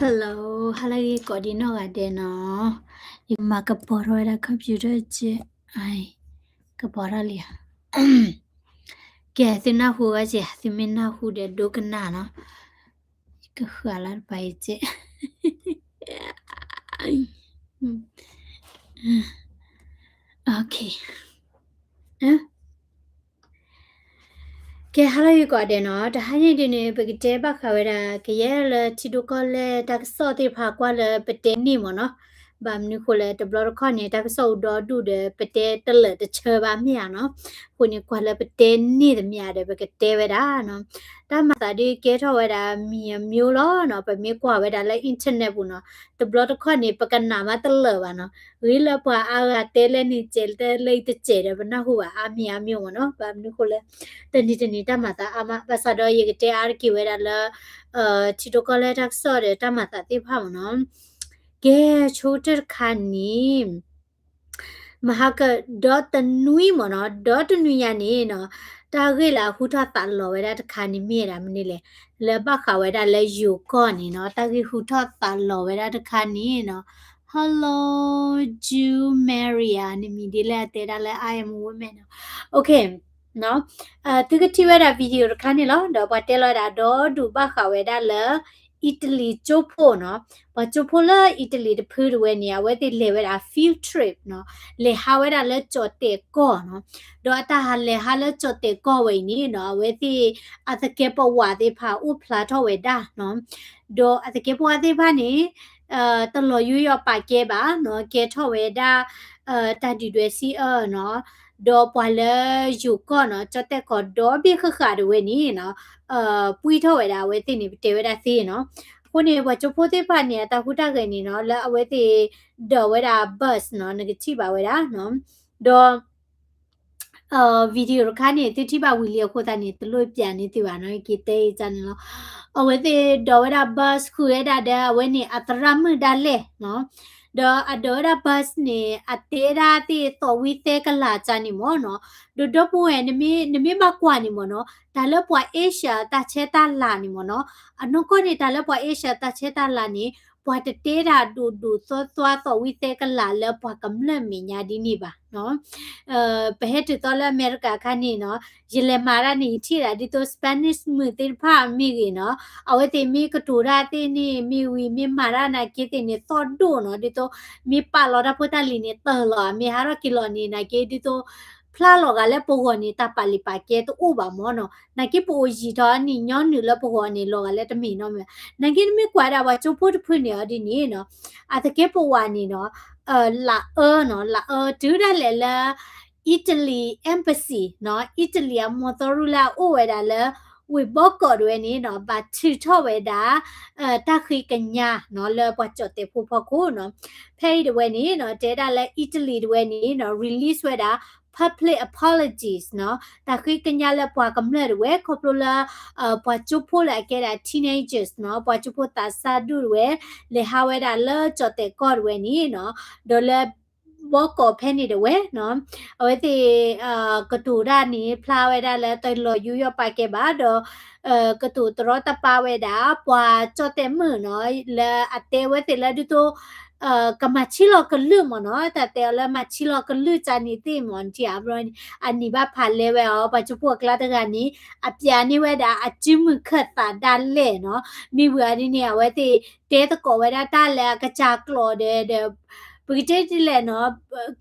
Hello, ဟါလၢဂ့ၤကိးဒံနီၢ်ဂၤဒဲးနီၤ. ယကမၤကပီၤထီၣ်ဝဲဒၣ် computer ကဲ, ကပီၤထီၣ်လံဧါ. ကဲ သုနၢ်ဟူဝဲကဲ, သုမ့ၢ်နၢ်ဟူဒီးဒိကနၣ်နီၤ. ယကဃၢၤလၢတပၤအံၤကဲ. Okay. ကဲ ဟါလၢဂ့ၤကိးဂၤဒဲးနီၤ. တဟါညါဒ်န့ၣ် ပကတဲဘၣ်ဃးဝဲဒၣ် ကယဲၢ်လၢထံဒိၣ်ကီၢ်လဲၢ်တၢ်ကစီၣ်သ့ၣ်တဖၣ်ကွၢ်လၢပတဲန့ၢ်မ့ၢ်နီၤ. ဘၣ်မနုၤဃိလဲၣ် တဘျီတခီၣ်န့ၣ် တၢ်ကစီၣ်အိၣ်ဒီဒူၣ်ဒီး ပတဲတလၢာ်တဆၢဘၣ်မ့ၢ်ဧါနီၤ. အဃိန့ၣ် ကွၢ်လၢပတဲန့ၢ်သမျးဒီး ပကတဲဝဲဒၣ်နီၤ. တၢ်မၤသးဒ်ကဲထီၣ်ဝဲဒၣ် မံၤအမံၤလီၤနီၤ. ပမ့ၢ်ကွၢ်ဝဲဒၣ်လၢ internet ပူၤနီၤ, တဘျီတခီၣ်န့ၣ် ပကနၣ်မးတလၢာ်ဘၣ်နီၤ. ဂ့ၤလၢပှၤအါဂၤတဲလၢန့ၣ်စဲး တဲလၢအံၤတစဲးဒီး ပနၢ်ဟူဘၣ်အါမံၤအါမံၤမ့ၢ်နီၤ. ဘၣ်မနုၤဃိလဲၣ် တနံၤတနံၤတၢ်မၤသးအါမး, ဘၣ်ဆၣ်ဒီးယကတဲအါတက့ၢ်ဝဲဒၣ်လၢ ထံဒိၣ်ကီၢ်လဲၢ်တၢ်ကစီၣ်ဒီးတၢ်မၤသးသ့ၣ်တဖၣ်မ့ၢ်နီၤ. ကဲ ဆိကတၢၢ်တခါန့ၣ် မဟါကဒီတနွံမ့ၢ်နီၤ, ဒီတနွံညါန့ၣ်နီၤ, တၢ်ဂ့ၢ်လၢအဟူထီၣ်သးလီၤဝဲဒၣ်တခါန့ၣ်မ့ၢ်ဝဲဒၣ်မနုၤလဲၣ်, လၢဘၣ်ဃးဝဲဒၣ်လၢယိၤကီၢ်န့ၣ်နီၤ, တၢ်ဂ့ၢ်ဟူထီၣ်သးလီၤဝဲဒၣ်တခါန့ၣ်နီၤ. Hello, Jew Maria န့ၣ်မံၤဒ်လဲၣ် အတဲဒၣ်လၢ I am a woman နီၤ. Okay, သုကထံၣ်ဝဲဒၣ် video တခါန့ၣ်လီၤ. ဒီးပှၤတဲလီၤဝဲဒၣ်ဒီဒူၣ်ဘၣ်ဃးဝဲဒၣ်လၢ အံၣ်တလံၤကၠိဖိနီၤ, ပှၤကၠိဖိလၢအံၣ်တလံၤတဖုတဝဲန့ၣ် အဝဲသ့ၣ်လဲၤဝဲဒၣ် field trip နီၤ, လဲၤဟးဝဲဒၣ်လၢကၠီၣ်တဲာ်ကီၢ်နီၤ. ဒီးအတၢ်ဟးလဲၤဟးလၢကၠီၣ်တဲာ်ကီၢ်ဝဲအံၤန့ၣ်နီၤ, အဝဲသ့ၣ်အသကဲးပဝးသ့ၣ်တဖၣ်အိၣ်ဖျါထီၣ်ဝဲဒၣ်နီၤ. ဒီးအသကဲးပဝးသ့ၣ်တဖၣ်န့ၣ် တလီၤယူးယီၣ်ပာ်ကဲဘၣ်နီၤ, ကဲထီၣ်ဝဲဒၣ် တၢ်ဒုၣ်ဒွဲၣ်စံးအၢနီၤ, ဒီးပှၤလၢယိၤကီၢ်နီၤ, ကၠီၣ်တဲာ်ကီၢ်ဒီဘ့ၣ်ဃၣ်ဃၣ်တဝဲန့ၣ်နီၤ, ပှံၢ်ထီၣ်ဝဲဒၣ်အဝဲသ့ၣ်န့ၣ် ပတဲဝဲဒၣ်သ့နီၤ. အဃိန့ၣ် ပှၤကၠိဖိသ့ၣ်တဖၣ်န့ၣ် အတၢ်ဟူးတၢ်ဂဲၤန့ၣ်နီၤ, လၢအဝဲသ့ၣ်ဒိးဝဲဒၣ် bus နီၤ, နကထံၣ်ဘၣ်ဝဲဒၣ်နီၤ. ဒီး video တခါန့ၣ် သုထံၣ်ဘၣ်ဝံၤလံအဃိသတးန့ၣ် တလိၣ်ပျးန့ၢ်သုဘၣ်နီၤ, က့ၤတဲအံၤန့ၣ်လီၤ. အဝဲသ့ၣ်ဒိးဝဲဒၣ် bus ဃုာ်ဝဲဒၣ်ဒီး အဝဲန့ၣ်အသရၣ်မုၣ်ဒၣ်လဲာ်နီၤ. ဒီးအဒိးဝဲဒၣ် bus န့ၣ် အတဲဒၣ်သ့ၣ်သီၣ်ဝံသဲကလၤကၢ်န့ၣ်မ့ၢ်နီၤ. ဒီးဒီပုၢ်ဝဲၢ် နမ့ၢ်ဘၣ်ကွၢ်န့ၣ်မ့ၢ်နီၤ, တၢ်လၢပှၤ Asia တၢ်ဆဲးတၢ်လၤန့ၣ်မ့ၢ်နီၤ, အနီၢ်ကီၢ်န့ၣ် တၢ်လၢပှၤ Asia တၢ်ဆဲးတၢ်လၤန့ၣ် ပှၤတတဲဒၣ်ဒိၣ်ဒိၣ်သွါသွါသီၣ်ဝံသဲကလၤလၢပှၤကမျၢၢ်မဲာ်ညါဒ်န့ၣ်ဘၣ်နီၤ. ပဟဲတုၤသီလၢအမဲရကၤအခါန့ၣ်နီၤ, ယလဲၤမၤတၢ်န့ၣ် ယထံၣ်ဒၣ်ဒ်သိး Spanish မုၣ်သ့ၣ်တဖၣ်မ့ၢ်ဂ့ၤနီၤ, အဝဲသ့ၣ်မ့ၢ်ကတိၤတၢ်သ့ၣ်န့ၣ်မ့ၢ်ဝံၤ မ့ၢ်မၤတၢ်နာ်က့သ့ၣ်န့ၣ် သီၣ်ဒိၣ်နီၤ, ဒ်သိး မ့ၢ်ပာ်လီၤတၢ်ဖိတၢ်လံၤန့ၣ် တၢၢ်လီၤ, မ့ၢ်ဟးထီၣ်က့ၤလီၤန့ၣ် နာ်က့ဒ်သိး ဖျါလီၤဂာ်လၢပဂီၢ်န့ၣ် တၢ်ပာ်လံာ်ပာ်ကဲတအိၣ်ဘၣ်မ့ၢ်နီၤ, နာ်က့ပအိၣ်ယံာ်ထီၣ်နံၣ်ညီနုၢ်လၢပဂီၢ်န့ၣ် လီၤဂာ်လၢတမ့ၢ်နီတမံၤ, နာ်က့နမ့ၢ်ကွၢ်ဒၣ်ပှၤကၠိဖိတဖုန့ၣ်အီၤဒ်န့ၣ်နီၤ, အသကဲးပဝးန့ၣ်နီၤ, လၢအၢနီၤ, လၢအၢတုၤဒၣ်လဲာ်လၢ Italy embassy နီၤ, Italy အမီၢ်သီရူၢ်လၢအအိၣ်ဝဲဒၣ်လၢ ဝ့ၢ်ဘီကီးတဝဲန့ၣ်နီၤ, ဘၣ်ထုးထီၣ်ဝဲဒၣ် တၢ်ဃ့ကညးနီၤ လၢပှၤကၠီၣ်တဲာ်ဖိဖီခိၣ်နီၤ. ဖဲအံၤတဝဲန့ၣ်နီၤ, တဲဒၣ်လၢ Italy တဝဲန့ၣ်နီၤ, release ဝဲဒၣ် public apologies နီၤ, တၢ်ဃ့ကညးလၢပှၤကမျၢၢ်တဝဲ ခီဖျိလၢ ပှၤကၠိဖိလၢအကဲဒၣ် teenagers နီၤ, ပှၤကၠိဖိသးစၢ်ဒိၣ်တဝဲ လဲၤဟးဝဲဒၣ်လၢကၠီၣ်တဲာ်ကီၢ်တဝဲန့ၣ်နီၤ, ဒီးလၢ ဘီကီးဖဲန့ၣ်တဝဲနီၤ, အဝဲသ့ၣ် ကတိၤတၢ်န့ၣ် ဖျါဝဲဒၣ်လၢတလီၤယူးယီၣ်ပာ်ကဲဘၣ်ဒီး ကတိၤတရီတပါဝဲဒၣ် ပှၤကၠီၣ်တဲာ်မုၣ်နီၤ, လၢအတဲဝဲသ့ၣ်လၢဒ်သိး ကမၤဆံးလီၤကလုၢ်မ့ၢ်နီၤ, တၢ်တဲအီၤလၢမၤဆံးလီၤကလုၢ်ကၢ်န့ၣ်သ့ၣ်မ့ၢ်နီၤ, အန့ၣ်ဘၣ်ဖးလဲဝဲအီၤ, ပှၤကၠိဖိအကျါတဂၤန့ၣ် အပျးန့ၢ်ဝဲဒၣ်အစုမုၢ်ခၢၣ်သးဒၣ်လဲာ်နီၤ, မ့ၢ်ဝံၤအီၤဒ်န့ၣ် အဝဲသ့ၣ်တဲသကိးဝဲဒၣ်တၢ်လၢအကစၢ်ကျိာ်ဒီး ပကတဲဒ်လဲၣ်နီၤ,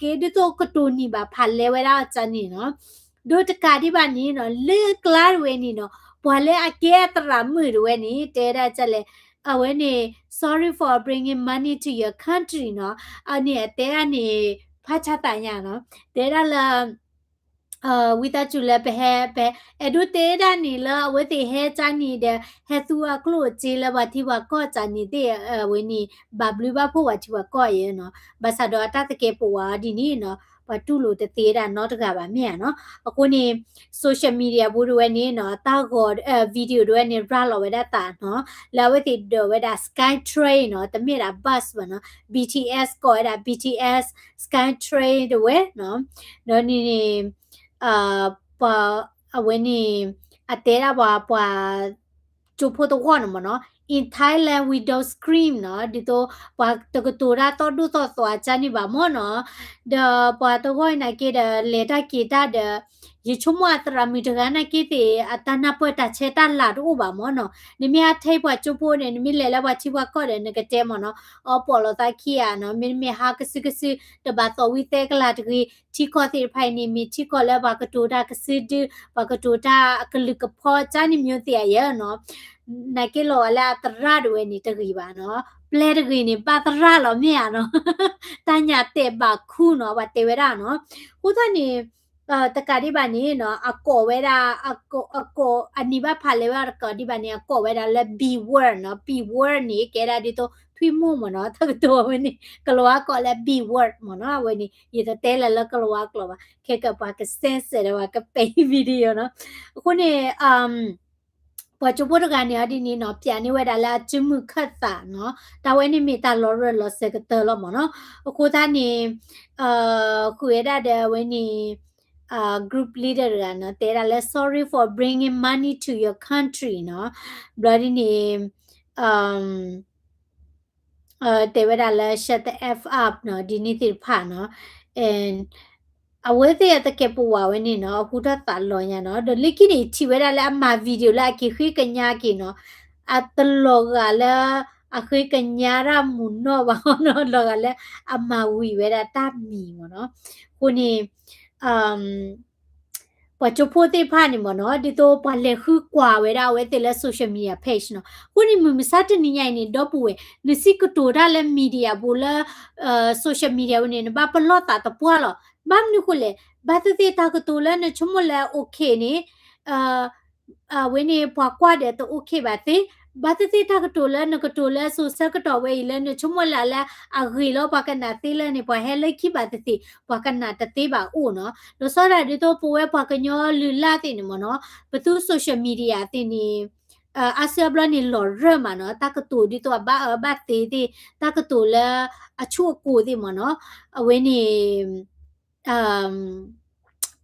ကဲဒ်သိးကတိၤနံၤဘၣ်ဖးလဲဝဲဒၣ်အီၤကၢ်န့ၣ်နီၤ, ဒီးတကးဒံးဘၣ်န့ၣ်နီၤ, လၢကျါတဝဲန့ၣ်နီၤ, ပှၤလၢအကဲအသရၣ်မုၣ်တဝဲန့ၣ် တဲဒၣ်ကၢ်လဲၣ်, အဝဲန့ၣ် sorry for bringing money to your country နီၤ, အန့ၣ်အတဲဒၣ်န့ၣ် ဖးဆါသးညါနီၤ, တဲဒၣ်လၢ ဝံသးစူၤလၢပဟဲ ပအဲၣ်ဒိးတဲဒၣ်န့ၣ်လၢအဝဲသ့ၣ်ဟဲကၢ်န့ၣ်ဒီး ဟဲသူအကျိၣ်အစ့လၢပှၤထံပှၤကီၢ်ကၢ်န့ၣ်သ့ၣ် အဝဲန့ၣ် ဘၣ်ဘျုးဘၣ်ဖှိၣ်ပှၤထံပှၤကီၢ်ယဲနီၤ, ဘၣ်ဆၣ်ဒီးအတၢ်သကဲးပဝးအီၤဒ်န့ၣ်နီၤ, ပှၤတူၢ်လိာ်တသ့ဒၣ်နီတဂၤဘၣ်မ့ၢ်ဧါနီၤ, အဃိန့ၣ် social media ပူၤတဝဲန့ၣ်နီၤ, တၢ်ဂီၤ video တဝဲန့ၣ် ရၤလီၤဝဲဒၣ်သးနီၤ, လၢအဝဲသ့ၣ်ဒိးဝဲဒၣ် Skytrain နီၤ, တမ့ၢ်ဒၣ် bus ဘၣ်နီၤ, BTS ကိးဝဲဒၣ် BTS Skytrain တဝဲနီၤ, ဒီးန့ၣ်န့ၣ် ပှၤ အဝဲန့ၣ် အတဲဒၣ်ပှၤ ပှၤ ကၠိဖိတဂီၢ်န့ၣ်မ့ၢ်နီၤ, In Thailand, we don't scream နီၤ, ဒ်သိးပှၤတကတိၤတၢ်သီၣ်ဒိၣ်သီၣ်သွါကၢ်န့ၣ်ဘၣ်မ့ၢ်နီၤ, ဒီးပှၤတဂီၢ်အံၤနာ်က့ဒီး လဲၤတၢ်က့ၤတၢ်ဒီး ယဆိကမိၣ်အသရၣ်မုၣ်တဂၤနာ်က့သ့ၣ် အတၢ်နၢ်ပၢၢ်တၢ်ဆဲးတၢ်လၤတအိၣ်ဘၣ်မ့ၢ်နီၤ, နမ့ၢ်အထဲပှၤကၠိဖိန့ၣ် နမ့ၢ်လဲၤလၢပှၤထံပှၤကီၢ်ဒီး နကတဲမ့ၢ်နီၤ, အီပိာ်လိာ်သးခံဂၤနီၤ, မ့တမ့ၢ်ဟးကစုကစု တဘၣ်သီၣ်ဝံသဲကလၤတဂ့ၤ, ထံကီၢ်သ့ၣ်တဖၣ်အံၤန့ၣ် မ့ၢ်ထံကီၢ်လၢပှၤကတိၤတၢ်ကစုဒု ပှၤကတိၤတၢ်အကလုၢ်ကဖီကၢ်န့ၣ် မျိုးသ့ၣ်ဧါနီၤ, နာ်က့လီၤဂာ်လၢအသရၣ်တဝဲန့ၣ်တဂ့ၤဘၣ်နီၤ, ပျဲတဂ့ၤန့ၣ် ဘၣ်သရၣ်လီၤမ့ၢ်ဧါနီၤ, တၢ်ညၣ်တဲာ်ဘၣ်ခူနီၤ ပှၤတဲဝဲဒၣ်နီၤ, အဃိသတးန့ၣ် တကးဒံးဘၣ်န့ၣ်နီၤ အကိးဝဲဒၣ် အကိး အကိး အနံၣ်ဘၣ်ဖးလဲၤဝဲတကးဒံးဘၣ်န့ၣ် အကိးဝဲဒၣ်လၢ B word နီၤ, B word န့ၣ် ကဲဒၣ်ဒ်သိး ထွံၣ်မိၢ်မ့ၢ်နီၤ, တၢ်ကတိၤအဝဲန့ၣ် ကလီၤဝါကိးလၢ B word မ့ၢ်နီၤ, အဝဲန့ၣ် ယတတဲလၢၤလၢကလီၤဝါကျိာ်ဘၣ်, ခဲကပှၤက censor ဒီးပှၤကပဲာ် video နီၤ, အဃိန့ၣ် ပှၤကၠိဖိတဂၤန့ၣ်အီၤဒ်န့ၣ်နီၤ ပျးန့ၢ်ဝဲဒၣ်လၢအစုမုၢ်ခၢၣ်သးနီၤ, တၢ်ဝဲန့ၣ်မ့ၢ်တၢ်လီၤရၢၢ်လီၤစဲးကတၢၢ်လီၤမ့ၢ်နီၤ, အဃိသတးန့ၣ် ဃုာ်ဝဲဒၣ်ဒီးအဝဲန့ၣ် group leader တဂၤနီၤ တဲဒၣ်လၢ sorry for bringing money to your country နီၤ, ဘျီဒ်န့ၣ် တဲဝဲဒၣ်လၢ shut the F up နီၤ, ဒ်န့ၣ်သ့ၣ်တဖၣ်နီၤ, and အဝဲသ့ၣ်အတကဲးပဝးဝဲန့ၣ်နီၤ, အဟူထီၣ်သးလီၤညါနီၤ, ဒီးလၢခံန့ၣ် ထံၣ်ဝဲဒၣ်လၢအမၤ video လၢအက့ၤဃ့ကညးက့ၤနီၤ, အတလီၤဂာ်လၢ အဃ့ကညးတၢ်မုာ်နီၢ်ဘၣ်နီၤ, လီၤဂာ်လၢအမၤဝံၤဝဲဒၣ်တၢ်မံၤမ့ၢ်နီၤ, အဃိန့ၣ် ပှၤကၠိဖိသ့ၣ်တဖၣ်န့ၣ်မ့ၢ်နီၤ, ဒ်သိးပှၤလဲၤဃုကွၢ်ဝဲဒၣ်အဝဲသ့ၣ်လၢ social media page နီၤ, အဃိန့ၣ်မုၢ်မဆါတနံၤညါအံၤန့ၣ် ဒီပုၢ်ဝဲၢ် နစံးကတိၤတၢ်လၢ media ပူၤလၢ social media ပူၤန့ၣ် နဘၣ်ပလီၢ်သးတပှၢ်လီၤ, ဘၣ်မနုၤဃိလဲၣ်, ဘၣ်သ့ၣ်သ့ၣ်တၢ်ကတိၤလၢနဆိကမိၣ်လၢ okay န့ၣ် အဝဲန့ၣ်ပှၤကွၢ်ဒီးတ okay ဘၣ်သ့, ဘၣ်သ့ၣ်သ့ၣ်တၢ်ကတိၤလၢနကတိၤလၢစိၤဆၢကတီၢ်ဝဲအံၤလၢနဆိကမိၣ်လၢ်လၢအဂ့ၤလၢပှၤကနၣ်သ့လၢန့ၣ် ပှၤဟဲလၢခံဘၣ်သ့ၣ်သ့ၣ် ပှၤကနၣ်တသ့ဘၣ်အိၣ်နီၤ, ဒီးစီဒၣ်ဒ်သိးပဝဲပှၤကညီလုၢ်လၢ်သ့ၣ်န့ၣ်မ့ၢ်နီၤ, ပသူ social media သ့ၣ်န့ၣ် အါစုအါဘျီန့ၣ်လီၤရၢၢ်မးနီၤ, တၢ်ကတိၤဒ်သိးအဘၣ်အၢဘၣ်သီသ့ၣ်, တၢ်ကတိၤလၢအဆူၣ်အကိၤသ့ၣ်မ့ၢ်နီၤ, အဝဲန့ၣ်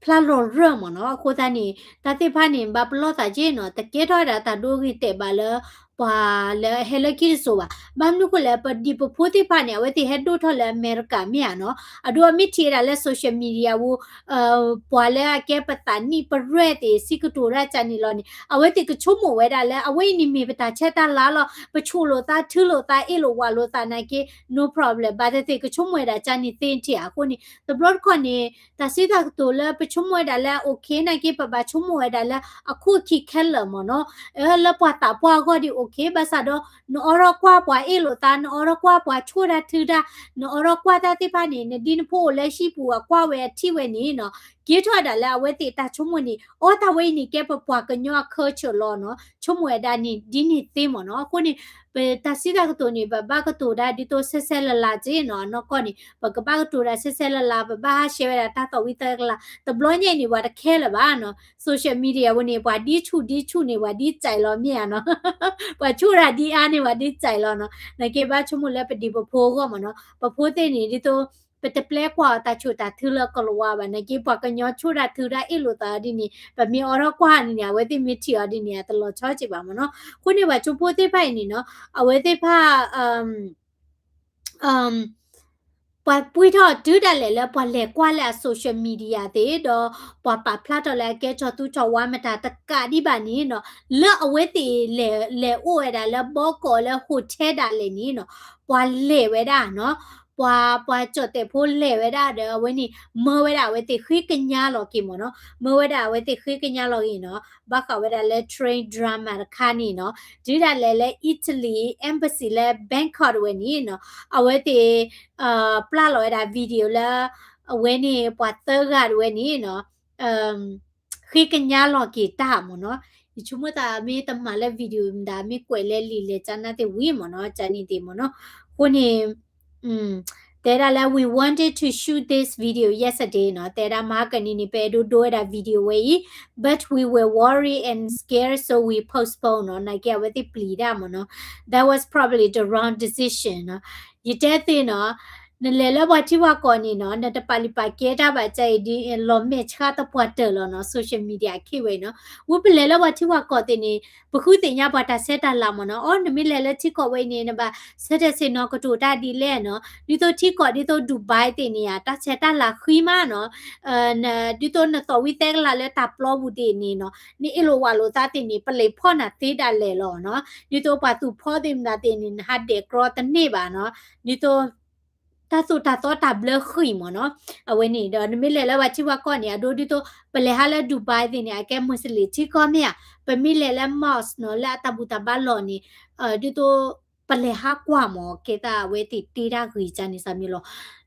ဖျါလီၤရၢၢ်မ့ၢ်နီၤ, အဃိသတးန့ၣ် တၢ်သ့ၣ်တဖၣ်န့ၣ် ဘၣ်ပလီၢ်သးက့နီၤ, တကဲထီၣ်ဝဲဒၣ်တၢ်ဒိဂ့ၤတဲာ်ဘၣ်လၢ ပှၤလၢအဟဲလၢခံတစိၤဘၣ်. ဘၣ်မနုၤဃိလဲၣ်, ပဒံၣ်ပဖိသ့ၣ်တဖၣ်န့ၣ် အဝဲသ့ၣ်ဟဲဒိၣ်ထီၣ်လၢအမဲရကၤမ့ၢ်ဧါနီၤ, အဒိ အမ့ၢ်ထံၣ်ဝဲဒၣ်လၢ social media ပူၤ ပှၤလၢအကဲပသးနံၣ်ပရဲၣ်သ့ၣ် စံးကတိၤတၢ်ကန့ၣ်လီၤန့ၣ် အဝဲသ့ၣ်ကဆိကမိၣ်ဝဲဒၣ်လၢ အဝဲအံၤန့ၣ်မ့ၢ်ပတၢ်ဆဲးတၢ်လၤလီၤ, ပဆိၣ်လိာ်သးထုလိာ်သးအ့ၣ်လိာ်ဝးလိာ်သးနာ်က့ no problem, ဘၣ်သ့ၣ်သ့ၣ်ကဆိကမိၣ်ဝဲဒၣ်ကန့ၣ်သ့ထံၣ်ဧါ. အဃိန့ၣ် တဘျီတခီၣ်န့ၣ် တၢ်စံးတၢ်ကတိၤလၢပဆိကမိၣ်ဝဲဒၣ်လၢ okay နာ်က့ ပဘၣ်ဆိကမိၣ်ဝဲဒၣ်လၢအခိၣ်ခံခဲလၢာ်မ့ၢ်နီၤ, လၢပှၤသးပှၢ်အဂီၢ်ဒ် okay, ဘၣ်ဆၣ်ဒီး နအိးထီၣ်ကွၢ်ပှၤအ့ၣ်လိာ်သး, နအိးထီၣ်ကွၢ်ပှၤဆိၣ်တၢ်ထုတၢ်, နအိးထီၣ်ကွၢ်တၢ်သ့ၣ်တဖၣ်န့ၣ် နဒ်နဖိအိၣ်လၢဟံၣ်ပူၤအကွၢ်ဝဲအထံၣ်ဝဲန့ၣ်နီၤ, ကဲထီၣ်ဝဲဒၣ်လၢအဝဲသ့ၣ်တၢ်ဆိကမိၣ်န့ၣ် အိ တၢ်ဝဲအံၤန့ၣ် ကဲပပှၤကညီအ culture လီၤနီၤ, ဆိကမိၣ်ဝဲဒၣ်န့ၣ် ဒ်န့ၣ်သ့မ့ၢ်နီၤ. အဃိန့ၣ် ပတၢ်စံးတၢ်ကတိၤန့ၣ် ပဘၣ်ကတိၤတၢ်ဒ်သိးဆဲးဆဲးလၤလၤက့နီၤ, အနီၢ်ကီၢ်န့ၣ် ပကဘၣ်ကတိၤတၢ်ဆဲးဆဲးလၤလၤ, ပဘၣ်ဟးရှဲဝဲဒၣ်တၢ်သီၣ်ဝံသဲကလၤ, တဘျီညါအံၤန့ၣ် ပှၤတခဲလၢာ်ဘၣ်နီၤ, social media ပူၤန့ၣ် ပှၤဒ်ဆူၣ်ဒ်ဆူၣ်န့ၣ် ပှၤဒ်စဲးလီၤမ့ၢ်ဧါနီၤ, ပှၤဆိၣ်တၢ်ဒ်အါန့ၣ် ပှၤဒ်စဲးလီၤနီၤ, နာ်က့ဘၣ်ဆိကမိၣ်လၢပဒံၣ်ပဖိအဂီၢ်မ့ၢ်နီၤ, ပဖိသ့ၣ်န့ၣ် ဒ်သိး ပတပျဲကွၢ်အီၤတၢ်ဆိၣ်တၢ်ထုလၢကလၤဝါဘၣ်, နာ်က့ ပှၤကညီဆိၣ်တၢ်ထုတၢ်အ့ၣ်လိာ်သးဒ်န့ၣ် ပမ့ၢ်အိးထီၣ်ကွၢ်န့ၣ်န့ၣ် အဝဲသ့ၣ်မ့ၢ်ထံၣ်အီၤဒ်န့ၣ် အတလီၤဆီက့ဘၣ်မ့ၢ်နီၤ. အဃိန့ၣ် ပှၤကၠိဖိသ့ၣ်တဖၣ်အံၤန့ၣ်နီၤ အဝဲသ့ၣ်တဖၣ် ပှၤပှ့ၤထီၣ်တုၤဒၣ်လဲာ်လၢပှၤလဲၤကွၢ်လၢအ social media သ့ၣ် ဒီးပှၤပာ်ဖျါထီၣ်လၢအကဲကၠီၤသူကၠီၤဝါမတၤတကးဒံးဘၣ်န့ၣ်နီၤ, လၢအဝဲသ့ၣ်လဲၤ လဲၤအိၣ်ဝဲဒၣ်လၢဘီကီးလၢ hotel ဒၣ်လဲာ်န့ၣ်နီၤ, ပှၤလဲၤဝဲဒၣ်နီၤ, ပှၤ ပှၤကၠီၣ်တဲာ်ဖိလဲၤဝဲဒၣ်ဒီး အဝဲန့ၣ် မၢဝဲဒၣ်အဝဲသ့ၣ်ဃ့ကညးလီၤက့ၤမ့ၢ်နီၤ, မၢဝဲဒၣ်အဝဲသ့ၣ်ဃ့ကညးလီၤက့ၤနီၤ, ဘၣ်ဃးဝဲဒၣ်လၢ train drama တခါန့ၣ်နီၤ, တုၤဒၣ်လဲာ်လၢ Italy embassy လၢ Bangkok တဝဲန့ၣ်နီၤ, အဝဲသ့ၣ် ပျၢ်လီၤဝဲဒၣ် video လၢ အဝဲန့ၣ် ပှၤသၢဂၤတဝဲန့ၣ်နီၤ ဃ့ကညးလီၤက့ၤတၢ်မ့ၢ်နီၤ, ယဆိကမိၣ်သးမ့ၢ်တမၤလၢ video မတၤ မ့ၢ်ကွဲးလၢလံာ်လဲၢ်ကၠါနၢ်သ့ၣ်ဝံၤမ့ၢ်နီၤ, ကၠါနံၣ်သ့ၣ်မ့ၢ်နီၤ, အဃိန့ၣ် တဲဒၣ်လၢ we wanted to shoot this video yesterday နီၤ, တဲဒၣ်မဟါကနံၤန့ၣ် ပအဲၣ်ဒိးဒိဝဲဒၣ် video ဝဲအံၤ, but we were worried and scared so we postponed နီၤ, နာ်က့အဝဲသ့ၣ်ပျံၤတၢ်မ့ၢ်နီၤ, that was probably the wrong decision နီၤ, ယတဲသ့နီၤ နလဲၤလၢပှၤထံပှၤကီၢ်န့ၣ်နီၤ နတပာ်လုၢ်ပာ်ကဲတၢ်ဘၣ်ကါအံၤဒ်အံၤ လီၤမဲာ်ဆှးသပှၢ်တၢၢ်လီၤနီၤ social media အခ့ဝဲနီၤ. ဝံၤပလဲၤလၢပှၤထံပှၤကီၢ်သ့ၣ်န့ၣ် ပဃုသ့ၣ်ညါပှၤတၢ်ဆဲးတၢ်လၤမ့ၢ်နီၤ. အိ နမ့ၢ်လဲၤလၢထံကီၢ်ဝဲအံၤန့ၣ် နဘၣ်ဆၢထၢၣ်ဆ့ၣ်နီၤကတိၤတၢ်ဒ်လဲၣ်နီၤ. ဒ်သိးထံကီၢ်ဒ်သိး Dubai သ့ၣ်န့ၣ်ဧါ တၢ်ဆဲးတၢ်လၤဃံမးနီၤ. ဒ်သိးနသိးဝံသဲကလးလၢတၢ်ပျီပူၤသ့ၣ်န့ၣ်နီၤ နအ့ၣ်လိာ်ဝးလိာ်သးသ့ၣ်န့ၣ် ပလံာ်ဖီၣ်နၤသ့ဒၣ်လဲာ်လီၤနီၤ. ဒ်သိးပှၤသူၣ်ဖီသ့ၣ်မတၤသ့ၣ်န့ၣ် နဟးဒဲးကြီတန့ၢ်ဘၣ်နီၤ. ဒ်သိး တၢ်သိၣ်တၢ်သီတၢ်ဘျၢဃံမ့ၢ်နီၤ. အဝဲန့ၣ်ဒီး နမ့ၢ်လဲၤလၢပှၤထံပှၤကီၢ်န့ၣ် အဒိဒ်သိး ပလဲၤဟးလၢ Dubai သ့ၣ်န့ၣ် အကဲ Muslim ထံကီၢ်မ့ၢ်ဧါ, ပမ့ၢ်လဲၤလၢ mosque နီၤ လၢအတၢ်ဘူၣ်တၢ်ဘါလီၢ်န့ၣ် ဒ်သိး ပလဲၤဟးကွၢ်မ့ၢ် ကဲသးအဝဲသ့ၣ်တ့တၢ်ဂ့ၤကန့ၣ်စ့ၢ်မ့ၢ်လီၤ.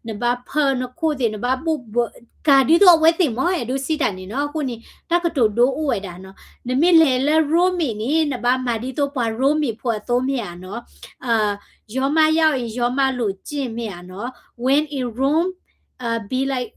နဘၣ်ဖၢနခိၣ်သ့ၣ် နဘၣ်ဘိၣ်ဘၢ ကၤဒ်သိးအဝဲသ့ၣ်မ့ၢ် အဲၣ်ဒိးစံးတၢ်န့ၣ်နီၤ. အဃိန့ၣ် တၢ်ကတိၤဒိအိၣ်ဝဲဒၣ်နီၤ. နမ့ၢ်လဲၤလၢရိမ့ၤန့ၣ် နဘၣ်မၤဒ်သိးပှၤရိမ့ၤဖိအသိးမ့ၢ်ဧါနီၤ. ရောမရောက်ရင် ရောမလို့ကျင့် မ့ၢ်ဧါနီၤ. When in Rome, be like,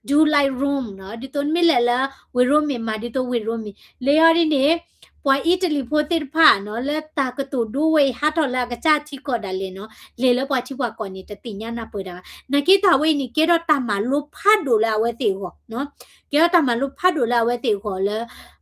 do like Rome နီၤ. ဒ်သိးနမ့ၢ်လဲၤလၢဝ့ၢ်ရိမ့ၤ မၤဒ်သိးဝ့ၢ်ရိမ့ၤ. လၢအံၤဒ်န့ၣ် ပှၤအံၣ်တလံၤဖိသ့ၣ်တဖၣ်နီၤ လၢတၢ်ကတိၤဒိဝဲအံၤ ဟးထီၣ်လၢအကစၢ်ထံကီၢ်ဒၣ်လဲာ်နီၤ လဲၤလၢပှၤထံပှၤကီၢ်န့ၣ် တသ့ၣ်ညါနၢ်ပၢၢ်တၢ်ဘၣ်. နာ်က့တၢ်ဝဲအံၤန့ၣ် ကဲထီၣ်တၢ်မၤလိဖးဒိၣ်လၢအဝဲသ့ၣ်အဂီၢ်နီၤ. ကဲထီၣ်တၢ်မၤလိဖးဒိၣ်လၢအဝဲသ့ၣ်အဂီၢ်လၢ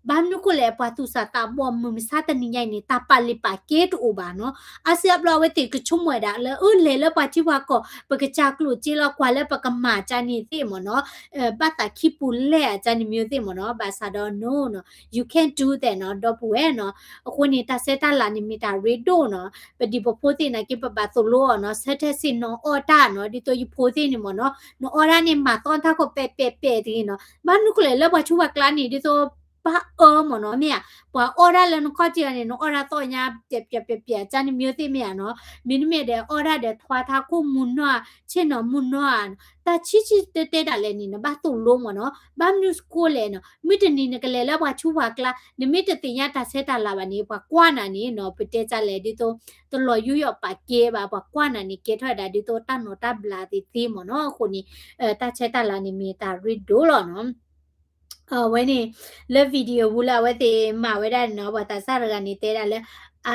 ဘၣ်မနုၤဃိလဲၣ် ပှၤသူၣ်စၢ်သးဘီၣ်မုၢ်မဆါတနံၤညါအံၤန့ၣ် တၢ်ပာ်လုၢ်ပာ်ကဲတအိၣ်ဘၣ်နီၤ. အါစုအါဘျီအဝဲသ့ၣ်ကဆိကမိၣ်ဝဲဒၣ်လၢ အၢ လဲၤလၢပှၤထံပှၤကီၢ် ပကစၢ်ကျိၣ်စ့လီၤ ကွၢ်လၢပကမၤကန့ၣ်သ့ၣ်မ့ၢ်နီၤ. ဘၣ်သးခံပူၤလဲၢ်အကန့ၣ်မ့ၢ်သ့ၣ်မ့ၢ်နီၤ. ဘၣ်ဆၣ်ဒီး no နီၤ you can't do that နီၤ ဒီပုၢ်ဝဲၢ်နီၤ. အဃိန့ၣ် တၢ်ဆဲးတၢ်လၤန့ၣ်မ့ၢ်တၢ်ရ့ဒိၣ်နီၤ. ပဒံးပဖိသ့ၣ်နာ်က့ ပဘၣ်သိၣ်လိအီၤနီၤ ဆၢထၢၣ်ဆ့ၣ်နီၤအီၣ်တၢ်နီၤ. ဒ်သိးယဖိသ့ၣ်န့ၣ်မ့ၢ်နီၤ နအီၣ်ဒၣ်န့ၣ် မၤသီတၢ်ခိၣ်ပဲာ်ပဲာ်ပဲာ်တဂ့ၤနီၤ. ဘၣ်မနုၤဃိလဲၣ် လၢပှၤထံပှၤကီၢ်န့ၣ် ဒ်သိး ဘၣ်အၢမ့ၢ်နီၤ မ့ၢ်ဧါ. ပှၤအီၣ်ဒၣ်လၢနခီၣ်ထံးအီၤန့ၣ် နအီၣ်ဒၣ်သီၣ်ညါ ပဲာ်ပဲာ်ပဲာ်ပဲာ် အကန့ၣ်မ့ၢ်သ့ၣ်မ့ၢ်ဧါနီၤ. မ့တမ့ၢ်ဒီး အီၣ်ဒၣ်ဒီးထွါထါခိၣ်မုၢ်နီၢ်ဧါ ဆ့ၣ်နီၤမုၢ်နီၢ်ဧါနီၤ. တၢ်ဆံးဆံးတဲတဲဒၣ်လဲာ်န့ၣ် နဘၣ်သိၣ်လိမ့ၢ်နီၤ. ဘၣ်မနုၤဃိလဲၣ်နီၤ မုၢ်တနံၤနကလဲၤလၢပှၤထံပှၤကီၢ် နမ့ၢ်တသ့ၣ်ညါတၢ်ဆဲးတၢ်လၤဘၣ်န့ၣ် ပှၤကွၢ်နၤန့ၣ်နီၤ ပတဲတၢ်လဲၣ် ဒ်သိး တလီၤယူးယီၣ်ပာ်ကဲဘၣ် ပှၤကွၢ်နၤန့ၣ် ကဲထီၣ်ဝဲဒၣ်ဒ်သိးတၢ်နီၢ်တၢ်ဘျးသ့ၣ်သ့မ့ၢ်နီၤ. အဃိန့ၣ် တၢ်ဆဲးတၢ်လၤန့ၣ်မ့ၢ်တၢ်ရ့ဒိၣ်လီၤနီၤ. အဝဲန့ၣ် လၢ video ပူၤလၢအဝဲသ့ၣ်မၤဝဲဒၣ်န့ၣ်နီၤ ပှၤသးစၢ်တဂၤန့ၣ်တဲဒၣ်လၢ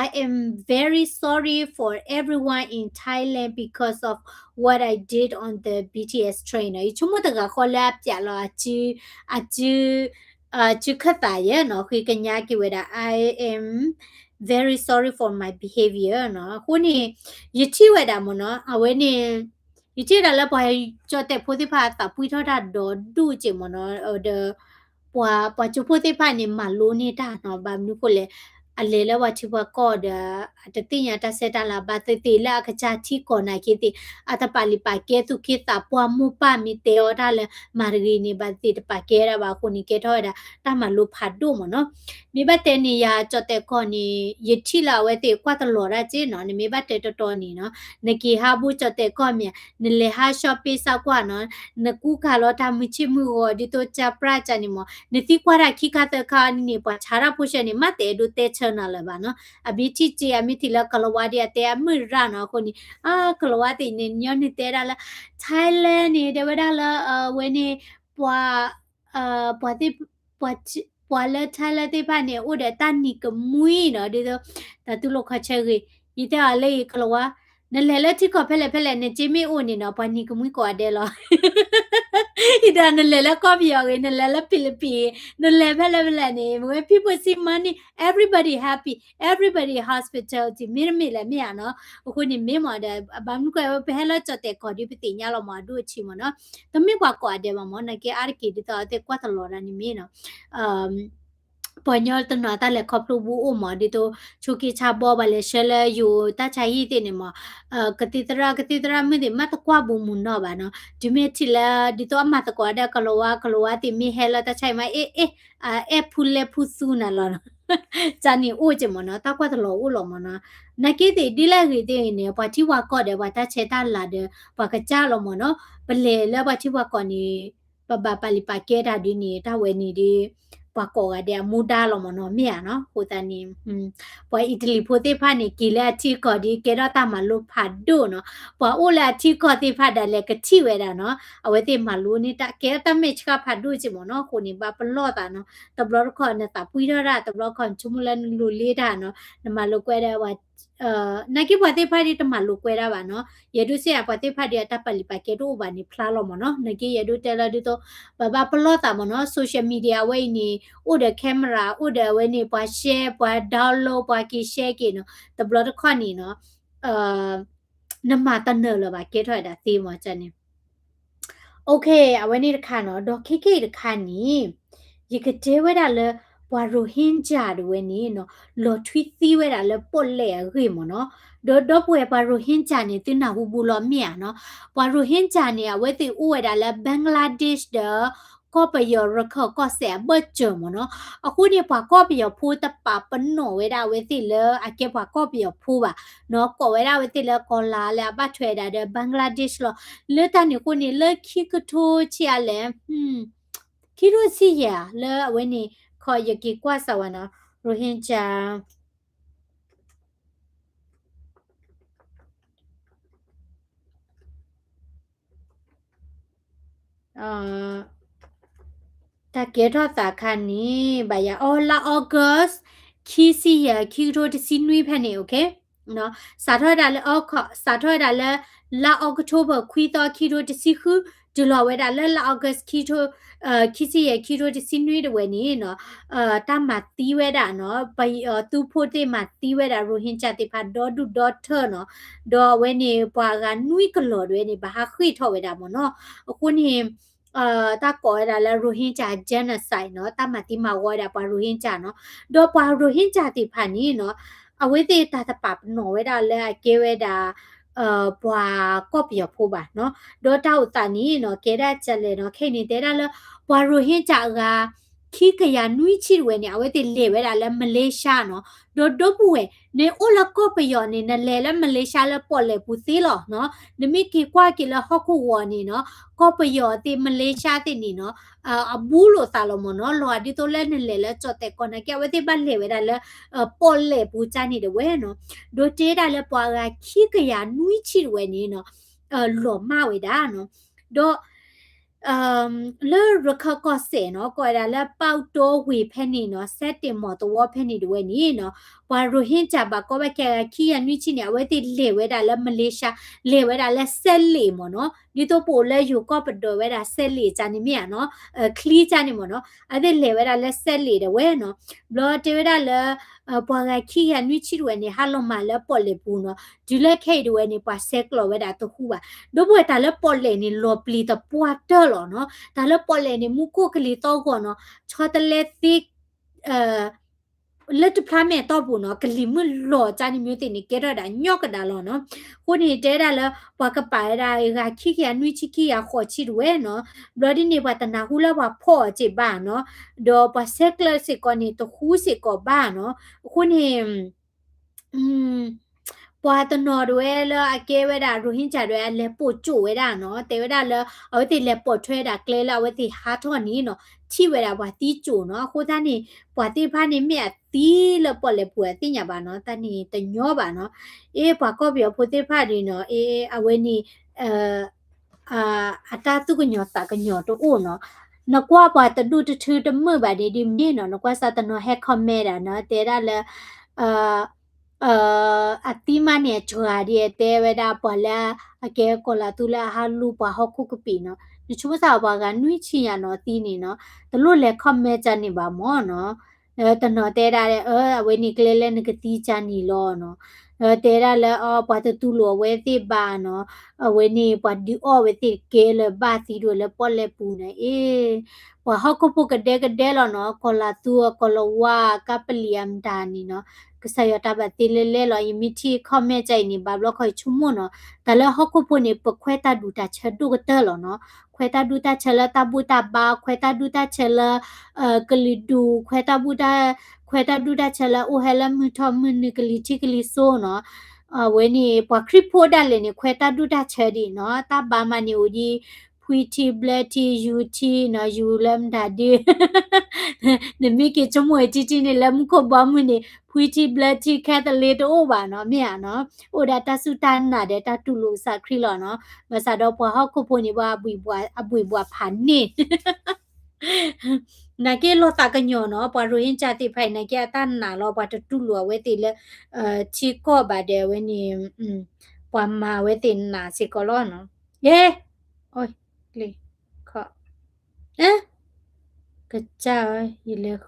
I am very sorry for everyone in Thailand because of what I did on the B T S train နီၤ. ယဆိကမိၣ်တဂၤဃီလၢအပျးလီၤ အစု အစု အစုခၢၣ်သးယဲနီၤ ဃ့ကညးက့ၤဝဲဒၣ် I am very sorry for my behavior နီၤ. အဃိန့ၣ် ယထံၣ်ဝဲဒၣ်မ့ၢ်နီၤ အဝဲန့ၣ် ယထံၣ်ဝဲဒၣ်လၢပှၤကၠီၣ်တဲာ်ဖိသ့ၣ်တဖၣ်သးပှံထီၣ်တၢ်ဒီးဒိၣ်က့ၤမ့ၢ်နီၤ ဒီး ပှၤ ပှၤကၠိဖိသ့ၣ်တဖၣ်န့ၣ် မၤလိန့ၢ်တၢ်နီၤ ဘၣ်မနုၤဃိလဲၣ် အလဲၤလၢပှၤထံပှၤကီၢ်ဒီး အတသ့ၣ်ညါတၢ်ဆဲးတၢ်လၤဘၣ်သ့ၣ်သ့ၣ်လၢအကစၢ်ထံကီၢ်နာ်က့သ့ၣ် အတပာ်လုၢ်ပာ်ကဲသူၣ်က့သးပှၢ်မိၢ်ပၢ်မ့ၢ်တဲအီၤတၢ်လၢမၤတဂ့ၤန့ၣ် ဘၣ်သ့ၣ်တပာ်ကဲဒၣ်ဘၣ်အဃိန့ၣ် ကဲထီၣ်ဝဲဒၣ်တၢ်မၤလိဖးဒိၣ်မ့ၢ်နီၤ. မ့ၢ်ဘၣ်တဲန့ၣ် ယၤကၠီၣ်တဲာ်ကီၢ်န့ၣ် ယထံၣ်လၢအဝဲသ့ၣ်ကွၢ်တလီၤဒၣ်က့နီၤ နမ့ၢ်ဘၣ်တဲတီတီန့ၣ်နီၤ နက့ၤဟးဘူၣ်ကၠီၣ်တဲာ်ကီၢ်မ့ၢ် နလဲၤဟး shopping စၢ်ကွၢ်နီၤ နကူကၤလီၤတၢ်မုၢ်ဆ့ၣ်မုၢ်ဂီၤ ဒ်သိးကၢပြၢ်ကၢန့ၣ်မ့ၢ် နသံကွၢ်တၢ်ခံခါသၢခါန့ၣ် ပှၤဆါတၢ်ဖိဆဲန့ၣ် မ့ၢ်တအဲၣ်ဒိးတဲဆၢနၤလၢၤဘၣ်နီၤ အမ့ၢ်ထံၣ်စ့ အမ့ၢ်ထံၣ်လၢကလၤဝါဒ်အတဲအမုၢ်ရၣ်နီၤ အဃိန့ၣ် အကလၤဝါသ့ၣ်န့ၣ် ညီနုၢ်တဲဒၣ်လၢ Thailand န့ၣ် တဲဝဲဒၣ်လၢ အဝဲန့ၣ် ပှၤ ပှၤသ့ၣ် ပှၤ ပှၤလၢ Thailand သ့ၣ်တဖၣ်န့ၣ် အိၣ်ဒီးတၢ်နံၤကမှံနီၤ ဒ်သိး တၢ်တူၢ်လိာ်ခီၣ်ဆၢဂ့ၤ ယတဲအီၤလၢယကလၤဝါ နလဲၤလၢထံကီၢ်ဖဲလဲၣ်ဖဲလဲၣ် နစ့မ့ၢ်အိၣ်န့ၣ်နီၤ ပှၤနံၤကမှံကိးဂၤဒဲးလီၤ ယတဲနလဲၤလၢကီၢ်ပယီၤဂ့ၤ နလဲၤလၢ Philippines ဂ့ၤ နလဲၤဖဲလဲၣ်ဖဲလဲၣ်န့ၣ် when people see money everybody happy everybody hospitality မ့တမ့ၢ်လဲၣ်မ့ၢ်ဧါနီၤ အဃိန့ၣ်မ့ၢ်မ့ၢ်ဒီး ဘၣ်မနုၤဃိ ပဟဲလၢကၠီၣ်တဲာ်ကီၢ်ဒ်ပသ့ၣ်ညါလီၤမ့ၢ်အဒိၣ်အဆံးမ့ၢ်နီၤ တမ့ၢ်ပှၤကိးဂၤဒဲးဘၣ်မ့ၢ် နာ်က့အါတက့ၢ်ဒ်သိးအဝဲသ့ၣ်ကွၢ်တလီၤဒၣ်န့ၣ်မ့ၢ်နီၤ ပှၤကညီတနီၤတၢ်လဲၤခီဖျိဘူးအိၣ်မ့ၢ် ဒ်သိး ဆိးက့ဆါဘီ ပှၤလဲၤဆှၢလၢယိၤတၢ်ဆါဟံၣ်သ့ၣ်န့ၣ်မ့ၢ် ကသံၣ်သရၣ် ကသံၣ်သရၣ်မုၣ်သ့ၣ် မ့ၢ်တကွၢ်ဘူးမုၢ်နီၢ်ဘၣ်နီၤ တုၤမ့ၢ်ထံၣ်လၢ ဒ်သိးအမၤသကိးဒီးကလၤဝါ ကလၤဝါသ့ၣ်မ့ၢ်ဟဲလၢတၢ်ဆါဟံၣ်မး အ့ၣ် အ့ၣ် အဲၣ်ဖူလဲၢ်ဖူသူနၤလီၤ ကန့ၣ်အိၣ်က့မ့ၢ်နီၤ တၢ်ကွၢ်တလီၤအိၣ်လီၤမ့ၢ်နီၤ နာ်က့သ့ၣ်ဒ်လဲၣ်ဂ့ၤသ့ၣ်ဂ့ၤန့ၣ် ပှၤထံပှၤကီၢ်ဒီး ပှၤတၢ်ဆဲးတၢ်လၤဒီး ပှၤကစၢ်လီၤမ့ၢ်နီၤ ပလဲၤလၢပှၤထံပှၤကီၢ်န့ၣ် ပဘၣ်ပာ်လုၢ်ပာ်ကဲတၢ်ဒ်န့ၣ် တၢ်ဝဲန့ၣ်ဒီး ပှၤကိးဂၤဒဲးအမူဒါလီၤမ့ၢ်နီၤ မ့ၢ်ဧါနီၤ အဃိသတးန့ၣ် ပှၤအံၣ်တလံၤဖိသ့ၣ်တဖၣ်န့ၣ် က့ၤလၢအထံကီၢ်ဒ်ကဲထီၣ်တၢ်မၤလိဖးဒိၣ်နီၤ ပှၤအိၣ်လၢအထံကီၢ်သ့ၣ်တဖၣ်ဒၣ်လဲာ်ကထံၣ်ဝဲဒၣ်နီၤ အဝဲသ့ၣ်မၤလိန့ၢ်တၢ်ကဲတၢ်မဲာ်ဆှးဖးဒိၣ်က့မ့ၢ်နီၤ အဃိန့ၣ် ဘၣ်ပလီၢ်သးနီၤ တဘျီတခီၣ်နသးပှံထီၣ်တၢ် တဘျီတခီၣ်နဆိကမိၣ်လၢနလူၤလ့တၢ်နီၤ နမၤလိကွဲဒီးပှၤ နာ်က့ပှၤသ့ၣ်တဖၣ်ဒ်တမၤလိာ်ကွဲဒၣ်ဘၣ်နီၤ, ယအဲၣ်ဒိးစ့ၢ်ကီးပှၤသ့ၣ်တဖၣ်ဒ်အတၢ်ပာ်လုၢ်ပာ်ကဲတအိၣ်ဘၣ်န့ၣ်ဖျါလီၤမ့ၢ်နီၤ, နာ်က့ယအဲၣ်ဒိးတဲလၢဒ်သိး ပဘၣ်ပလီၢ်သးမ့ၢ်နီၤ, social media အဝဲအံၤန့ၣ် အိၣ်ဒီး camera အိၣ်ဒီးအဝဲန့ၣ် ပှၤ share ပှၤ download ပှၤက့ၤ share က့ၤနီၤ, တဘျီတခီၣ်န့ၣ်နီၤ နမၤတနၢၤလၢၤဘၣ် ကဲထီၣ်ဝဲဒၣ်သ့မ့ၢ်န့ၣ် OK အဝဲန့ၣ်တခါနီၤ, ဒီးခဲကနံၣ်အံၤတခါန့ၣ် ယကတဲဝဲဒၣ်လၢ ပှၤ Rohingya တဝဲန့ၣ်နီၤ လီၤထွံသံဝဲဒၣ်လၢပီၣ်လဲၣ်အဂ့ၢ်မ့ၢ်နီၤ, ဒီးဒီပုၢ်ဝဲၢ်ပှၤ Rohingya န့ၣ် သုနၢ်ဟူဘူးလီၤမ့ၢ်ဧါနီၤ, ပှၤ Rohingya န့ၣ် အဝဲသ့ၣ်အိၣ်ဝဲဒၣ်လၢ Bangladesh ဒီး ကီၢ်ပယီၤရခၢၣ်ကီၢ်စဲၣ်အဘၢၣ်စၢၤမ့ၢ်နီၤ, အဃိန့ၣ် ပှၤကီၢ်ပယီၤဖိတပာ်ပနီၣ်ဝဲဒၣ်အဝဲသ့ၣ်လၢအကဲပှၤကီၢ်ပယီၤဖိဘၣ်နီၤ, ကိးဝဲဒၣ်အဝဲသ့ၣ်လၢကီၤလၤလၢအဘၣ်ထွဲဒၣ်ဒီး Bangladesh လီၤ, လၢတၢ်န့ၣ်အဃိန့ၣ် လၢခံကထိဆံးအါလဲၣ် ခံကထိဆံယဲၢ်လၢအဝဲန့ၣ် ခီယက့ၤကွၢ်စၢၤဝဲနီၤ Rohingya တၢ်ကဲထီၣ်သးခါန့ၣ် ဘၣ်ယၤအီၤ လါ August ခံဆံယဲၢ် ခံကထိတဆံနွံဖဲန့ၣ် OK စးထီၣ်ဝဲဒၣ်လၢ စးထီၣ်ဝဲဒၣ်လၢ လါ October ခွံသီ ခံကထိတဆံဃု တုၤလီၤဝဲဒၣ်လၢလါ August ခံဆံယဲၢ် ခံကထိတဆံနွံတဝဲန့ၣ်နီၤ တၢ်မၤသံဝဲဒၣ်နီၤ ပယီၤသုးဖိသ့ၣ်မၤသံဝဲဒၣ် Rohingya သ့ၣ်တဖၣ်ဒီဒူၣ်ဒီထၢနီၤ ဒီးအဝဲန့ၣ် ပှၤဂၤနွံကလီၤတဝဲန့ၣ် ဘၣ်ဟးဃ့ၢ်ထီၣ်ဝဲဒၣ်မ့ၢ်နီၤ အဃိန့ၣ် တၢ်ကိးဝဲဒၣ်လၢ Rohingya genocide နီၤ တၢ်မၤသံမၤဝီဝဲဒၣ်ပှၤ Rohingya နီၤ ဒီးပှၤ Rohingya သ့ၣ်တဖၣ်န့ၣ်နီၤ အဝဲသ့ၣ်တၢ်တပာ်ပနီၣ်ဝဲဒၣ်လၢအကဲဝဲဒၣ် ပှၤကီၢ်ပယီၤဖိဘၣ်နီၤ ဒီးတၢ်အိၣ်သးန့ၣ်နီၤ ကဲဒၣ်ကလဲၣ်နီၤ ခဲအံၤန့ၣ် တဲဒၣ်လၢ ပှၤ Rohingya အဂၤ ခံကယၤနွံဆံတဝဲန့ၣ် အဝဲသ့ၣ်လဲၤဝဲဒၣ်လၢ Malaysia နီၤ ဒီးဒီပုၢ်ဝဲၢ် နအိၣ်လၢကီၢ်ပယီၤန့ၣ် နလဲၤလၢ Malaysia လၢပီၣ်လဲၣ်ပူၤသ့လီၤနီၤ နမ့ၢ်က့ၤကွၢ်က့ၤလၢဟီၣ်ခိၣ်ဂီၤန့ၣ်နီၤ ကီၢ်ပယီၤသ့ၣ် Malaysia သ့ၣ်န့ၣ်နီၤ အဘူးလိာ်သးလီၤမ့ၢ်နီၤ လီၤဂာ်ဒ်သိးလၢနလဲၤလၢကၠီၣ်တဲာ်ကီၢ်နာ်က့ အဝဲသ့ၣ်ဘၣ်လဲၤဝဲဒၣ်လၢ ပီၣ်လဲၣ်ပူၤကၠၢန့ၣ်တဝဲနီၤ ဒီးတဲဒၣ်လၢပှၤဂၤခံကယၤနွံဆံတဝဲန့ၣ်နီၤ လီၤမၢ်ဝဲဒၣ်နီၤ ဒီး လၢရခၢၣ်ကီၢ်စဲၣ်နီၤ ကိးဝဲဒၣ်လၢ ပီၣ်တိဝ့ၢ်ဖဲန့ၣ်နီၤ စဲးတ့ၢ်မီၢ်သဝီဖဲန့ၣ်တဝဲန့ၣ်နီၤ ပှၤ Rohingya ဘၣ်ကီဘၣ်ခဲဂၤခံကယၤနွံဆံန့ၣ် အဝဲသ့ၣ်လဲၤဝဲဒၣ်လၢ Malaysia လဲၤဝဲဒၣ်လၢစဲးလ့ၣ်မ့ၢ်နီၤ ဒ်သိးပအိၣ်လၢယိၤကီၢ်ပဒိၣ်ဝဲဒၣ်စဲးလ့ၣ်ကၠၢန့ၣ်မ့ၢ်ဧါနီၤ ချံကၠၢန့ၣ်မ့ၢ်နီၤ အဝဲသ့ၣ်လဲၤဝဲဒၣ်လၢစဲးလ့ၣ်တဝဲနီၤ ဘျီတဲဝဲဒၣ်လၢ ပှၤဂၤခံကယၤနွံဆံတဝဲန့ၣ် ဟးလီၤမၢ်လၢပီၣ်လဲၣ်ပူၤနီၤ တုၤလၢခဲအံၤတဝဲန့ၣ် ပှၤဆဲးကျိးဝဲဒၣ်တဟူဘၣ် ဒီပုၢ်ဝဲၢ်တၢ်လၢပီၣ်လဲၣ်န့ၣ် လီၤပျံၤသပှၢ်တၢၢ်လီၤနီၤ တၢ်လၢပီၣ်လဲၣ်န့ၣ် မူခိၣ်ကလံၤသီၣ်ဂီၤနီၤ ဆီတလဲသ့ လၢတဖျါမဲာ်တီၢ်ပူၤနီၤ ကလံၤမုၢ်လီၤကၠၢန့ၣ်မ့ၢ်သ့ၣ်န့ၣ် ကဲထီၣ်ဒၣ်ညီကဒၣ်လီၤနီၤ အဃိန့ၣ်တဲဒၣ်လၢ ပှၤကပာ်ဝဲဒၣ်ဂၤခံကယၤနွံဆံခံကယၤဃိးဆံတဝဲနီၤ ဘျီဒ်န့ၣ် ပှၤတနၢ်ဟူလၢပှၤဖီၣ်အီၤစ့ၢ်ဘၣ်နီၤ ဒီးပှၤဆဲးကျိးစ့ၢ်ကီးန့ၣ် တဟူစ့ၢ်ကီးဘၣ်နီၤ အဃိန့ၣ် ပှၤတနီၤတဝဲလၢအကဲဝဲဒၣ် Rohingya တဝဲအလဲၤပိာ်ကၠိၣ်ဝဲဒၣ်နီၤ တဲဝဲဒၣ်လၢ အဝဲသ့ၣ်လဲၤပိာ်ထွဲဒၣ်ကျဲလၢအဝဲသ့ၣ်ဟးထီၣ်န့ၣ်နီၤ ထံၣ်ဝဲဒၣ်ပှၤသံကၠိၣ်နီၤ အဃိသတးန့ၣ် ပှၤသ့ၣ်တဖၣ်န့ၣ်မ့ၢ်အသံလၢပီၣ်လဲၣ်ပူၤအသ့ၣ်ညါဘၣ်နီၤ တၢ်န့ၣ်တညီဘၣ်နီၤ အ့ ပှၤကီၢ်ပယီၤဖိသ့ၣ်တဖၣ်န့ၣ်နီၤ အ့ အဝဲန့ၣ် အတၢ်သူၣ်ကညီၤသးကညီၤတအိၣ်နီၤ နကွၢ်ပှၤတဒူၣ်တထူတမုာ်ဘၣ်ဒ်ဒ်မ့ၢ်နီၤ နကွၢ်စးတနီၤဟဲ comment ဒၣ်နီၤ တဲဒၣ်လၢ အသံမးန့ၣ် အစှၤဒ်အတဲဝဲဒၣ် ပှၤလၢအကဲကီၤလၤသူလၢအဟးလူၤပှၤဟီၣ်ခိၣ်ကပံာ်နီၤ နဆိကမိၣ်သးပှၤဂၤနွံဆံညါနီၤသံန့ၣ်နီၤ တလိၣ်လဲၤ comment ကၢန့ၣ်ဘၣ်မ့ၢ်နီၤ တနီၤတဲဒၣ် အဝဲန့ၣ်ကျဲလၢနကသံကၢန့ၣ်လီၤနီၤ တဲဒၣ်လၢ အ ပှၤတတူၢ်လိာ်အဝဲသ့ၣ်ဘၣ်နီၤ အဝဲန့ၣ် ပှၤဒုးအီၣ်ဝဲသ့ၣ်ကဲလၢၤဘၣ်သံဒိၣ်လၢပီၣ်လဲၣ်ပူၤန့ၣ် အ့ ပှၤဟီၣ်ခိၣ်ဖိကဒဲကဒဲလီၤနီၤ ကီၤလၤသူ ကီၤလၤဝါ ကါပလံၤအမတၤန့ၣ်နီၤ ကစၢ်ယွၤတၢ်ဘၣ်သ့လၢလဲလီၤ ယမ့ၢ်ထံၣ် comment ကၢအံၤန့ၣ် ဘၣ်ဘျီခီယဆိကမိၣ်နီၤ တၢ်လၢဟီၣ်ခိၣ်ဖိန့ၣ် ပခွဲးတၢ်ဒူၣ်တၢ်ဆၢဒိၣ်ကတၢၢ်လီၤနီၤ ခွဲးတၢ်ဒူၣ်တၢ်ဆၢလၢတၢ်ဘူၣ်တၢ်ဘါ ခွဲးတၢ်ဒူၣ်တၢ်ဆၢလၢ ကလုာ်ဒူၣ် ခွဲးတၢ်ဘူၣ်တၢ် ခွဲးတၢ်ဒူၣ်တၢ်ဆၢလၢအိၣ်ဟဲလၢမုၢ်ထီၣ်မုၢ်နုာ်ကလံၤထံးကလံၤစိနီၤ အဝဲန့ၣ် ပှၤခရံာ်ဖိဒၣ်လဲာ်န့ၣ် ခွဲးတၢ်ဒူၣ်တၢ်ဆၢဒံးနီၤ တၢ်ဘါမးန့ၣ်အိၣ်ဒံး ဖှံထံ ဘျၢထံ ယူၤထံနီၤ ယူၤလၢမတၤဒု နမ့ၢ်က့ၤဆိကမိၣ်ဝဲထံထံန့ၣ် လၢမူခိၣ်ဘီမုၢ်န့ၣ် ဖှံထံ ဘျၢထံ ခဲသလ့တအိၣ်ဘၣ်နီၤ မ့ၢ်ဧါနီၤ အိၣ်ဒီးတၢ်စူၢ်တၢ်နာ်ဒီးတၢ်တူၢ်လိာ်ကစၢ်ခရံာ်လီၤနီၤ ဘၣ်ဆၣ်ဒီးပှၤဟီၣ်ခိၣ်ဖိန့ၣ် ဘၣ်အဘှံးဘှးဖးန့ၢ် အ နာ်က့လီၤသးကညီၤနီၤ, ပှၤရိဟ့ကၠၢ်သ့ၣ်တဖၣ်အံၤ နာ်က့အတၢ်နာ်လီၤ, ပှၤတတူၢ်လိာ်အဝဲသ့ၣ်လၢ ထံကီၢ်ဘၣ်ဒီးအဝဲန့ၣ် ပှၤမၤအဝဲသ့ၣ်နာ်စ့ၢ်ကီးလီၤနီၤ. ယဲ, ကစၢ်,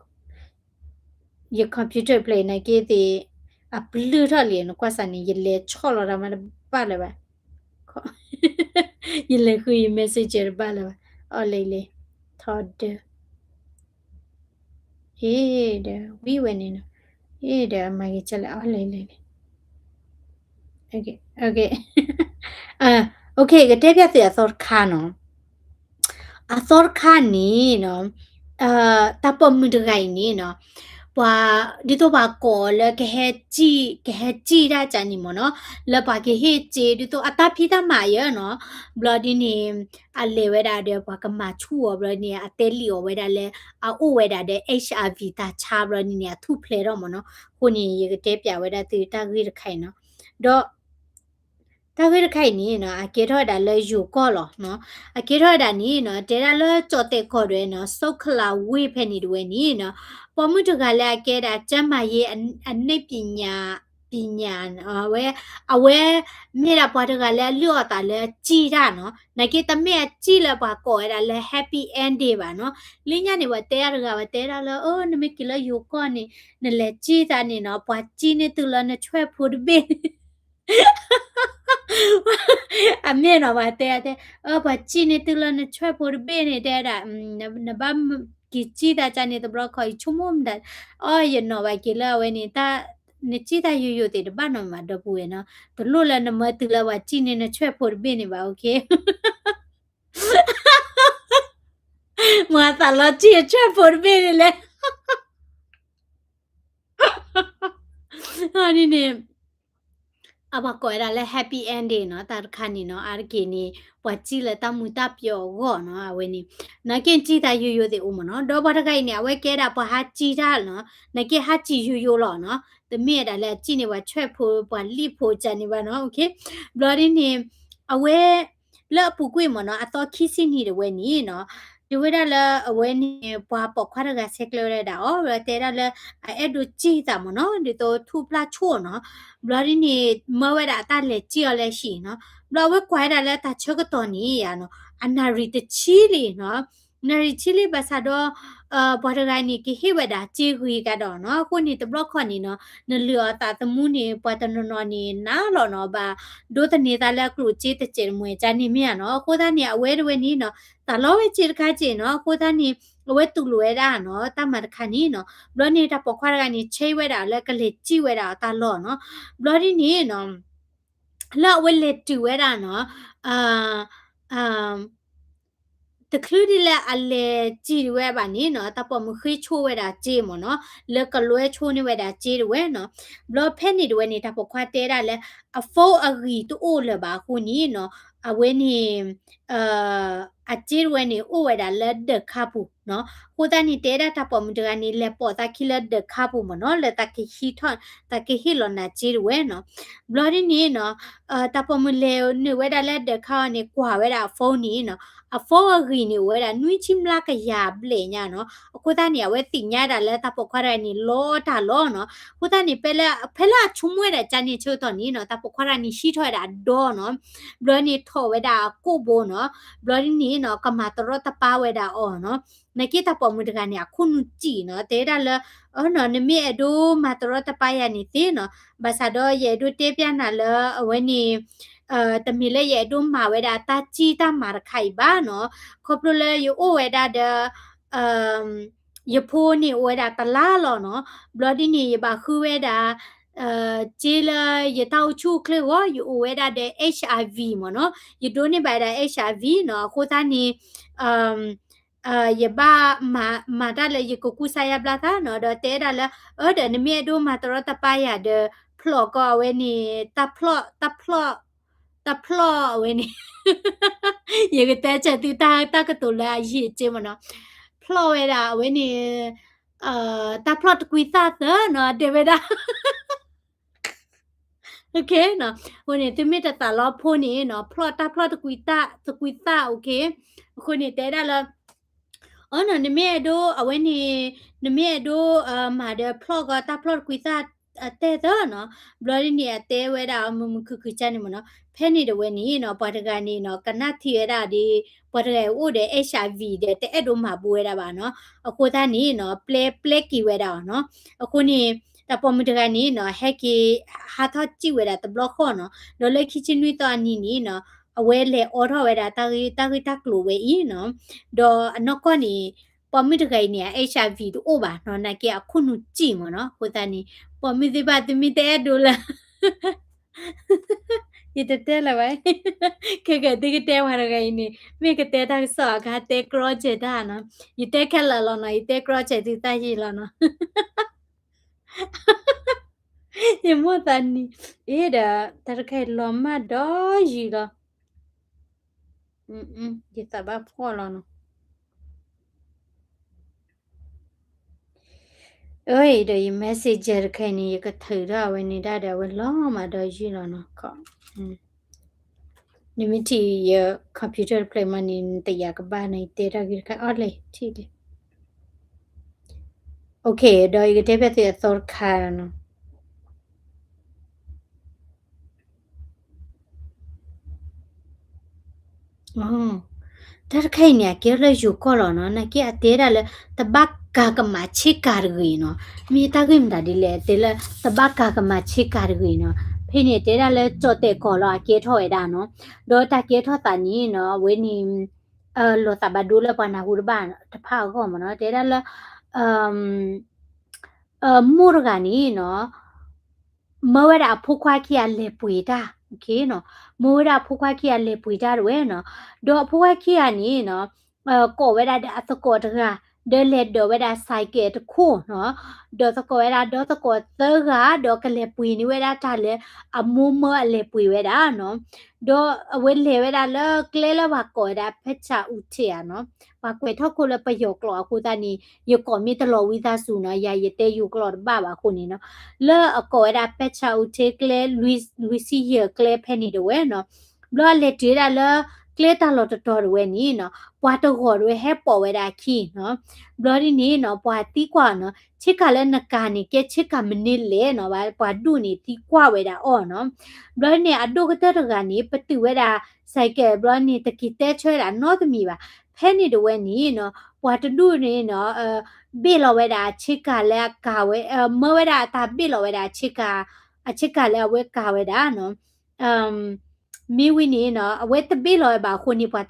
ယ computer play နာ်က့သ့ၣ် အပျုၢ်ထီၣ်လံ နကွၢ်စးန့ၣ် ယလဲၤဆီၣ်လီၤတၢ်မးတဘၣ်လၢၤဘၣ်. ယလဲၤဃုယ messenger တဘၣ်လၢၤဘၣ်. အီၤလံလံ, ထီဒၢ ဟ့ၣ်ဒီး ဝံၤဝဲန့ၣ်နီၤ, ဟ့ၣ်ဒီးအမၤဂ့ၤကလဲၣ် အီၤလံလံလံ. OK, ကတဲပျၢ်သုအသီတခါနီၤ. အသီတခါန့ၣ်နီၤ, တၢ်ပိာ်မုၣ်တဂၤအံၤန့ၣ်နီၤ, ပှၤ ဒ်သိးပှၤကိးအီၤလၢကဟဲ ကဟဲစံၣ်တၢ်ကန့ၣ်မ့ၢ်နီၤ, လၢပှၤကဟ့ၣ်စ့ ဒ်သိးအတၢ်ဖံးတၢ်မၤယဲနီၤ, ဘျီဒ်န့ၣ် အလဲၤဝဲဒၣ်ဒီးပှၤကမၤဆူၣ်အီၤ ဘျီန့ၣ် အတဲလံာ်အီၤဝဲဒၣ်လၢ အအိၣ်ဝဲဒၣ်ဒီး HIV တၢ်ဆါ ဘျီဒ်န့ၣ် အထူၣ်ဖျဲးထီၣ်မ့ၢ်နီၤ. အဃိန့ၣ် ယကတဲပျၢ်ဝဲဒၣ်သုတၢ်ဂ့ၢ်တခါအံၤနီၤ. ဒီး တၢ်ဂ့ၢ်တခါအံၤန့ၣ်နီၤ, အကဲထီၣ်ဝဲဒၣ်လၢယိၤကီၢ်လီၤနီၤ. အကဲထီၣ်ဝဲဒၣ်န့ၣ်နီၤ, တဲဒၣ်လၢကၠီၣ်တဲာ်ကီၢ်ဒၣ်ဝဲနီၤ, စိကလးဝ့ၢ်ဖဲန့ၣ်တဝဲန့ၣ်နီၤ, ပိာ်မုၣ်တဂၤလၢအကဲဒၣ် ကျန်းမာရေး အနည်းပညာ ပညာ အဝဲ အဝဲ မ့ၢ်ဒၣ်ပှၤတဂၤလၢအလုၢ်အီၣ်သးလၢအစံၣ်တၢ်နီၤ. နာ်က့တမ့ၢ်အစံၣ်လၢပှၤကိးဝဲဒၣ်လၢ happy ending ဘၣ်နီၤ. လၢညါန့ၣ် ပှၤတဲအါတဂၤ ပှၤတဲဒၣ်လၢ အိ နမ့ၢ်က့ၤလၢယိၤကီၢ်န့ၣ် နလဲၤစံၣ်သးန့ၣ်နီၤ, ပှၤစံၣ်န့ၢ်သုလၢနဆွဲၣ်ဖိတဘ့ၣ်န့ၣ် အမ့ၢ်နီၤ ပှၤတဲတဲ, အ ပှၤစံၣ်န့ၢ်သုလၢနဆွဲၣ်ဖိတဘ့ၣ်န့ၣ် တဲဒၣ်, နဘၣ်က့ၤစံၣ်သးကန့ၣ်တဘျီခီ ယဆိကမိၣ်မတၤ, အီ ယနီၤဘၣ်က့ၤလၢအဝဲန့ၣ် တၢ် နစံၣ်သးယိယိသ့ၣ်တဘၣ်နီတမံၤ ဒီပုၢ်ဝဲၢ်နီၤ, တလိၣ်လၢနမၢတုၤလၢပှၤစံၣ်န့ၢ်နဆွဲၣ်ဖိတဘ့ၣ်န့ၣ်ဘၣ်, OK. မၤသးလီၤစံၣ်အဆွဲၣ်ဖိတဘ့ၣ်န့ၣ်လဲၣ် န့ၣ်န့ၣ် အပှၤကိးဝဲဒၣ်လၢ happy ending နီၤ, တၢ်တခါန့ၣ်နီၤ, အါတက့ၢ်န့ၣ် ပှၤစံၣ်လၢတၢ်မူၤတၢ်ပျီၤအဂီၢ်နီၤ, အဝဲန့ၣ် နာ်က့စံၣ်သးယိယိသ့ၣ်အိၣ်မ့ၢ်နီၤ, ဒီးပှၤတဂၤအံၤန့ၣ် အဝဲကဲဒၣ်ပှၤဟးစံၣ်တၢ်နီၤ, နာ်က့ဟးစံၣ်ယိယိလီၤနီၤ, တမ့ၢ်ဝဲဒၣ်လၢအစံၣ်န့ၢ်ပှၤဆွဲၣ်ဖိ ပှၤလံၣ်ဖိကန့ၣ်ဘၣ်နီၤ, OK. ဘျီဒ်န့ၣ် အဝဲ လၢအပူၤကွံာ်မ့ၢ်နီၤ, အသီခံဆံနံၣ်တဝဲန့ၣ်နီၤ, တဲဝဲဒၣ်လၢအဝဲန့ၣ် ပှၤပိာ်ခွါတဂၤဆဲးကျၢဝဲဒၣ်အီၤ, ဝဲတဲဒၣ်လၢ အအဲၣ်ဒိးစံၣ်သးမ့ၢ်နီၤ, ဒ်သိးထူၣ်ဖျါဆိၣ်နီၤ, ဘျီဒ်န့ၣ် မၢဝဲဒၣ်အတၢ်လဲၤစံၣ်အီၤလၢဟံၣ်နီၤ, ဘျီအဝဲကွၢ်ဝဲဒၣ်လၢတၢ်ဆၢကတီၢ်န့ၣ်ယါနီၤ, အနၣ်ရံၣ်တဆံလံနီၤ, နၣ်ရံၣ်ဆံလံဘၣ်ဆၣ်ဒီး ပှၤတဂၤန့ၣ် ကဟ့ၣ်ဝဲဒၣ်စ့ဂ့ၤကဒီးနီၤ, အဃိန့ၣ် တဘျီခီန့ၣ်နီၤ, နလုၢ်အီၣ်သးသမူန့ၣ် ပှၤတနီၤနီၤန့ၣ် နးလီၤနီၤ, ဘၣ်ဒိးသန့ၤသးလၢအကျိၣ်စ့တစဲးတမှဲာ်ကန့ၣ်မ့ၢ်ဧါနီၤ, အဃိသတးန့ၣ် အဝဲတဝဲန့ၣ်နီၤ, သးလီဝဲစ့တခါစ့ၢ်နီၤ, အဃိသတးန့ၣ် အဝဲတူၢ်လိာ်ဝဲဒၣ်နီၤ, တၢ်မၤတခါန့ၣ်နီၤ, ဘျီန့ၣ် တၢ်ပိာ်ခွါတဂၤန့ၣ် ဆဲဝဲဒၣ်လၢကလဲၤစံၣ်ဝဲဒၣ်အတၢ်လီၢ်နီၤ, ဘျီဒ်န့ၣ်နီၤ လၢအဝဲလဲၤတုၤဝဲဒၣ်နီၤ, တချုးဒ်လၢအလဲၤစံၣ်ဝဲဘၣ်န့ၣ်နီၤ, တၢ်ပိာ်မုၣ်ဃ့ဆိဝဲဒၣ်စ့မ့ၢ်နီၤ, လၢကလွဲဆိန့ၢ်ဝဲဒၣ်စ့တဝဲနီၤ, ဘျီဖဲန့ၣ်တဝဲန့ၣ် တၢ်ပိာ်ခွါတဲဒၣ်လၢ အ phone အဂံၢ်တအိၣ်လၢၤဘၣ်အဃိန့ၣ်နီၤ, အဝဲန့ၣ် အစ့တဝဲန့ၣ် အိၣ်ဝဲဒၣ်လၢဒၢးခါပူၤနီၤ, အဃိသတးန့ၣ် တဲဒၣ်တၢ်ပိာ်မုၣ်တဂၤန့ၣ် လဲၤပိာ်သးခံလၢဒၢးခါပူၤမ့ၢ်နီၤ, လၢတၢ်ကဟ့ၣ်လီၤနၤစ့တဝဲနီၤ, ဘျီဒ်န့ၣ်နီၤ, တၢ်ပိာ်မုၣ်လဲၤနုာ်ဝဲဒၣ်လၢဒၢးခါအီၤန့ၣ် ကွၢ်ဝဲဒၣ်အ phone န့ၣ်နီၤ, အ phone အဂံၢ်န့ၣ် အိၣ်ဝဲဒၣ်နွံဆံမျးကယၤဘျဲၣ်ညါနီၤ, အဃိသတးန့ၣ် အဝဲသ့ၣ်ညါဒၣ်လၢတၢ်ပိာ်ခွါတဂၤန့ၣ် လီတၢ်လီၤနီၤ, အဃိသတးန့ၣ် ဖဲလၢအဆိကမိၣ်ဝဲဒၣ်ကန့ၣ်ဆၢကတီၢ်န့ၣ်နီၤ, တၢ်ပိာ်ခွါတဂၤန့ၣ် ဟံးထီၣ်ဝဲဒၣ်အဒီနီၤ, ဘျီန့ၣ်ထီၣ်ဝဲဒၣ်အကိာ်ဘိနီၤ, ဘျီဒ်န့ၣ်နီၤ ကမၤတရီတပါဝဲဒၣ်အီၤနီၤ, နာ်က့တၢ်ပိာ်မုၣ်တဂၤန့ၣ် အခိၣ်နူာ်စံၣ်နီၤ, တဲဒၣ်လၢ အနီၤ နမ့ၢ်အဲၣ်ဒိးမၤတရီတပါယၤန့ၣ်သ့နီၤ, ဘၣ်ဆၣ်ဒီးယအဲၣ်ဒိးတဲပျၢ်နၤလၢအဝဲန့ၣ် တမ့ၢ်လၢယအဲၣ်ဒိးမၤဝဲဒၣ်တၢ်စံၣ်တၢ်မၤတခါအံၤဘၣ်နီၤ, ခီဖျိလၢယအိၣ်ဝဲဒၣ်ဒီး ယဖိန့ၣ်အိၣ်ဝဲဒၣ်တလါလီၤနီၤ, ဘျီဒ်န့ၣ် ယဘၣ်ဃုဝဲဒၣ် စ့လၢယတၢ်အိၣ်ဆူၣ်အိၣ်ချ့အဂီၢ် ယအိၣ်ဝဲဒၣ်ဒီး HIV မ့ၢ်နီၤ, ယဒိးန့ၢ်ဘၣ်ဝဲဒၣ် HIV နီၤ, အဃိသတးန့ၣ် ယဘၣ်မၤတၢ်လၢယကကူစါယါဘျါသးနီၤ, ဒီးတဲဒၣ်လၢ အၢ ဒီးနမ့ၢ်အဲၣ်ဒိးမၤတရီတပါယၤဒီး ဖျီၣ်ကီးအဝဲန့ၣ် တၢ်ဖျီၣ် တၢ်ဖျီၣ် တၢ်ဖျီၣ်အဝဲန့ၣ် ယကတဲဆၢသုတၢ် တၢ်ကတိၤလၢအယံာ်က့မ့ၢ်နီၤ, ဖျီၣ်ဝဲဒၣ်အဝဲန့ၣ် တၢ်ဖျီၣ်တကွံသၣ်သၢနီၤ တဲဝဲဒၣ် အဃိန့ၣ် သုမ့ၢ်တသးလီဖိန့ၣ်နီၤ ဖျီၣ်တၢ်ဖျီၣ်တကွံသၣ် တကွံသၣ် OK, အဃိန့ၣ် တဲဒၣ်လၢ အီနီၤ နမ့ၢ်အဲၣ်ဒိး အဝဲန့ၣ် နမ့ၢ်အဲၣ်ဒိး မၤဒီးဖျီၣ်ကီး တၢ်ဖျီၣ်တကွံသၣ် အတဲသၢနီၤ, ဘျီဒ်န့ၣ် အတဲဝဲဒၣ်အီၤမုာ်မုာ်ခုၣ်ခုၣ်ကၢ်န့ၣ်မ့ၢ်နီၤ, ဖဲန့ၣ်တဝဲန့ၣ်နီၤ ပှၤတဂၤန့ၣ်နီၤ ကနၣ်ထံဝဲဒၣ်ဒီး ပှၤတဂၤအိၣ်ဒီး HIV ဒီး တအဲၣ်ဒိးမၤဘၣ်ဝဲဒၣ်ဘၣ်နီၤ, အဃိသတးန့ၣ်နီၤ ပျဲ ပျဲက့ၤဝဲဒၣ်အီၤနီၤ, အဃိန့ၣ် တၢ်ပိာ်မုၣ်တဂၤန့ၣ်နီၤ ဟဲက့ၤ ဟးထီၣ်စံၣ်ဝဲဒၣ်တဘျီဃီနီၤ, ဒီးလၢခံဆံနွံသီအနံၤန့ၣ်နီၤ အဝဲလဲၤအိးထီၣ်ဝဲဒၣ်တၢ်ဂ့ၢ် တၢ်ဂ့ၢ်တၢ်ကျိၤဝဲအံၤနီၤ, ဒီးအနီၢ်ကီၢ်န့ၣ် ပိာ်မုၣ်တဂၤအံၤန့ၣ် အ HIV တအိၣ်ဘၣ်နီၤ, နာ်က့အခိၣ်နူာ်စံၣ်မ့ၢ်နီၤ, အဃိသတးန့ၣ် ပိာ်မုၣ်သ့ၣ်တဖၣ် သုမ့ၢ်တအဲၣ်ဒိးလၢ ယတတဲလၢၤဘၣ်, ခဲကဲသုကတဲပှၤတဂၤအံၤန့ၣ် မ့ၢ်ကတဲတၢ်ကစီၣ်အခါ တဲကြီစဲးတၢ်နီၤ, ယတဲခဲလၢာ်လီၤနီၤ, ယတဲကြီစဲးသုသၣ်ယံာ်လီၤနီၤ ယမိၢ်သးနံၤ, အ့ဒီး တၢ်တခါအံၤလီၤမၢ်ဒီးယံာ်လီၤ, ယသးဘၣ်ဖှီၣ်လီၤနီၤ, အ့ဒီးယ messenger တခါအံၤန့ၣ် ယကထုးထီၣ်အဝဲန့ၣ်ဒၣ်ဒီး အဝဲလီၤမၢ်ဒီးယံာ်လီၤနီၤ, နမ့ၢ်ထံၣ်ယ computer တဖျၢၣ်မးန့ၣ် နတယာ်ကဘၣ်န့ၣ် ယတဲတၢ်ဂ့ၢ်တခါအီၤလဲၣ် ထံၣ်လဲၣ် OK ဒီးယကတဲဘၣ်သုအသီတခါနီၤ, တၢ်တခါအံၤန့ၣ် အကဲထီၣ်လၢယိၤကီၢ်လီၤနီၤ, နာ်က့အတဲဒၣ်လၢ တဘၣ်ကၤကမၤဆ့ကၤတဂ့ၤနီၤ, မ့ၢ်တၢ်ဂ့ၢ်မတၤဒ်လဲၣ် တဲလၢ တဘၣ်ကၤကမၤဆ့ကၤတဂ့ၤနီၤ, ဖဲန့ၣ်တဲဒၣ်လၢ ကၠီၣ်တဲၣ်ကီၢ်လီၤ အကဲထီၣ်ဝဲဒၣ်နီၤ, ဒီးတၢ်ကဲထီၣ်သးန့ၣ်နီၤ အဝဲန့ၣ် လီၤသးဘၣ်ဒိလၢပှၤနၢ်ဟူတဘၣ်တဖၣ်အဂီၢ်မ့ၢ်နီၤ, တဲဒၣ်လၢ မိၢ်တဂၤန့ၣ်နီၤ မၢဝဲဒၣ်အဖိခွါခံဂၤလဲၤပှ့ၤတၢ်, မၢဝဲဒၣ်အဖိခွါခံဂၤလဲၤပှ့ၤတၢ်တဝဲနီၤ, ဒီးအဖိခွါခံဂၤန့ၣ်နီၤ ကိးဝဲဒၣ်ဒီးအသကိးတဂၤ ဒီးလဲၤဒိးဝဲဒၣ် ဆိုင်ကယ် တခိၣ်နီၤ, ဒီးသကိးဝဲဒၣ်ဒီးသကိးသၢဂၤ ဒီးကလဲၤပှ့ၤန့ၢ်ဝဲဒၣ်တၢ်လၢအမိၢ်မၢအလဲၤပှ့ၤဝဲဒၣ်နီၤ, ဒီးအဝဲလဲၤဝဲဒၣ်လၢကျဲလၢပှၤကိးဝဲဒၣ် ဖဲဆၣ်အူထ့ဧါနီၤ, ပှၤကွဲးထီၣ်ခိၣ်လၢပယီၤကျိာ်အဃိသတးန့ၣ် ယကိးမ့ၢ်တလီၤဝံသးစူၤနီၤ, ယၤယတဲယိၤကျိာ်တဘၣ်ဘၣ်အဃိန့ၣ်နီၤ, လၢအကိးဝဲဒၣ် ဖဲဆၣ်အူထ့ကျဲ လွံၢ်ဆံယဲၢ်ကျဲဖဲန့ၣ်တဝဲနီၤ, ဘျီအလဲၤတုၤဝဲဒၣ်လၢ ကျဲတၢ်လီၢ်တတီၤတဝဲန့ၣ်နီၤ, ပှၤတဂီၤတဝဲဟဲပိာ်ဝဲဒၣ်အခံနီၤ, ဘျီဒ်န့ၣ်နီၤ ပှၤသံကွၢ်အီၤနီၤ, ဆ့ကၤလၢနကၤန့ၣ် ကဲဆ့ကၤမနုၤလဲၣ်နီၤ, ပှၤဒိၣ်န့ၣ်သံကွၢ်ဝဲဒၣ်အီၤနီၤ, ဘျီန့ၣ် အဒိၣ်ကတၢၢ်တဂၤန့ၣ် ပတုာ်ဝဲဒၣ် ဆိုင်ကယ် ဘျီန့ၣ် တက့ၤတဲဆၢဝဲဒၣ်နီတမံၤဘၣ်, ဖဲန့ၣ်တဝဲန့ၣ်နီၤ ပှၤတဒူၣ်န့ၣ်နီၤ ဘ့ၣ်လီၤဝဲဒၣ်အဆ့ကၤလၢအကၤဝဲ မၢဝဲဒၣ်အတၢ်ဘ့ၣ်လီၤဝဲဒၣ်အဆ့ကၤ, အဆ့ကၤလၢအဝဲကၤဝဲဒၣ်နီၤ မ့ၢ်ဝံၤန့ၣ်နီၤ အဝဲတဘ့ၣ်လီၤဝဲဘၣ်အဃိန့ၣ် ပှၤ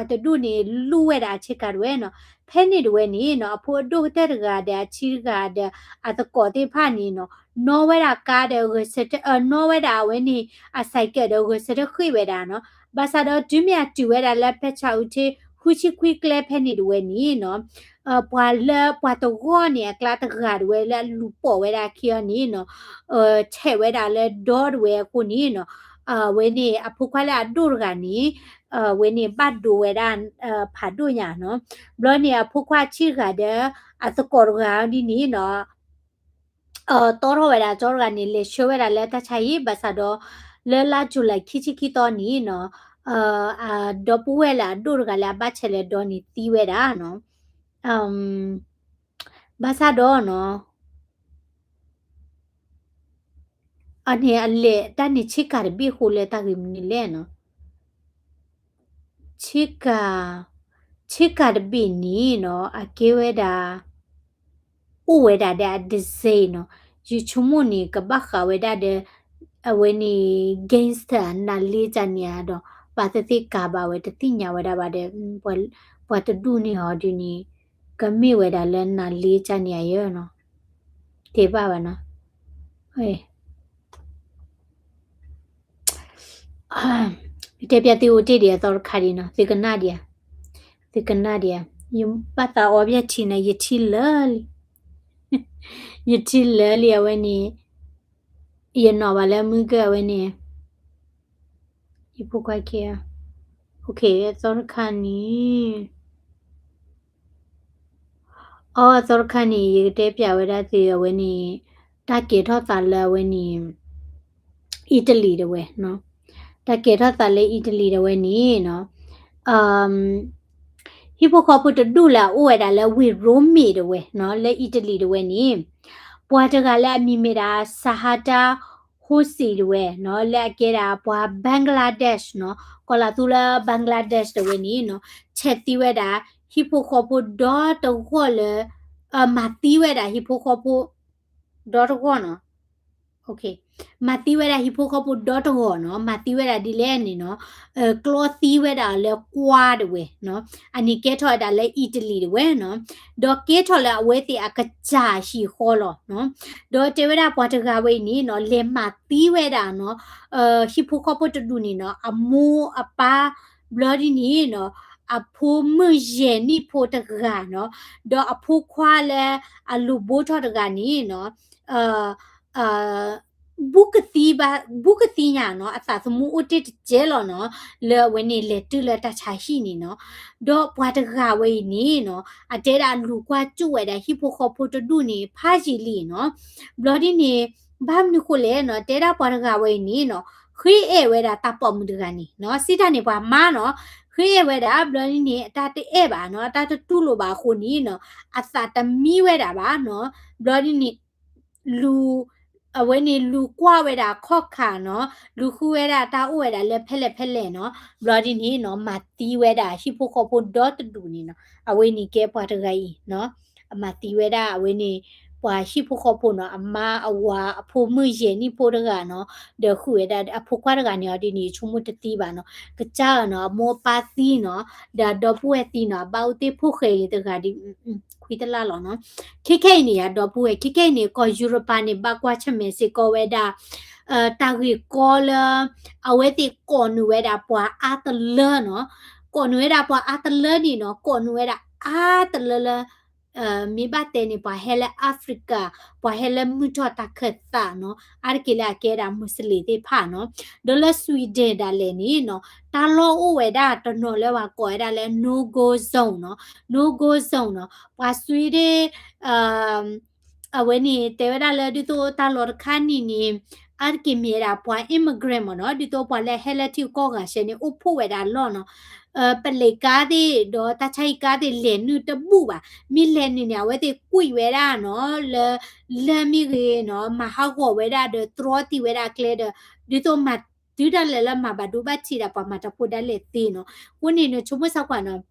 တဒူၣ်န့ၣ် လူၢ်ဝဲဒၣ်အဆ့ကၤတဝဲနီၤ, ဖဲန့ၣ်တဝဲန့ၣ်နီၤ အဖိအဒိၣ်ကတၢၢ်တဂၤဒီးအဆံးတဂၤဒီး အသကိးသ့ၣ်တဖၣ်န့ၣ်နီၤ နီၣ်ဝဲဒၣ်ကါဒီးဂဲၤဆၢထၢၣ် နီၣ်ဝဲဒၣ်အဝဲန့ၣ် အ ဆိုင်ကယ် ဒီးဂဲၤဆၢထၢၣ်ဃ့ၢ်ဝဲဒၣ်နီၤ, ဘၣ်ဆၣ်ဒီးတုၤမ့ၢ်အတုၤဝဲဒၣ်လၢဖဲဆၣ်အူထ့ ဃုဆံခွံကျဲဖဲန့ၣ်တဝဲန့ၣ်နီၤ ပှၤလၢပှၤတဂီၢ်န့ၣ် အကျါတဂၤတဝဲလၢအလူၤပိာ်ဝဲဒၣ်ခံအီၤန့ၣ်နီၤ ဆဲးဝဲဒၣ်လၢဒီတဝဲအဃိန့ၣ်နီၤ အဝဲန့ၣ်အဖိခွါလၢအဒိၣ်တဂၤန့ၣ် အဝဲန့ၣ်ဘၣ်ဒိဝဲဒၣ် ဖးဒိၣ်ညါနီၤ, ဘျီန့ၣ်အဖိခွါဆံးတဂၤဒီး အသကိးတဂၤဒ်န့ၣ်နီၤ တီထီၣ်ဝဲဒၣ်ကၠီတဂၤန့ၣ် လဲၤဆှၢဝဲဒၣ်လၢတၢ်ဆါဟံၣ် ဘၣ်ဆၣ်ဒီး လၢလါ July ခံဆံခံသီန့ၣ်နီၤ အဒီပုၢ်ဝဲၢ်လၢအဒိၣ်တဂၤလၢအဘၣ်ဆဲးလၢဒီန့ၣ်သံဝဲဒၣ်နီၤ, ဘၣ်ဆၣ်ဒီးနီၤ အန့ၣ်အလဲၤတၢ်န့ၣ်ဆ့ကၤတဘ့ၣ်အဃိလၢတၢ်ဂ့ၢ်မနုၤလဲၣ်နီၤ, ဆ့ကၤ, ဆ့ကၤတဘ့ၣ်န့ၣ်နီၤ အကဲဝဲဒၣ် အိၣ်ဝဲဒၣ်ဒီးအ design နီၤ, ယဆိကမိၣ်န့ၣ် ကဘၣ်ဃးဝဲဒၣ်ဒီး အဝဲန့ၣ် gangster နၤလ့ကန့ၣ်ဧါဒီး ဘၣ်သ့ၣ်သ့ၣ်ကၤဘၣ်ဝဲတသ့ၣ်ညါဝဲဒၣ်ဘၣ်ဒီး ပှၤတဒူၣ်န့ၣ်ဟီဒ်န့ၣ် ကမ့ၢ်ဝဲဒၣ်လၢနၤလ့ကန့ၣ်ဧါယဲနီၤ, တဲဘၣ်ဘၣ်နီၤ တဲပျးသုအိၣ်တ့ၢ်ဒံးအသီတခါဒံးနီၤ, သုကနၣ်ဒံးဧါ, သုကနၣ်ဒံးဧါ, ယဘၣ်သးအီပျဲၢ်ထံန့ၣ် ယထံလၢာ်လံ, ယထံလၢာ်လံအဝဲန့ၣ်, ယနီၣ်ဘၣ်လၢမုၢ်ကၢအဝဲန့ၣ်, ယဖိခွါခံဂၤ, အသီတခါန့ၣ် အီ အသီတခါန့ၣ် ယကတဲပျးဝဲဒၣ်သုအဝဲန့ၣ် တၢ်ကဲထီၣ်သးလၢအဝဲန့ၣ် အံၣ်တလံၤတဝဲနီၤ, တၢ်ကဲထီၣ်သးလၢအံၣ်တလံၤတဝဲန့ၣ်နီၤ, အ ဟံၣ်ဖိဃီဖိတဒူၣ်လၢအအိၣ်ဝဲဒၣ်လၢဝ့ၢ်ရိမ့ၤတဝဲနီၤ လၢအံၣ်တလံၤတဝဲန့ၣ် ပှၤတဂၤလၢအမံၤမ့ၢ်ဒၣ် Sahata Hossain တဝဲနီၤ လၢအကဲဒၣ်ပှၤ Bangladesh နီၤ ကီၤလၤသူလၢ Bangladesh တဝဲန့ၣ်နီၤ ဆဲးသံဝဲဒၣ် ဟံၣ်ဖိဃီဖိဒီတဂီၢ်လၢ မၤသံဝဲဒၣ်ဟံၣ်ဖိဃီဖိ ဒီတဂီၢ်နီၤ မၤသံဝဲဒၣ်ဟံၣ်ဖိဃီဖိဒီတဂီၢ်နီၤ မၤသံဝဲဒၣ်ဒ်လဲၣ်န့ၣ်နီၤ ကျီသံဝဲဒၣ်လၢကွါတဝဲနီၤ အန့ၣ်ကဲထီၣ်ဝဲဒၣ်လၢအံၣ်တလံၤတဝဲနီၤ ဒီးကဲထီၣ်လၢအဝဲသ့ၣ်အကစၢ်ဟံၣ်ဃီလီၤနီၤ ဒီးတဲဝဲဒၣ်ပှၤတဂၤဝဲအံၤန့ၣ်နီၤ လဲၤမၤသံဝဲဒၣ်နီၤ ဟံၣ်ဖိဃီဖိတဒူၣ်န့ၣ်နီၤ အမိၢ်အပၢ် ဘျီဒ်န့ၣ်နီၤ အဖိမုၣ်ယဲၢ်နံၣ်ဖိတဂၤနီၤ ဒီးအဖိခွါလၢ အလူၤဘိထီၣ်တဂၤန့ၣ်နီၤ ဘူးကသံဘၣ် ဘူးကသံညါနီၤ အသးသမူအိၣ်တ့ၢ်တကဲလီၤနီၤ လၢအဝဲန့ၣ်လဲၤတုၤလၢတၢ်ဆါဟံၣ်န့ၣ်နီၤ ဒီးပှၤတဂၤဝဲအံၤန့ၣ်နီၤ အတဲဒၣ်လူၤကွၢ်ကၠိၣ်ဝဲဒၣ်ဟံၣ်ဖိဃီဖိတဒူၣ်န့ၣ် ဖးယံာ်လံနီၤ ဘျီဒ်န့ၣ် ဘၣ်မနုၤဃိလဲၣ်နီၤ တဲဒၣ်ပှၤတဂၤဝဲအံၤန့ၣ်နီၤ ဃ့အဲၣ်ဝဲဒၣ်တၢ်ပိာ်မုၣ်တဂၤန့ၣ်နီၤ စံးတၢ်န့ၣ်ပှၤမါနီၤ ဃ့အဲၣ်ဝဲဒၣ် ဘျီဒ်န့ၣ် အတၢ်တအဲၣ်ဘၣ်နီၤ အတၢ်တတူၢ်လိာ်ဘၣ်အဃိန့ၣ်နီၤ အသးတမံဝဲဒၣ်ဘၣ်နီၤ ဘျီဒ်န့ၣ် လူၤ အဝဲန့ၣ်လူၤကွၢ်ဝဲဒၣ်ခီၣ်ခါနီၤ လူၤဃုဝဲဒၣ်တၢ်အိၣ်ဝဲဒၣ်လၢဖဲလဲၣ်ဖဲလဲၣ်နီၤ ဘျီဒ်န့ၣ်နီၤ မၤသံဝဲဒၣ်ဟံၣ်ဖိဃီဖိဒီတဒူၣ်န့ၣ်နီၤ အဝဲန့ၣ်ကဲပှၤတဂၤအံၤနီၤ အမၤသံဝဲဒၣ်အဝဲန့ၣ် ပှၤဟံၣ်ဖိဃီဖိနီၤ အမါအဝၤအဖိမုၣ်ယဲၢ်နံၣ်ဖိတဂၤနီၤ ဒီးဃုဝဲဒၣ်အဖိခွါတဂၤန့ၣ်အီၤဒ်န့ၣ် ဆိကမိၣ်တသံဘၣ်နီၤ ကစၢ်နီၤ အမိၢ်အပၢ်သံနီၤ ဒီးအဒီပုၢ်ဝဲၢ်သံနီၤ အဘၣ်အိၣ်သ့ၣ်ဖိၣ်ဃဲအံၤတဂၤဒ် ခွံတလါလီၤနီၤ ခဲခဲအံၤန့ၣ် အဒီပုၢ်ဝဲၢ် ခဲခဲအံၤန့ၣ် ကီၢ်ယူရပၤန့ၣ် ဘၣ်ကွၢ်ဆၢၣ်မဲာ်စ့ၢ်ကီးဝဲဒၣ် တၢ်ဂ့ၢ်ကီလၢ အဝဲသ့ၣ်ကိးနုာ်ဝဲဒၣ်ပှၤအါတလၢနီၤ ကိးနုာ်ဝဲဒၣ်ပှၤအါတလၢန့ၣ်နီၤ ကိးနုာ်ဝဲဒၣ်အါတလၢလၢ မ့ၢ်ဘၣ်တဲန့ၣ် ပှၤဟဲလၢ Africa ပှၤဟဲလၢမုၢ်ထီၣ်တၢ်ခၢၣ်သးနီၤ အါတက့ၢ်လၢအကဲဒၣ်မူးစလ့ၣ်သ့ၣ်တဖၣ်နီၤ ဒီးလၢ Sweden ဒၣ်လဲာ်န့ၣ်နီၤ တၢ်လီၢ်အိၣ်ဝဲဒၣ်တနီၤလၢပှၤကိးဝဲဒၣ်လၢ no go zone နီၤ no go zone နီၤ ပှၤ Sweden အဝဲန့ၣ် တဲဝဲဒၣ်လၢဒ်သိးတၢ်လီၢ်တခါန့ၣ်န့ၣ် အါတက့ၢ်မ့ၢ်ဝဲဒၣ်ပှၤ immigrant မ့ၢ်နီၤ ဒ်သိးပှၤလၢဟဲလၢထံကီၢ်ဂၤရှဲန့ၣ် အိၣ်ဖှိၣ်ဝဲဒၣ်လီၢ်နီၤ ပလ့းကါသ့ၣ် ဒီးတၢ်ဆါဟံၣ်ကါသ့ၣ် လဲၤနုာ်တဘူၣ်ဘၣ် မ့ၢ်လဲၤနုာ်န့ၣ် အဝဲသ့ၣ်ကွံာ်ဝဲဒၣ်နီၤ လၢ လၢမ့ၢ်ဂ့ၤနီၤ မၤဟးဂီၤဝဲဒၣ်ဒီးတြီတံၢ်ဝဲဒၣ်အကျဲဒီး ဒ်သိးမၤတုၤဒၣ်လဲာ်လၢမၤဘၣ်ဒိဘၣ်ထံးဒၣ်ပှၤမၤတၢ်ဖိဒၣ်လဲာ်သ့နီၤ အဃိန့ၣ်နဆိကမိၣ်စၢ်ကွၢ်နီၤ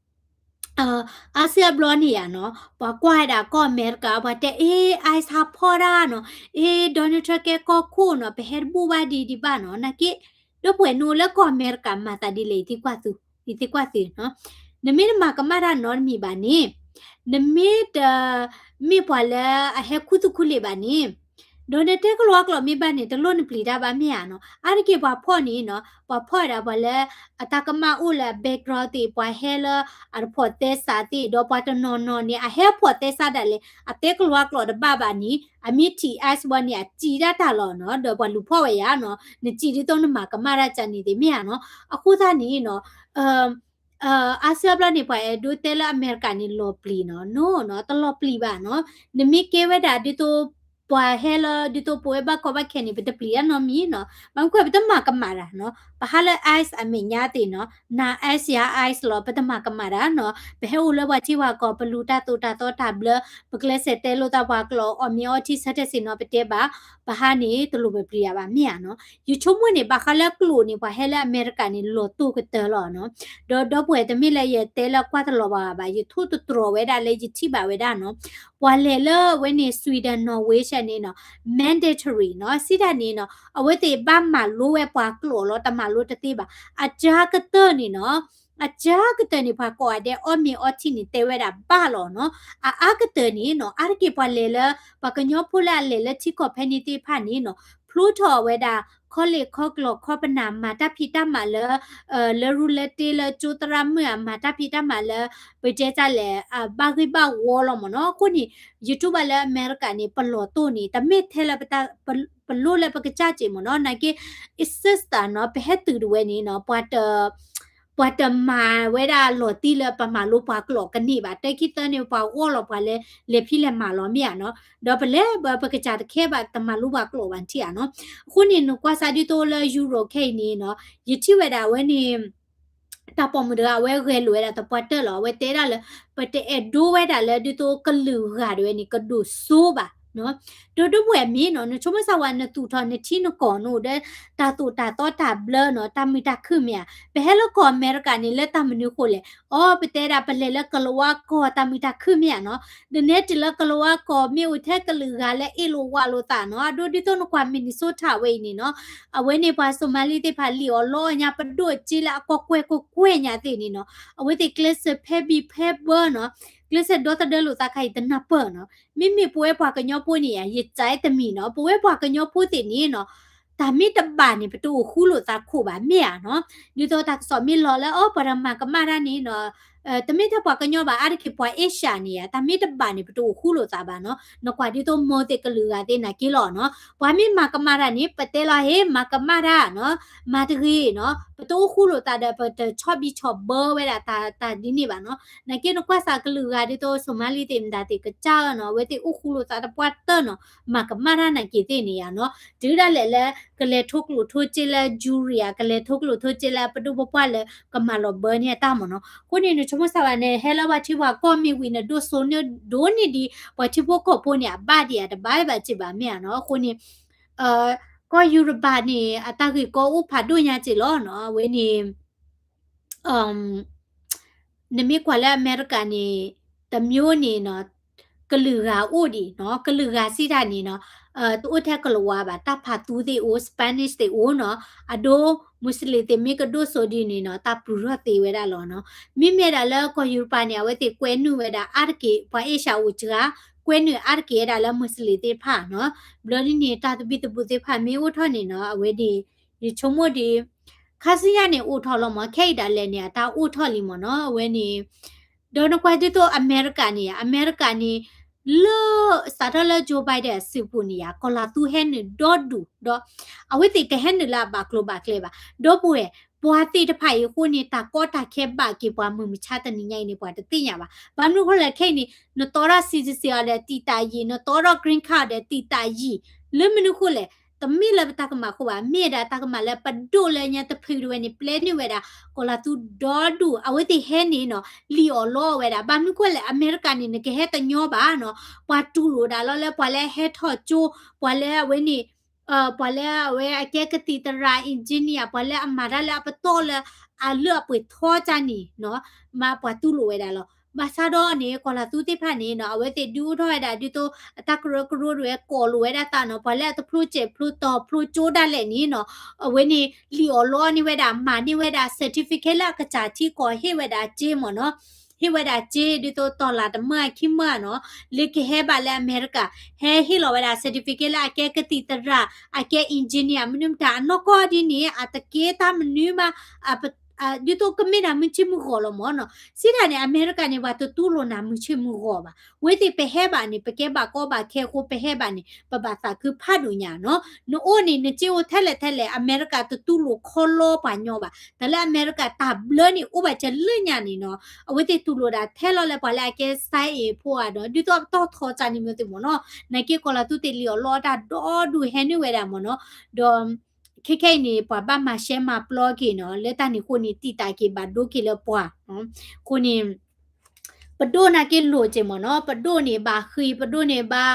အါစုအါဘျီန့ၣ်ယါနီၤ ပှၤကွၢ်ဝဲဒၣ်ကီၢ်အမဲရကၤ ပှၤတဲ အ့ ICE ဟးဖီၣ်တၢ်နီၤ အ့ Donald Trump ကဲကီၢ်ခိၣ်နီၤ ပဟဲတဘူၣ်ဘၣ်ဒံးဒံးဘၣ်နီၤ နာ်က့ ဒီပုၢ်ဝဲၢ်နအိၣ်လၢကီၢ်အမဲရကၤမၤသးဒ်လဲၣ် ယသံကွၢ်သု ယသံကွၢ်သုနီၤ နမ့ၢ်တမၤကမၣ်တၢ်နီတမံၤဘၣ်န့ၣ် နမ့ၢ်တ မ့ၢ်ပှၤလၢအဟဲခူသူၣ်ခူလံာ်ဘၣ်န့ၣ် ဒီးနတဲကလီကလီမ့ၢ်ဘၣ်န့ၣ် တလိၣ်နပျံၤတၢ်ဘၣ်မ့ၢ်ဧါနီၤ အါတက့ၢ်ပှၤဖီၣ်န့ၣ်နီၤ ပှၤဖီၣ်ဝဲဒၣ်ပှၤလၢ အတၢ်ကမၣ်အိၣ်လၢအ background သ့ၣ် ပှၤဟဲလၢအတဖိးသဲစးသ့ၣ် ဒီးပှၤတနီၤနီၤန့ၣ် အဟဲအဖိးသဲစးဒၣ်လဲာ် အတဲကလီကလီတဘၣ်ဘၣ်န့ၣ် အမ့ၢ်ထံၣ် ICE ဘၣ်န့ၣ် အစံးဒၣ်တၢ်လီၤနီၤ ဒီးပှၤလူၤဖီၣ်ဝဲယါနီၤ နစံးဒ်သိးနမၤကမၣ်တၢ်ကန့ၣ်သ့ၣ်မ့ၢ်ဧါနီၤ အဃိသတးန့ၣ်နီၤ အါစုအါဘျီန့ၣ် ပှၤအဲၣ်ဒိးတဲလၢအမဲရကၤန့ၣ်လီၤပျံၤနီၤ no နီၤ တလီၤပျံၤဘၣ်နီၤ နမ့ၢ်ကဲဝဲဒၣ်ဒ်သိး ပှၤဟဲလၢဒ်သိးပဝဲဘၣ်ကီဘၣ်ခဲန့ၣ် ပတပျံၤတၢ်နီတမံၤနီၤ ဘၣ်မနုၤပတမၤကမၣ်တၢ်နီၤ ပဟးလၢ ICE အမဲာ်ညါသ့ၣ်နီၤ နၤ ICE ယၤ ICE လီၤ ပတမၤကမၣ်တၢ်နီၤ ပဟဲအိၣ်လၢပှၤထံပှၤကီၢ် ပလူၤတၢ်သိၣ်တၢ်သီတၢ်ဘျၢ ပကျဲးစၢးတဲလိာ်သးပှၤကျိာ် အီၣ်မ့ၤအီထံဆၢထၢၣ်စ့ၢ်နီၤ ပတဲဘၣ် ပဟးန့ၣ် တလိၣ်ပပျံၤယၤဘၣ်မ့ၢ်ဧါနီၤ ယဆိကမိၣ်န့ၣ် ဘၣ်ဃးလၢကျိာ်န့ၣ် ပှၤဟဲလၢအမဲရကၤန့ၣ် လီၤတိၢ်ကတၢၢ်လီၤနီၤ ဒီးဒီပုၢ်ဝဲၢ်တမ့ၢ်လၢယတဲလၢကွၢ်တလီၤဘၣ်ဘၣ် ယထိၣ်သတြီၤဝဲဒၣ်လၢယထံၣ်ဘၣ်ဝဲဒၣ်နီၤ ပှၤလဲၤလၢအဝဲန့ၣ် Sweden Norway န့ၣ်နီၤ mandatory နီၤ စံးတၢ်န့ၣ်နီၤ အဝဲသ့ၣ်ဘၣ်မၤလိဝဲပှၤကျိာ်လီၤ တမၤလိတသ့ဘၣ် အစှၤကတၢၢ်န့ၣ်နီၤ အစှၤကတၢၢ်န့ၣ် ပှၤကိးဂၤဒဲးအီၣ်မ့ၤအီထံန့ၣ် တဲဝဲဒၣ်ဘၣ်လီၤနီၤ အအါကတၢၢ်န့ၣ်နီၤ အါတက့ၢ်ပှၤလဲၤလၢ ပှၤကညီဖိလၢအလဲၤလၢထံကီၢ်ဖဲန့ၣ်သ့ၣ်တဖၣ်န့ၣ်နီၤ ဖျိထီၣ်ဝဲဒၣ် ခီလ့ၣ်ခီကျိာ်ခီပနၢ် မၤတၢ်ဖံးတၢ်မၤလၢ လၢရူလၢတ့လၢကၠိသရၣ်မုၣ်ဧါ မၤတၢ်ဖံးတၢ်မၤလၢ ပတဲတၢ်လဲၣ် ဘၣ်ဂ့ၢ်ဘၣ်ဝီလီၤမ့ၢ်နီၤ အဃိန့ၣ် ယထံၣ်ဘၣ်လၢအမဲရကၤန့ၣ် ပလီၤတိၢ်န့ၣ် တမ့ၢ်ထဲလၢ ပလိၣ်လၢပကစၢ်စ့ၢ်မ့ၢ်နီၤ နာ်က့ it's just that နီၤ ပဟဲတုၤဒၣ်ဝဲန့ၣ်နီၤ ပှၤတ ပှၤတမၤဝဲဒၣ်လီၤတံၢ်လၢပမၤလိပှၤကျိာ်ကန့ၢ်ဘၣ် တၢ်ခံသၢန့ၣ် ပှၤဂီၢ်လီၤပှၤလဲၤ လဲၤဖံးလဲၤမၤလီၤမ့ၢ်ဧါနီၤ ဒီးပလဲၤပကစၢ်တခဲဘၣ် တမၤလိပှၤကျိာ်ဘၣ်ထံၣ်ဧါနီၤ အဃိန့ၣ် နကွၢ်စးဒ်သိးလၢ Europe ခဲအံၤန့ၣ်နီၤ ယထံၣ်ဝဲဒၣ်ဝဲန့ၣ် တၢ်ပိာ်မုၣ်တဂၤ အဝဲဂဲၤလိာ်ဝဲဒၣ်သပှၢ်တၢၢ်လီၤ. အဝဲတဲဒၣ်လၢ ပတအဲၣ်ဒိးဝဲဒၣ်လၢဒ်သိးကလုာ်ဂၤဒၣ်ဝဲန့ၣ် ကဒိၣ်စိဘၣ်နီၤ. ဒီးဒိၣ်ပှဲၤမ့ၢ်နီၤ နဆိကမိၣ်ဆၢဝဲ နသူၣ်ထီၣ်နထံနကီၢ် နအိၣ်ဒီးတၢ်သိၣ်တၢ်သီတၢ်ဘျၢနီၤ, တၢ်မုာ်တၢ်ခုၣ်မ့ၢ်ဧါ. ပဟဲလၢကီၢ်အမဲရကၤန့ၣ် လၢတၢ်မနုၤဃိလဲၣ်. အိ ပတဲဒၣ် ပလဲၤလၢကလံးဝါကီၢ် တၢ်မုာ်တၢ်ခုၣ်မ့ၢ်ဧါနီၤ. ဒီးနဲတုၤလၢကလံးဝါကီၢ် မ့ၢ်အိၣ်ထဲကလုာ်ဂၤလၢအ့ၣ်လိာ်ဝးလိာ်သးနီၤ. အဒိဒ်သိးနကွၢ် Minnesota ဝဲအံၤန့ၣ်နီၤ, အဝဲန့ၣ်ပှၤ Somali သ့ၣ်တဖၣ် လံၣ်အီၣ်လီအီၣ်ညါပဒိၣ်စ့လၢအကီၢ်ကွဲၢ်ကွဲၢ်ကွဲၢ်ညါသ့ၣ်န့ၣ်နီၤ, အဝဲသ့ၣ်ကျဲးစၢးဖဲဘံၣ်ဖဲဘၢနီၤ, ကျဲးစၢးဒီသဒၢလိာ်သးခါအံၤ တနၢ်ပၢၢ်နီၤ. မ့မ့ၢ်ပဝဲပှၤကညီဖိန့ၣ်ဧါ ယစံးတမံၤနီၤ, ပဝဲပှၤကညီဖိသ့ၣ်န့ၣ်နီၤ, တၢ်မ့ၢ်တဘၣ်န့ၣ် ပတအိၣ်ဃူလိာ်သးခိၣ်ဘၣ် မ့ၢ်ဧါနီၤ. ဒ်သိးတၢ်ကစီၣ်မ့ၢ်လီၤလၢ အိ ပှၤတမၤကမၣ်တၢ်န့ၣ်နီၤ, တမ့ၢ်ထဲပှၤကညီဘၣ် အါတက့ၢ်ပှၤအ့ရှၢၣ်န့ၣ်ဧါ, တၢ်မ့ၢ်တဘၣ်န့ၣ် ပတအိၣ်ဃူလိာ်သးဘၣ်နီၤ. နကွၢ်ဒ်သိးမိၢ်သ့ၣ်ကလုာ်ဂၤသ့ၣ်နာ်က့လီၤနီၤ, ပှၤမ့ၢ်မၤကမၣ်တၢ်န့ၣ် ပတဲလီၤ ဟ့ၣ် မၤကမၣ်တၢ်နီၤ, မၤတဂ့ၤနီၤ, ပတအိၣ်ဃူလိာ်သးဒီး ပတဆီၣ်ဘံၣ်ဆီၣ်ဘၢဝဲဒၣ်တၢ်ဒ်န့ၣ်ဘၣ်နီၤ. နာ်က့နကွၢ်စးကလုာ်ဂၤဒ်သိး Somali သ့ၣ်မတၤသ့ၣ်ကစၢ်ဧါနီၤ, အဝဲသ့ၣ်အိၣ်ဃူလိာ်သးသပှၢ်တၢၢ်နီၤ, မၤကမၣ်တၢ်နာ်က့သ့ၣ်န့ၣ်ဧါနီၤ. တုၤဒၣ်လဲာ်လၢ ကလဲၤထိကျိၣ်ထိစ့လၢ jury ဧါ, ကလဲၤထိကျိၣ်ထိစ့လၢပဒိၣ်ပပှၢ်လၢကမၤလီၤဘၢန့ၢ်အတၢ်မ့ၢ်နီၤ. အဃိန့ၣ် နဆိကမိၣ်ဆၢဝဲန့ၣ် ဟဲလၢပှၤထံပှၤကီၢ်မ့ၢ်ဝံၤ နဒိၣ်စိန့ၢ်ဒိၣ်န့ၢ်ဒံး ပှၤထံဖိကီၢ်ဖိန့ၣ် အဘၣ်ဒံးဧါ တဘၣ်ဘၣ်စ့ၢ်ဘၣ် မ့ၢ်ဧါနီၤ. အဃိန့ၣ် ကီၢ်ယူရပၤန့ၣ် အတၢ်ဂ့ၢ်ကီအိၣ်ဖးဒိၣ်ညါစ့ၢ်လီၤနီၤ. အဝဲန့ၣ် နမ့ၢ်ကွၢ်လၢအမဲရကၤန့ၣ် တမျိုးန့ၣ်နီၤ, ကလုာ်ဂၤအိၣ်ဒံးနီၤ, ကလုာ်ဂၤစံးတၢ်န့ၣ်နီၤ, တအိၣ်ထဲကလံးဝါဘၣ်, တၢ်ဖးသူသ့ၣ်အိၣ်, Spanish သ့ၣ်အိၣ်နီၤ, အဒိ Muslim သ့ၣ်မ့ၢ်ကဒိၣ်စိဒ်န့ၣ်နီၤ, တၢ်ပူၤထီၣ်သ့ဝဲဒၣ်လီၤနီၤ. မ့မ့ၢ်ဒၣ်လၢကီၢ်ယူရပၤန့ၣ် အဝဲသ့ၣ်ကွဲနုာ်ဝဲဒၣ်အါတက့ၢ် ပှၤအ့ရှၢၣ်အိၣ်စှၤ, ကွဲနုာ်အါတက့ၢ်ဝဲဒၣ်လၢ Muslim သ့ၣ်တဖၣ်နီၤ. ဘျီဒ်န့ၣ် တၢ်သဘံၣ်သဘုၣ်သ့ၣ်တဖၣ်မ့ၢ်အိၣ်ထီၣ်န့ၣ်နီၤ, အဝဲန့ၣ် ယဆိကမိၣ်ဒ် ခါဆူညါန့ၣ်အိၣ်ထီၣ်လီၤမး, ခဲအံၤဒၣ်လဲာ်န့ၣ် အတၢ်အိၣ်ထီၣ်လံမ့ၢ်နီၤ, အဝဲန့ၣ် ဒီးနကွၢ်ဒ်သိးအမဲရကၤန့ၣ်ဧါ, အမဲရကၤန့ၣ် လၢ စးထီၣ်လၢ Joe Biden အစုပူၤန့ၣ်ဧါ, ကီၤလၤသူဟဲနုာ်ဒီဒူၣ်, ဒီး အဝဲသ့ၣ်တဟဲနုာ်လၢအဘၣ်ကျိၤဘၣ်ကျဲဘၣ်, ဒီပုၢ်ဝဲၢ် ပှၤသ့ၣ်တဖၣ်အံၤအဃိန့ၣ် တၢ်ကီတၢ်ခဲဘၣ်က့ၤပှၤမုၢ်မဆါတနံၤညါအံၤန့ၣ် ပှၤတသ့ၣ်ညါဘၣ်. ဘၣ်မနုၤအဃိလဲၣ် ခဲအံၤန့ၣ် နတီထီၣ် citizen အီၤဒီးတံာ်တာ်ယံာ်, နတီထီၣ် green card အီၤဒီးတံာ်တာ်ယံာ်, လၢမနုၤအဃိလဲၣ် တမ့ၢ်လၢပတၢ်ကမၣ်အဃိဘၣ်, မ့ၢ်ဝဲဒၣ်တၢ်ကမၣ်လၢပဒိၣ်လၢညါတဖုဒၣ်ဝဲန့ၣ် ပျဲနုာ်ဝဲဒၣ် ကီၤလၤသူဒီဒူၣ်, အဝဲသ့ၣ်ဟဲန့ၣ်နီၤ လံၣ်အီၣ်လီအီၣ်ဝဲဒၣ်, ဘၣ်မနုၤအဃိလဲၣ် အမဲရကၤန့ၣ် နကဟဲတညီဘၣ်နီၤ, ပှၤတူၢ်လိာ်ဒၣ်လီၤလၢပှၤလၢအဟဲထီၣ်ကၠိ, ပှၤလၢအဝဲန့ၣ် ပှၤလၢအဝဲအကဲကသံၣ်သရၣ် engineer ပှၤလၢအမၤတၢ်လၢအပတီၢ်လၢအလၢအပှဲၤထီကၢ်န့ၣ်နီၤ, မ့ၢ်ပှၤတူၢ်လိာ်ဝဲဒၣ်လီၤ. ဘၣ်ဆၣ်ဒီးန့ၣ် ကီၤလၤသူသ့ၣ်တဖၣ်န့ၣ်နီၤ အဝဲသ့ၣ်ဒုးအိၣ်ထီၣ်ဝဲဒၣ်ဒ်သိး အတၢ်ကရၢကရိဒၣ်ဝဲ ကိးလိာ်ဝဲဒၣ်သးနီၤ, ပှၤလၢအတဖျိစဲးဖျိတီၤဖျိကၠိဒၣ်လဲာ်န့ၣ်နီၤ, အဝဲန့ၣ် လံၣ်အီၣ်လီအီၣ်န့ၢ်ဝဲဒၣ် မၤန့ၢ်ဝဲဒၣ် certificate လၢအကစၢ်ထံကီၢ် ဟ့ၣ်ဝဲဒၣ်စ့မ့ၢ်နီၤ, ဟ့ၣ်ဝဲဒၣ်စ့ ဒ်သိးတီၢ်လၢ်တမၢအခံမၢနီၤ, လၢကဟဲဘၣ်လၢအမဲရကၤ ဟဲဟ့ၣ်လီၤဝဲဒၣ် certificate လၢအကဲကသံၣ်သရၣ်, အကဲ engineer မနုၤမတၤ အနီၢ်ကီၢ်ဒ်န့ၣ် အတကဲတၢ်မနုၤမး, ဒ်သိးကမ့ၢ်ဒၣ်မုၢ်ဆ့ၣ်မုၢ်ဂီၤလီၤမ့ၢ်နီၤ, စံးတၢ်န့ၣ် အမဲရကၤန့ၣ် ပှၤတတူၢ်လိာ်နၤမုၢ်ဆ့ၣ်မုၢ်ဂီၤဘၣ်, ဝဲသ့ၣ်ပဟဲဘၣ်န့ၣ် ပကဲဘၣ်ကီဘၣ်ခဲအဃိ ပဟဲဘၣ်န့ၣ် ပဘၣ်သးခုဖးဒိၣ်ညါနီၤ, နအိၣ်န့ၣ် နစ့အိၣ်ထဲလဲၣ်ထဲလဲၣ် အမဲရကၤတတူၢ်လိာ်ခီလီပှၤညီဘၣ်, တၢ်လၢအမဲရကၤတၢ်ဘျၢန့ၣ် အိၣ်ဘၣ်စၢၤလၢညါန့ၣ်နီၤ, အဝဲသ့ၣ်တူၢ်လိာ်ဒၣ်ထဲလီၤလၢပှၤလၢအကဲ sign အ့ၣ်ဖိဧါဒီး ဒ်သိးအပတီၢ်ထီကၢ်န့ၣ်မ့ၢ်သ့ၣ်မ့ၢ်နီၤ, နာ်က့ကီၤလၤသူသ့ၣ်လံၣ်အီၣ်လီအီၣ်တၢ်ဒီဒူၣ်ဟဲနုာ်ဝဲဒၣ်မ့ၢ်နီၤ, ဒီး ခဲခဲအံၤန့ၣ် ပှၤဘၣ်မၤရှဲမၤပျီက့ၤနီၤ, လၢတၢ်န့ၣ်အဃိန့ၣ် တံာ်တာ်က့ၤဘၣ်ဒိက့ၤလၢပှၤ, အဃိန့ၣ် ပဒိၣ်နာ်က့လိၣ်က့ၤမ့ၢ်နီၤ, ပဒိၣ်န့ၣ်ဘၣ်ဃံး, ပဒိၣ်န့ၣ်ဘၣ်,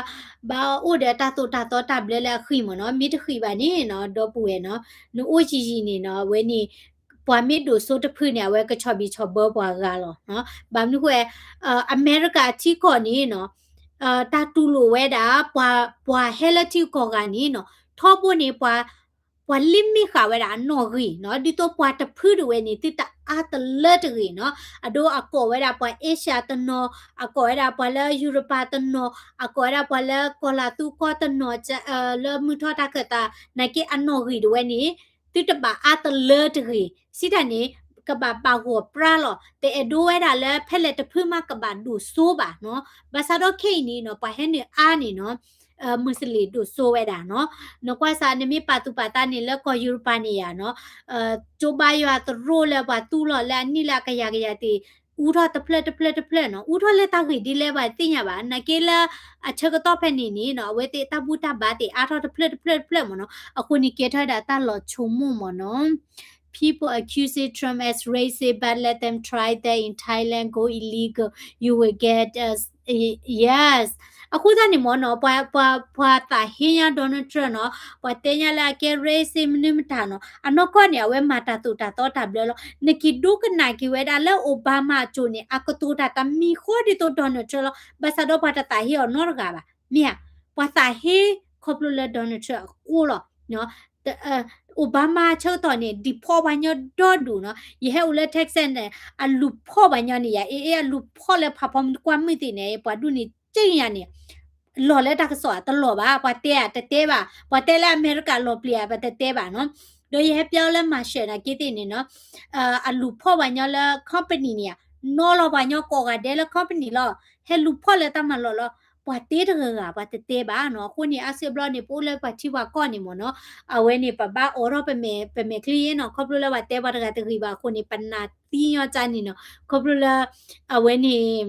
ဘၣ်အိၣ်ဒီးတၢ်သိၣ်တၢ်သီတၢ်ဘျၢလၢအဃံးမ့ၢ်နီၤ, မ့ၢ်တဃံးဘၣ်န့ၣ်နီၤ ဒီပုၢ်ဝဲၢ်နီၤ, နအိၣ်ယံာ်ယံာ်န့ၣ်နီၤ, အဝဲန့ၣ် ပှၤမ့ၢ်ဒိၣ်စိတဖုန့ၣ် အဝဲကဆီၣ်ဘံၣ်ဆီၣ်ဘၢပှၤဂၤလီၤ, ဘၣ်မနုၤဃိ အမဲရကၤထံကီၢ်န့ၣ်နီၤ, တၢ်တူၢ်လိာ်ဝဲဒၣ် ပှၤဟဲလၢထံကီၢ်ဂၤန့ၣ်နီၤ, ထီဘိန့ၣ် ပှၤ ပှၤလံမ့ၢ်ဃာ်ဝဲဒၣ်အနီၣ်ဂံၢ်နီၤ, ဒ်သိးပှၤတဖုဒၣ်ဝဲန့ၣ် သုတအါတလၢတဂ့ၤနီၤ, အဒိအကိးဝဲဒၣ်ပှၤအ့ရှၢၣ်တနီၤ, အကိးဝဲဒၣ်ပှၤလၢယူရပၤတနီၤ, အကိးဝဲဒၣ်ပှၤလၢကီၤလၤသူကီၢ်တနီၤ, လၢမုၢ်ထီၣ်တၢ်ခၢၣ်သး, နာ်က့အနီၣ်ဂံၢ်ဒၣ်ဝဲန့ၣ် သုတဘၣ်အါတလၢတဂ့ၤ, စံးတၢ်န့ၣ် ကဘၣ်ပာ်ဂီၢ်ပြါလီၤ, တအဲၣ်ဒိးဝဲဒၣ်လၢဖဲလဲၣ်တဖုမးကဘၣ်ဒိၣ်စိဘၣ်နီၤ, ဘၣ်ဆၣ်ဒီးခဲအံၤန့ၣ်နီၤ ပှၤဟဲနုာ်အါန့ၣ်နီၤ မူစလ့ၣ်ဒိၣ်စိဝဲဒၣ်နီၤ, နကွၢ်စး နမ့ၢ်ပာ်သူၣ်ပာ်သးန့ၣ်လၢကီၢ်ယူရပၤန့ၣ်ယါနီၤ, ကၠိဘါယွၤသရိာ်လၢပှၤသူလီၤလၢအနံၣ်လၢအကယၤကယၤသ့ၣ် အူထီၣ်တဖျၢၣ်တဖျၢၣ်တဖျၢၣ်နီၤ, အူထီၣ်လၢတၢ်ဂ့ၢ်ဒ်လဲၣ်ပှၤသ့ၣ်ညါဘၣ်, နာ်က့လၢအဆၢကတီၢ်ဖဲန့ၣ်န့ၣ်နီၤ အဝဲသ့ၣ်တၢ်ဘူၣ်တၢ်ဘါသ့ၣ်အါထီၣ်တဖျၢၣ်တဖျၢၣ်တဖျၢၣ်မ့ၢ်နီၤ, အဃိန့ၣ်ကဲထီၣ်ဝဲဒၣ်တၢ်လီၤဆိကမိၣ်မ့ၢ်နီၤ. People accusing Trump as racist, but let them try that in Thailand, go illegal, you will get uh, yes. အဃိသတးန့ၣ်မ့ၢ်နီၤ ပှၤ ပှၤ ပှၤသးဟ့ညါ Donald Trump နီၤ ပှၤတဲညါလၢအကဲ racist မနုၤမတၤနီၤ အနီၢ်ကီၢ်န့ၣ် အဝဲမၤတၢ်သိၣ်တၢ်သီတၢ်ဘျၢလီၤ. နက့ၤဒိကနၣ်က့ၤဝဲဒၣ်လၢ Obama အစိၤန့ၣ် အကတိၤတၢ်တမံၤဃီဒ်သိး Donald Trump လီၤ. ဘၣ်ဆၣ်ဒီးပှၤတသးဟ့အီၤနီတဂၤဘၣ်. မ့ၢ်ဧါ, ပှၤသးဟ့ခီဖျိလၢ Donald Trump အဃိလီၤ. Obama ဆၢကတီၢ်န့ၣ် ဒုးဖီၣ်ပှၤညီဒီဒူၣ်နီၤ. ယဟဲအိၣ်လၢ Texas န့ၣ် အလူၤဖီၣ်ပှၤညီန့ၣ်ယၤ အ့ အ့ အလူၤဖီၣ်လၢဖးဖီမုၢ်တကွၢ်မုၢ်သ့ၣ်န့ၣ် ပှၤဒူၣ်န့ၣ်က့ၢ်ယၤန့ၣ် လီၤလၢတၢ်ကစီၣ်အတလီၤဘၣ်. ပှၤတဲအတတဲဘၣ်, ပှၤတဲလၢအမဲရကၤလီၤပျံၤအပတတဲဘၣ်နီၤ. ဒီးယဟဲပျီလၢ Marshall န့ၣ်က့သ့ၣ်န့ၣ်နီၤ အလူၤဖီၣ်ပှၤညီလၢ company န့ၣ်ဧါ, နီၣ်လီၤပှၤညီကိးဂၤဒဲးလၢ company လီၤ. ဟဲလူၤဖီၣ်လၢတၢ်မၤလီၢ်လီၤ. ပှၤတဲတဂၤဂၤ ပှၤတတဲဘၣ်နီၤ. အဃိန့ၣ် အါစုအဘျီန့ၣ် ပအိၣ်လၢပှၤထံပှၤကီၢ်န့ၣ်မ့ၢ်နီၤ, အဝဲန့ၣ် ပဘၣ်အိးထီၣ်ပမဲာ် ပမဲာ်ချံနီၤ. ခီဖျိလၢပှၤတဲပှၤတဂၤတဂ့ၤဘၣ်အဃိန့ၣ် ပနာ်သံညီကၢ်န့ၣ်နီၤ. ခီဖျိလၢ အဝဲန့ၣ်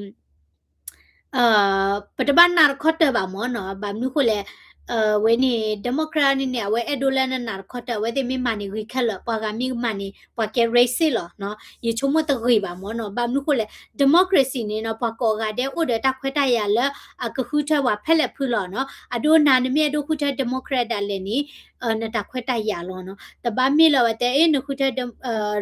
ပတဘၣ်နာ်တခီတၢၢ်ဘၣ်မ့ၢ်နီၤ. ဘၣ်မနုၤဃိလဲၣ်, အဝဲန့ၣ် Democrat န့ၣ်န့ၣ် အဝဲအဲၣ်ဒိးလၢနနာ်တခီတၢၢ်, အဝဲသ့ၣ်မ့ၢ်မၤန့ၣ်ဂ့ၤခဲလၢာ်, ပှၤဂၤမ့ၢ်မၤန့ၣ် ပှၤကဲ racist လီၤနီၤ. ယဆိကမိၣ်တဂ့ၤဘၣ်မ့ၢ်နီၤ. ဘၣ်မနုၤဃိလဲၣ်, democracy န့ၣ်နီၤ ပှၤကိးဂၤဒဲးအိၣ်ဒီးတၢ်ခွဲးတၢ်ယာ်လၢ အကဃုထၢပှၤဖဲလဲၣ်ဖုလီၤနီၤ. အဒိနၤ နမ့ၢ်အဲၣ်ဒိးဃုထၢ Democrat ဒၣ်လဲာ်န့ၣ် နတၢ်ခွဲးတၢ်ယာ်လီၤနီၤ. တဘၣ်မ့ၢ်လၢဝဲတဲ အ့ နဃုထၢ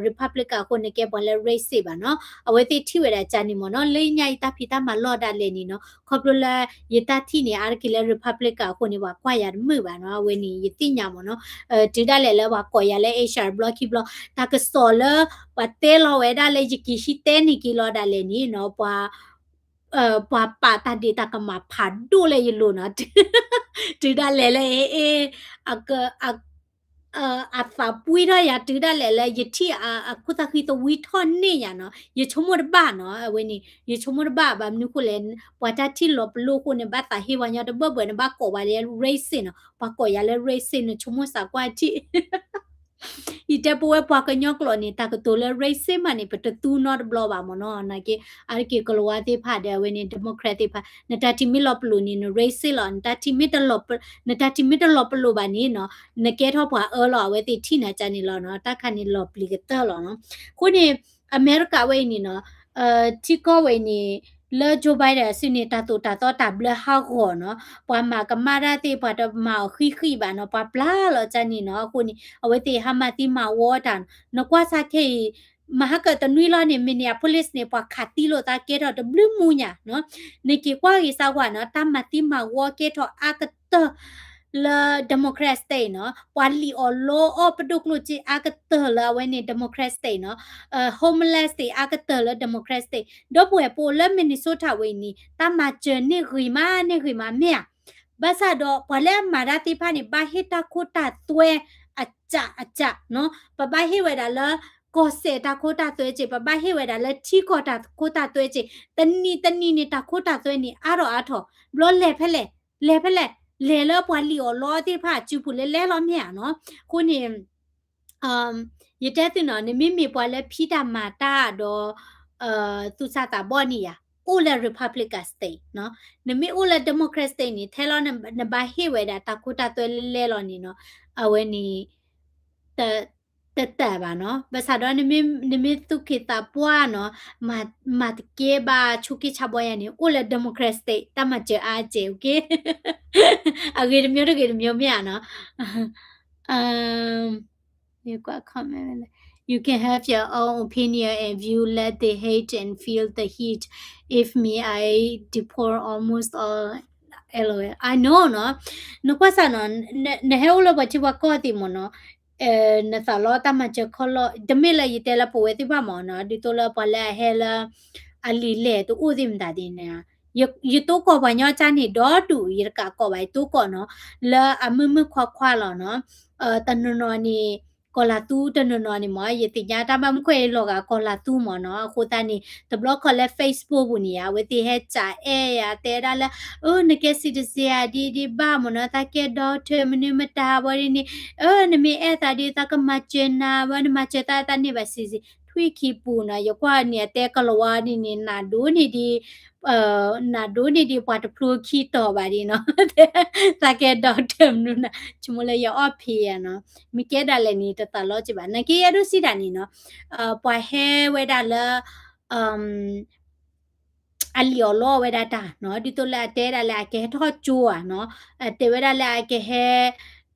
Republican အဃိ နကဲပှၤလၢ racist ဘၣ်နီၤ. အဝဲသ့ၣ်ထံၣ်ဝဲဒၣ်ကၢ်န့ၣ်မ့ၢ်နီၤ. လၢညါအံၤတၢ်ဖံးတၢ်မၤလီၢ်ဒၣ်လဲာ်န့ၣ်နီၤ, ခီဖျိလၢယတၢ်ထံၣ်န့ၣ် အါတက့ၢ်လၢ Republican အဃိန့ၣ် ပှၤကွၢ်ယၤတမုာ်ဘၣ်နီၤ. အဝဲန့ၣ် ယသ့ၣ်ညါမ့ၢ်နီၤ. တုၤဒၣ်လဲာ်လၢပှၤကိးယၤလၢ Asia တဘျီခံဘျီ, တၢ်ကစီၣ်လၢ ပှၤတဲလီၤဝဲဒၣ်လၢယက့ၤဟံးတဲန့ၢ်က့ၤလီၤဒၣ်လဲာ်န့ၣ်နီၤ, ပှၤ ပှၤပာ်တၢ်ဒ့ၣ်တၢ်ကမၣ်ဖးဒိၣ်လၢယလိၤနီၤ. တုၤဒၣ်လဲာ်လၢ အ့ အ အသးပှံထီၣ်ယၤတုၤဒၣ်လဲာ်လၢ ယထံၣ်အခိၣ်သးဃံသဝံထီၣ်န့ၢ်ယၤနီၤ. ယဆိကမိၣ်တဘၣ်နီၤ. အဝဲန့ၣ် ယဆိကမိၣ်တဘၣ် ဘၣ်မနုၤဃိလဲၣ်, ပှၤတၢ်ထံၣ်လီၤပလိာ်အဃိန့ၣ် ဘၣ်သးဟ့ပှၤညီတဘၢၣ်ဘၢၣ်န့ၣ် ဘၣ်ကိးပှၤလၢ racist နီၤ. ပှၤကိးယၤလၢ racist န့ၣ် ဆိကမိၣ်စးကွၢ်ထံၣ် ယတဲပဝဲပှၤကညီကျိာ်န့ၣ် တၢ်ကတိၤလၢ racist မးန့ၣ် ပတသူနီတဘျီဘၣ်မ့ၢ်နီၤ. နာ်က့ အါတက့ၢ် ကလၤဝါသ့ၣ်တဖၣ်ဒီး အဝဲန့ၣ် Democrat သ့ၣ်တဖၣ် နတၢ်ထံၣ်မ့ၢ်လီၤပလိာ်န့ၣ် န racist လီၤ. နတၢ်ထံၣ်မ့ၢ်တလီၤပလိာ်ဘၣ်န့ၣ်နီၤ, နကဲထီၣ်ပှၤအၢလီၤ. အဝဲသ့ၣ်ထံၣ်နၤကၢ်န့ၣ်လီၤနီၤ. တၢ်ခါန့ၣ်လီၤပျံၤကတၢၢ်လီၤနီၤ. အဃိန့ၣ် အမဲရကၤဝဲအံၤန့ၣ်နီၤ, ထံကီၢ်ဝဲအံၤန့ၣ် လၢ Joe Biden အစုန့ၣ် တၢ်သိၣ်တၢ်သီတၢ်ဘျၢဟးဂီၤနီၤ. ပှၤမၤကမၣ်တၢ်သ့ၣ် ပှၤတမၤအီၤဃံးဃံးဘၣ်နီၤ. ပှၤပျၢ်လီၤကၢ်န့ၣ်နီၤ. အဃိန့ၣ် အဝဲသ့ၣ်ဟးမၤသံမၤဝီတၢ်နီၤ. နကွၢ်ဆၢခဲအံၤ မဟါကတနွံလီၤန့ၣ် Minneapolis န့ၣ် ပှၤခးသံလိာ်သးကဲထီၣ်တဘျုးမူညါနီၤ. နက့ၤကွၢ်ဂ့ၤစၢ်ဝဲနီၤ, တၢ်မၤသံမၤဝီကဲထီၣ်အါကတၢၢ်လၢ Democrat State နီၤ. ပှၤလံၣ်အီၣ်လီအီၣ်ပဒိၣ်ကျိၣ်စ့အါကတၢၢ်လၢအဝဲန့ၣ် Democrat State နီၤ. Homeless သ့ၣ်အါကတၢၢ်လၢ Democrat State. ဒီပုၢ်ဝဲၢ်ပအိၣ်လၢ Minnesota ဝဲအံၤန့ၣ် တၢ်မၤစၢၤန့ၢ်ဂ့ၤမး န့ၢ်ဂ့ၤမး မ့ၢ်ဧါ. ဘၣ်ဆၣ်ဒီး ပှၤလၢအမၤတၢ်သ့ၣ်တဖၣ်န့ၣ် ဘၣ်ဟ့ၣ်တၢ်ခိတၢ်သွဲအကၠးအကၠးနီၤ. ပဘၣ်ဟ့ၣ်ဝဲဒၣ်လၢ ကီၢ်စဲၣ်တၢ်ခိတၢ်သွဲစ့ၢ်, ပဘၣ်ဟ့ၣ်ဝဲဒၣ်လၢထံကီၢ်တၢ်ခိတၢ်သွဲစ့ၢ်, တနံၤတနံၤန့ၣ် တၢ်ခိတၢ်သွဲန့ၣ် အါထီၣ်အါထီၣ်, ဘျီလဲၤဖဲလဲၣ်, လဲၤဖဲလဲၣ်, လဲၤလၢပှၤလံၣ်အီၣ်လီသ့ၣ်တဖၣ်အစုပူၤလၢလဲၤလီၤ မ့ၢ်ဧါနီၤ. အဃိန့ၣ် ယတဲသုနီၤ, နမ့မ့ၢ်ပှၤလၢဖံးတၢ်မၤတၢ်ဒီး သူၣ်စၢ်သးဘီၣ်န့ၣ်ယါ, အိၣ်လၢ Republican State နီၤ. နမ့ၢ်အိၣ်လၢ Democrat State န့ၣ် ထဲလီၤနဘၣ်ဟ့ၣ်ဝဲဒၣ်တၢ်ခိတၢ်သွဲလဲၤလီၤန့ၣ်နီၤ, အဝဲန့ၣ် တတၢၢ်ဘၣ်နီၤ. ဘၣ်ဆၣ်ဒီး နမ့ၢ်သူၣ်က့သးပှၢ်နီၤ, မၤတကဲဘၣ်ဆိးက့ဆါဘီယါန့ၣ် အိၣ်လၢ Democrat State တၢ်မၤစၢၤအါစဲး, အဂ့ၤတမျိုးတဂ့ၤတမျိုးမ့ၢ်ဧါနီၤ. ကွၢ် comment လဲၣ်. You can have your own opinion and view, let the hate and feel the heat. If me, I deport almost all, LOL. I know နီၤ. နကွၢ်စၢ်နီၤ, နဟဲအိၣ်လၢပှၤထံပှၤကီၢ်သ့ၣ်မ့ၢ်နီၤ, နသးလီတၢ်မၤစၢၤခီလီၤ, တမ့ၢ်လၢယတဲလၢပဝဲသ့ၣ်တဖၣ်မ့ၢ်နီၤ, ဒ်သိးလၢပှၤလၢအဟဲလၢ အလံာ်လဲၢ်တအိၣ်သ့ၣ်မတၤသ့ၣ်န့ၣ်, ယတိၢ်ကီၢ်ပှၤညီကၢ်န့ၣ် ဒီဒူၣ် ယတကးကီးဘၣ် ယတိၢ်ကီၢ်နီၤ, လၢအမုၢ်မုၢ်ခွါခွါလီၤနီၤ. တနီၤနီၤန့ၣ် ကီၢ်လၤသူတနီၤနီၤန့ၣ်မ့ၢ် ယသ့ၣ်ညါတၢ်ဘၣ်မနုၤဃိလီၤဂာ်ကီၢ်လၤသူမ့ၢ်နီၤ. အဃိသတးန့ၣ် တဘျီခီလၢ Facebook ပူၤန့ၣ်ဧါ, အဝဲသ့ၣ်ဟဲစံးအဲၣ်ယၤ တဲဒၣ်လၢ အၢ နကဲ citizen ဧါ ဒ်ဒ်ဘၣ်မ့ၢ်နီၤ, သးကဲ doctor မနုၤမတၤဘၣ်ဒ်န့ၣ်, အၢ နမ့ၢ်အဲၣ်သးဒ် သးကမၤစၢၤနၤဘၣ်, နမၤစၢၤသး သးန့ၢ်ဘၣ် citizen ခံပူၤနီၤ, ယကွၢ်န့ၣ် အတဲကလၤဝါန့ၣ်န့ၣ် နးဒိၣ်န့ၢ်ဒံး နးဒိၣ်န့ၢ်ဒံးပှၤတဖျိခံတီၤဘၣ်ဒံးနီၤ, သးကဲ doctor မနုၤနၤ, ဆိကမိၣ်လၢယအီၣ်ဖံးယၤနီၤ, မ့ၢ်ကဲဒၣ်လဲာ်န့ၣ် တသးလီၤက့ဘၣ်. နာ်က့ယအဲၣ်ဒိးစံးတၢ်န့ၣ်နီၤ, ပှၤဟဲဝဲဒၣ်လၢ အလံာ်အီၤလီအီၤဝဲဒၣ်တၢ်နီၤ, ဒ်သိးလၢအတဲဒၣ်လၢအကဟဲထီၣ်ကၠိဧါနီၤ, တဲဝဲဒၣ်လၢအကဟဲ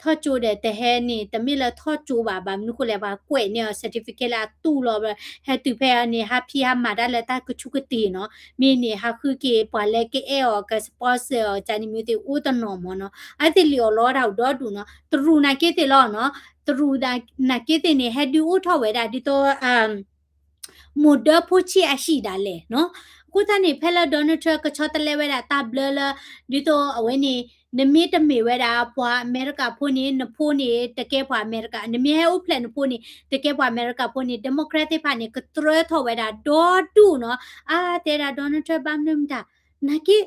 ထီၣ်ကၠိဒီး တဟဲန့ၣ် တမ့ၢ်လၢထီၣ်ကၠိဘၣ်, ဘၣ်မနုၤဃိလဲၣ် ပှၤကွဲးန့ၢ်အီၤ certificate လၢအတူၢ်လီၤ, ဟဲတုၤဖဲအံၤန့ၣ် ဟးဖံးဟးမၤတၢ်လၢတၢ်ကဆူးကတ့ၢ်နီၤ, မ့ၢ်န့ၣ် ဟးဃုက့ၤပှၤလၢကအဲၣ်အီၤ က sponsor အီၤ ကန့ၣ်မ့ၢ်သ့ၣ်အိၣ်တနီၤမ့ၢ်နီၤ, အဝဲသ့ၣ်လံာ်အီၤလီတၢ်အိၣ်ဒီဒူၣ်နီၤ, တရူးနာ်က့သ့ၣ်လီၤနီၤ, တရူးနာ်က့သ့ၣ်န့ၣ် ဟဲဒုးအိၣ်ထီၣ်ဝဲဒၣ်ဒ်သိး မိၢ်ဒၢဖိဆံးအဟံၣ်ဒၣ်လဲာ်နီၤ. အဃိသတးန့ၣ် ဖဲလၢ Donald Trump ကဆီတလဲဝဲဒၣ်တၢ်ဘျၢလၢ ဒ်သိးအဝဲန့ၣ် နမ့ၢ်တမ့ၢ်ဝဲဒၣ်ပှၤအမဲရကၤဖိန့ၣ် နဖိန့ၣ် တကဲပှၤအမဲရကၤ, နမ့ၢ်ဟဲအိၣ်ဖျဲၣ်နဖိန့ၣ် တကဲပှၤအမဲရကၤဖိန့ၣ် Democrat သ့ၣ်တဖၣ်န့ၣ် ကတြၢထီၣ်ဝဲဒၣ်ဒီဒူၣ်နီၤ. အါ တဲဒၣ် Donald Trump ဘၣ်မနုၤမတၤ နာ်က့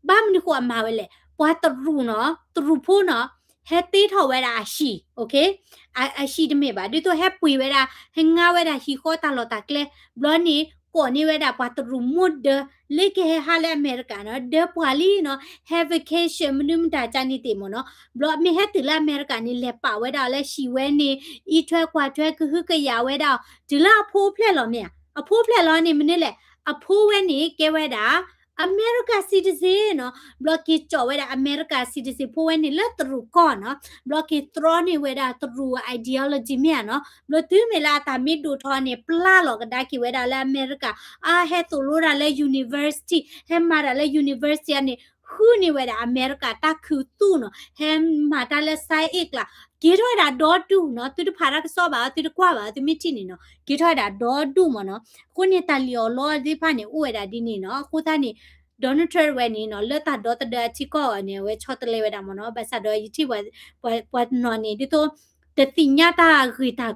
ဘၣ်မနုၤဃိအမၤဝဲလဲၣ်, ပှၤတရူးနီၤ, တရူးဖိနီၤ, ဟဲတ့ထီၣ်ဝဲဒၣ်အဟံၣ်, အဟံၣ်တမ့ၢ်ဘၣ်, ဒ်သိးဟဲပှ့ၤဝဲဒၣ် ဟဲငါဝဲဒၣ်ဟံၣ်ဃီတၢ်လီၢ်တၢ်ကျဲ, ဘျီန့ၣ် ကိးန့ၢ်ဝဲဒၣ်ပှၤတရူးမိၢ်ဒၢ လၢကဟဲဟးလၢအမဲရကၤနီၤ, ဒၢပှၤလံနီၤ, ဟဲ vacation မနုၤမတၤကန့ၣ်သ့ၣ်မ့ၢ်နီၤ, ဘျီမ့ၢ်ဟဲတုၤလၢအမဲရကၤန့ၣ် လဲၤပာ်ဝဲဒၣ်လၢဟံၣ်ဝဲန့ၣ် အံးထွဲကွၢ်ထွဲကဟုကယာ်ဝဲဒၣ် တုၤလၢအဖိအိၣ်ဖျဲၣ်လီၤမ့ၢ်ဧါ, အဖိအိၣ်ဖျဲၣ်လီၤန့ၣ် မနုၤလဲၣ်, အဖိဝဲန့ၣ် ကဲဝဲဒၣ် အမဲရကၤ citizen နီၤ, ဘျီက့ၤကၠီၣ်ဝဲဒၣ် အမဲရကၤ citizen ဖိဝဲန့ၣ်လၢတရူးကီၢ်နီၤ, ဘျီက့ၤတြီန့ၢ်ဝဲဒၣ်တရူး ideology မ့ၢ်ဧါနီၤ, ဘျီတုၤမ့ၢ်လၢအတၢ်မ့ၢ်ဒိၣ်ထီၣ်န့ၣ် ပျၢ်လီၤကဒါက့ၤဝဲဒၣ်လၢအမဲရကၤ, အါ ဟဲသိၣ်လိတၢ်လၢ university, ဟဲမၤတၢ်လၢ university န့ၣ် ဃုန့ၢ်ဝဲဒၣ်အမဲရကၤတၢ်ခူသူၣ်နီၤ, ဟဲမၤတၢ်လၢ science အကျါ, က့ၤထီၣ်ဝဲဒၣ်ဒီဒူၣ်နီၤ, သုတဖးတၢ်ကစီၣ်ဘၣ် သုတကွၢ်ဘၣ် သုမ့ၢ်ထံၣ်န့ၣ်နီၤ, က့ၤထီၣ်ဝဲဒၣ်ဒီဒူၣ်မ့ၢ်နီၤ, အဃိန့ၣ် တၢ်လံၣ်အီၣ်လီအီၤသ့ၣ်တဖၣ်န့ၣ် အိၣ်ဝဲဒၣ်ဒ်န့ၣ်နီၤ, အဃိသတးန့ၣ် Donald Trump ဝဲန့ၣ်နီၤ, လၢတၢ်ဒီသဒၢအထံကီၢ်အီၤန့ၣ် အဝဲဆီတလဲဝဲဒၣ်မ့ၢ်နီၤ, ဘၣ်ဆၣ်ဒီးယထံၣ် ပှၤတနီၤန့ၣ် ဒ်သိး တသ့ၣ်ညါတၢ်ဂ့ၢ်တၢ်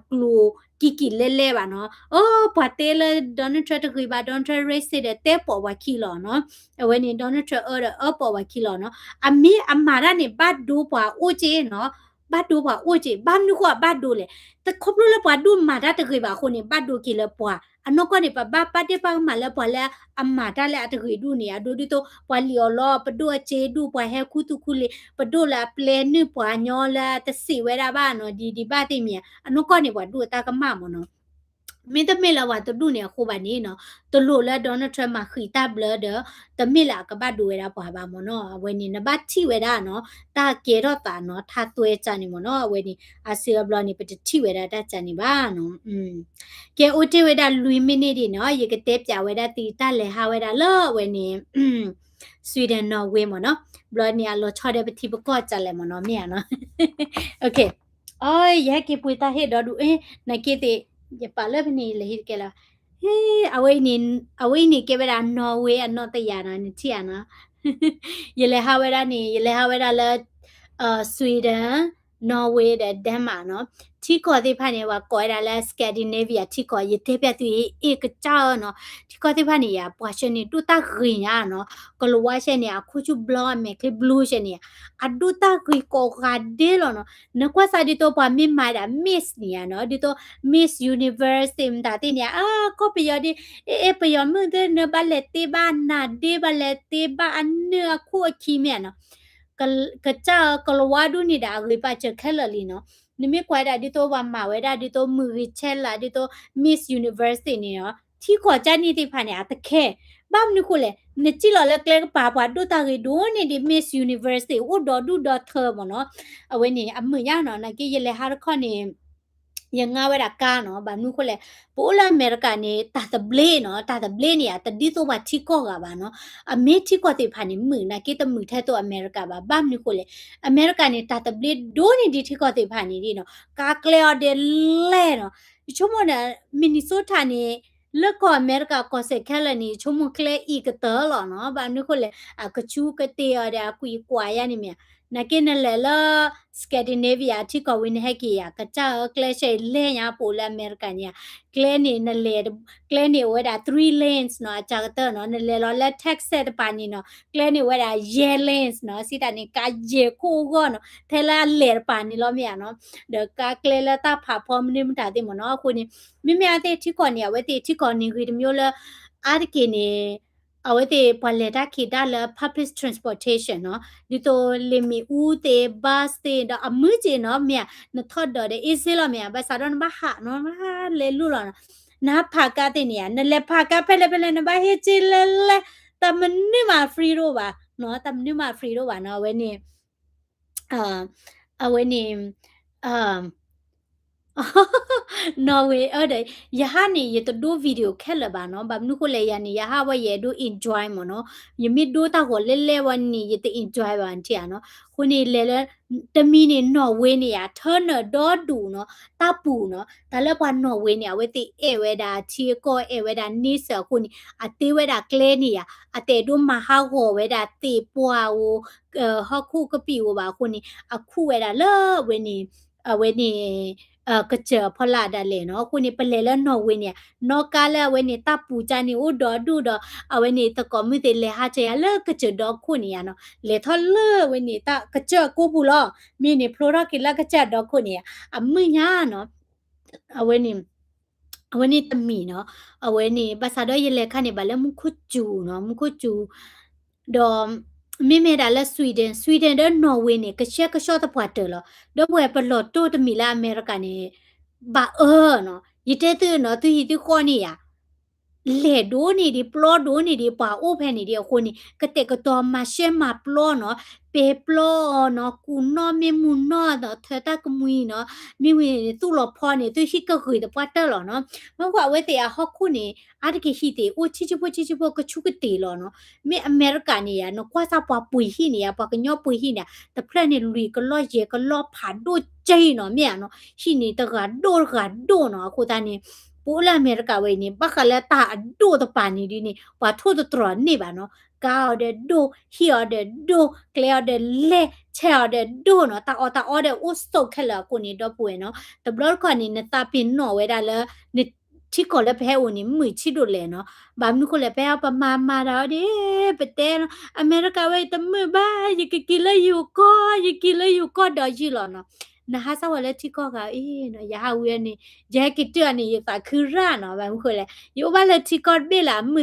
ကျိၤက့ၤက့ၤလဲလဲဘၣ်နီၤ, အိ ပှၤတဲလၢ Donald Trump တဂ့ၤဘၣ် Donald Trump racist ဒီးတဲပိာ်ပှၤခံလီၤနီၤ, အဝဲန့ၣ် Donald Trump အၢဒီးအၢပိာ်ပှၤခံလီၤနီၤ, အမ့ၢ်အမၤတၢ်န့ၣ် ဘၣ်ဒိပှၤအိၣ်က့နီၤ, ဘၣ်ဒိပှၤအိၣ်က့, ဘၣ်မနုၤဃိအဘၣ်ဒိလဲၣ်, တခီဖျိလၢပှၤဒိၣ်မၤတၢ်တဂ့ၤဘၣ်အဃိန့ၣ် ဘၣ်ဒိက့ၤလၢပှၤ, အနီၢ်ကီၢ်န့ၣ် ပဘၣ်ပာ်ဒ့ၣ်ပာ်ကမၣ်လၢပှၤလၢအမၤတၢ်လၢအတဂ့ၤဒူၣ်န့ၣ် အဒိဒ်သိး ပှၤလံၣ်အီၣ်လီအီၤ ပဒိၣ်အစ့ဒူၣ် ပှၤဟဲခူသူၣ်ခူလံၤ ပဒိၣ်လၢအပျဲနုာ်ပှၤညီလၢတစံးဝဲဒၣ်ဘၣ်နီၤ, ဒ်ဒ်ဘၣ်သ့ၣ်မ့ၢ်ဧါ, အနီၢ်ကီၢ်န့ၣ် ပှၤဒိၣ်တၢ်ကမၣ်မ့ၢ်နီၤ, မ့တမ့ၢ်လၢပှၤတဒူၣ်န့ၣ်အဃိဘၣ်န့ၣ်နီၤ, တလိၣ်လၢ Donald Trump မၤဃံးတၢ်ဘျၢဒီး တမ့ၢ်လၢအကဘၣ်ဒိဝဲဒၣ်ပှၤဘၣ်မ့ၢ်နီၤ, အဝဲန့ၣ် နဘၣ်ထံၣ်ဝဲဒၣ်နီၤ, တၢ်ကဲထီၣ်သးနီၤ ထါသွဲကၢ်န့ၣ်မ့ၢ်နီၤ, အဝဲန့ၣ် အါစုအါဘျီန့ၣ် ပတထံၣ်ဝဲဒၣ်တၢ်ကၢ်န့ၣ်ဘၣ်နီၤ, ကဲအိၣ်တ့ၢ်ဝဲဒၣ်လွံၢ်မံးနံးဒ်န့ၣ်နီၤ, ယကတဲပၠးဝဲဒၣ်သုတၢ်လဲၤဟးဝဲဒၣ်လၢအဝဲန့ၣ် Sweden Norway မ့ၢ်နီၤ, ဘျီန့ၣ် အလီၤဆီဒီးပထံပကီၢ်ကၢ်လဲၣ်မ့ၢ်နီၤ, မ့ၢ်ဧါနီၤ, အီ ယဟဲက့ၤပှ့ၤတၢ်ဟ့ၣ်ဒီဒူၣ်, နာ်က့သ့ၣ် ယပာ်လၢဖဲန့ၣ် ယလဲၤဟ့ၣ်တကဲလၢၤ, အဝဲအံၤန့ၣ်ကဲဝဲဒၣ် Norway အနီၢ်တယၤနီၤ, နထံၣ်ဧါနီၤ, ယလဲၤဟးဝဲဒၣ်န့ၣ် ယလဲၤဟးဝဲဒၣ်လၢ Sweden, Norway ဒီး Denmark နီၤ, ထံကီၢ်သ့ၣ်တဖၣ်န့ၣ် ပှၤကိးဝဲဒၣ်လၢ Scandinavia ထံကီၢ်, ယတဲပျးသုအ့ၣ်ကစၢ်ဧၢနီၤ, ထံကီၢ်သ့ၣ်တဖၣ်န့ၣ်ယါ ပှၤဆှၢန့ၣ် ဒိၣ်တၢ်ဂ့ၤညါနီၤ, ကလၤဝါဆှၢန့ၣ် အခိၣ်ဆူၣ်ဘျီ အမဲာ်ချံ blue ဆှၢန့ၣ် အဒိၣ်တၢ်ဂ့ၤကိးဂၤဒဲးလီၤနီၤ, နကွၢ်စးဒ်သိးပှၤမ့ၢ်မၤဒၣ် Miss န့ၣ်ဧါနီၤ, ဒ်သိး Miss Universe သ့ၣ်မတၤသ့ၣ်န့ၣ် အါ ကီၢ်ပယီၤဒ် အ့ၣ် ပယီၤမုၣ်သ့ၣ် နဘၣ်လဲၤတ့ဘၣ်နၤဒ့ ဘၣ်လဲၤတ့ဘၣ်အနုၢ်အခိၣ်အခံမ့ၢ်ဧါနီၤ, ကစၢ်ဧၢ ကလၤဝါဒူၣ်န့ၣ်ဒီး အဂ့ၤပာ်စၢၤခဲလၢာ်လံနီၤ, နမ့ၢ်ကွၢ်ဒၣ်ဒ်သိးပှၤမၤဝဲဒၣ်ဒ်သိး မုၢ်ဂ့ၤဆဲးလး ဒ်သိး Miss Universe သ့ၣ်န့ၣ်နီၤ, ထံကီၢ်ကၢ်န့ၣ်သ့ၣ်တဖၣ်န့ၣ် အတခဲ, ဘၣ်မနုၤဃိလဲၣ်, နစံၣ်လီၤလၢကျဲကပၤ ပှၤဒိၣ်တၢ်ဂ့ၤဒိၣ်န့ၢ်ဒံး Miss Universe သ့ၣ် အိၣ်ဒီဒူၣ်ဒီထၢမ့ၢ်နီၤ, အဝဲန့ၣ် အမုာ်ညါနီၤ, နာ်က့ယလဲၤဟးတခီန့ၣ် ယငါဝဲဒၣ်ကါနီၤ, ဘၣ်မနုၤဃိလဲၣ်, ပအိၣ်လၢအမဲရကၤန့ၣ် တၢ်သဘျ့နီၤ, တၢ်သဘျ့န့ၣ် တဒ်သိးပှၤထံကီၢ်ဂၤဘၣ်နီၤ, အမ့ၢ်ထံကီၢ်သ့ၣ်တဖၣ်န့ၣ် မုာ်နာ်က့တမုာ်ထဲသိးအမဲရကၤဘၣ်, ဘၣ်မနုၤဃိလဲၣ်, အမဲရကၤန့ၣ် တၢ်သဘျ့ဒိၣ်န့ၢ်ဒံးထံကီၢ်သ့ၣ်တဖၣ်န့ၣ်ဒ်နီၤ, ကါကျဲအီၤဒဲးလဲၣ်နီၤ, ယဆိကမိၣ်န့ၣ် Minnesota န့ၣ် လၢကီၢ်အမဲရကၤကီၢ်စဲၣ်ခဲလၢာ်န့ၣ် ယဆိကမိၣ်ကျဲအံၤကတၢၢ်လီၤနီၤ, ဘၣ်မနုၤဃိလဲၣ်, အကဆူးကတ့ၢ်အီၤဒီးအကွံာ်ကွၢ်ယါန့ၣ်မ့ၢ် နာ်က့နလဲၤလၢ Scandinavia ထံကီၢ်ဝံၤနဟဲက့ၤယၤ ကစၢ်ဧၢ ကျဲရှဲလဲၣ်ညါ ပအိၣ်လၢအမဲရကၤန့ၣ်ဧါ, ကျဲန့ၣ်နလဲၤ, ကျဲန့ၣ်အိၣ်ဝဲဒၣ် three lanes နီၤ, အစှၤကတၢၢ်နီၤ, နလဲၤလီၤလၢ Texas တပၤန့ၣ်နီၤ, ကျဲန့ၣ်အိၣ်ဝဲဒၣ် ယဲၢ် lanes နီၤ, စံးတၢ်န့ၣ် ကါယဲၢ်ခိၣ်အဂီၢ်နီၤ, ထဲလၢအလဲၤတပၤန့ၣ်လီၤမ့ၢ်ဧါနီၤ, ဒီးကါကျဲလၢတၢ်ဖးဖီမနုၤမတၤသ့ၣ်မ့ၢ်နီၤ, အဃိန့ၣ် မ့မ့ၢ်အဝဲသ့ၣ်ထံကီၢ်န့ၣ် အဝဲသ့ၣ်ထံကီၢ်န့ၣ်ဂ့ၤတမံၤလၢ အါတက့ၢ်န့ၣ် အဝဲသ့ၣ်ပှၤလဲၤတၢ်ခံးတၢ်လၢ public transportation နီၤ, ဒ်သိးလ့ၣ်မ့ၣ်အူသ့ၣ် bus သ့ၣ် ဒီးအမုာ်က့ၤနီၤ မ့ၢ်ဧါ, နထီၣ်ဒီးဒီး easy လီၤမ့ၢ်ဧါ, ဘၣ်ဆၣ်ဒီးနဘၣ်ဟးနီၤ နဘၣ်လဲၤလူလီၤနီၤ, နဟးဖးကါသ့ၣ်န့ၣ်ဧါ, နလဲၤဖးကါဖဲလဲၣ်ဖဲလဲၣ် နဘၣ်ဟ့ၣ်စ့လဲၤလဲၤ, တၢ်မနုၤမး free တအိၣ်ဘၣ်နီၤ, တၢ်မနုၤမး free တအိၣ်ဘၣ်နီၤ, အဝဲန့ၣ် အဝဲန့ၣ် နီၣ်ဝ့ၤ အၢဒီး ယဟးန့ၣ် ယတဒိ video ခဲလၢာ်ဘၣ်နီၤ, ဘၣ်မနုၤဃိလဲၣ် ယၤန့ၣ် ယဟးဝဲယအဲၣ်ဒိး enjoy မ့ၢ်နီၤ, ယမ့ၢ်ဒိတၢ်ဂီၤလဲၣ်လဲၣ်ဝဲန့ၣ် ယတ enjoy ဘၣ်ထံၣ်ဧါနီၤ, အဃိန့ၣ်လဲၤလၢ တမံၤန့ၣ် နီၣ်ဝ့ၤန့ၣ်ယၤ ထၢနၢၤဒီဒူၣ်နီၤ, တၢ်ပူၤနီၤ, တၢ်လၢပှၤနီၣ်ဝ့ၤန့ၣ် အဝဲသ့ၣ်အဲၣ်ဝဲဒၣ်ထံအကီၢ် အဲၣ်ဝဲဒၣ် nature အဃိန့ၣ် အတ့ဝဲဒၣ်ကျဲန့ၣ်ယၤ, အတအဲၣ်ဒိးမၤဟးဂီၤဝဲဒၣ်သ့ၣ်ပှၢ်ဧိၤ ဟီၣ်ခိၣ်ကပံာ်ဧိၤဘၣ်အဃိန့ၣ် အခူၣ်ဝဲဒၣ်လၢအဝဲန့ၣ် အဝဲန့ၣ် ကစၢၢ်အဖီလာ်ဒၣ်လဲာ်နီၤ, အဃိန့ၣ် ပလဲၤလၢနီၣ်ဝ့ၤန့ၣ် နီၣ်ကါလၢအဝဲန့ၣ် တၢ်ပူၤကါန့ၣ် အိၣ်ဒီဒူၣ်ဒီး အဝဲန့ၣ် သကိးမုၣ်သ့ၣ်လဲၤဟးဆှဲးယၤလၢကစၢၢ်ဒီခိၣ်န့ၣ်ယၤနီၤ, လဲၤထီၣ်လၢအဝဲန့ၣ် တၢ်ကစၢၢ်အကိပူၤလီၤ, မ့ၢ်န့ၣ် ဖျိထီၣ်က့ၤလၢကစၢၢ်ဒီခိၣ်န့ၣ်ယၤ, အမုာ်ညါနီၤ, အဝဲန့ၣ် အဝဲန့ၣ်တမံၤနီၤ, အဝဲန့ၣ် ဘၣ်ဆၣ်ဒီးယလဲၤခါန့ၣ် ဘၣ်လၢမူခိၣ်စူၤနီၤ, မူခိၣ်စူၤ, ဒီး မ့မ့ၢ်ဒၣ်လၢ Sweden, Sweden ဒီးနီၣ်ဝ့ၤန့ၣ် ကဆှဲကဆှီသပှၢ်တၢၢ်လီၤ, ဒီပုၢ်ဝဲၢ်ပလီၢ်တိၢ်တမံၤလၢအမဲရကၤန့ၣ် ဘၣ်အၢနီၤ, ယတဲသုနီၤ သုဟံၣ်သုဃီန့ၣ်ယၤ လဲၤဒိၣ်န့ၢ်ဒံး ပျီဒိၣ်န့ၢ်ဒံး ပှၤအိၣ်ဖဲန့ၣ်ဒံးအဃိန့ၣ် ကတဲာ်ကတီၤမၤရှဲမၤပျီနီၤ, ပဲာ်ပျီနီၤ, ကူၣ်နီၣ်မ့ၢ်မုၢ်နီၣ်ဒီး ထၢတၢ်ကမှံနီၤ, မ့ၢ်ဝံၤန့ၣ် သူၣ်လီၤဖီန့ၣ် သုဟံၣ်ကဂ့ၤသပှၢ်တၢၢ်လီၤနီၤ, မ့ၢ်ကွၢ်အဝဲသ့ၣ်အဟီၣ်ခိၣ်န့ၣ် အါတက့ၢ်ဟံၣ်သ့ၣ် အိၣ်ဆံးဆံးဖိဆံးဆံးဖိ ကဆူးကတ့ၢ်လီၤနီၤ, မ့ၢ်အမဲရကၤန့ၣ်ယၤ နကွၢ်စၢ်ပှၤပှ့ၤဟံၣ်န့ၣ်ယၤ ပှၤကညီပှ့ၤဟံၣ်န့ၣ် တဖျၢၣ်န့ၣ် လွံၢ်ကလီၢ်ယဲၢ်ကလီၢ်ဖးဒိၣ်က့နီၤ, မ့ၢ်ဧါနီၤ, ဟံၣ်န့ၣ်တဂၤဒိၣ်တဂၤဒိၣ်နီၤ, အဃိသတးန့ၣ် ပအိၣ်လၢအမဲရကၤဝဲအံၤန့ၣ် ဘၣ်ဃးလၢတၢ်အဒိၣ်တပၤန့ၣ်ဒ်န့ၣ် ပှၤထိၣ်သတြီၤန့ၢ်ဘၣ်နီၤ, ကါအီၤဒီးဒိၣ်, ဟံၣ်အီၤဒီးဒိၣ်, ကျဲအီၤဒီးလဲၢ်, ဆဲးအီၤဒီးဒိၣ်နီၤ, တၢ်အီၣ်တၢ်အီဒီးအိၣ်ဆိးခဲလၢာ်အဃိန့ၣ် ဒီပုၢ်ဝဲၢ်နီၤ, တဘျီတခီၣ်န့ၣ် နသးပ့ၤနီၣ်ဝဲဒၣ်လၢ နထံကီၢ်လၢပဟဲအိၣ်န့ၣ် မုာ်ဆံးဒိၣ်လဲၣ်နီၤ, ဘၣ်မနုၤဃိလဲၣ် ပဟဲပမၤမၤတၢ်အီၤဒ် ပတဲနီၤ အမဲရကၤဝဲအံၤတမုာ်ဘၣ်, ယကက့ၤလၢယိၤကီၢ်, ယက့ၤလၢယိၤကီၢ်ဒီးယုၢ်လီၤနီၤ, နဟးစၢ်ဝဲလၢထံကီၢ်ဂၤအံၤနီၤ, ယဟးဝံၤန့ၣ် ယဟဲက့ၤတုၤအီၤန့ၣ် ယသးခုရၣ်နီၤ, ဘၣ်မနုၤဃိလဲၣ် ယအိၣ်ဘၣ်လၢထံကီၢ်တဘ့ၣ်လၢ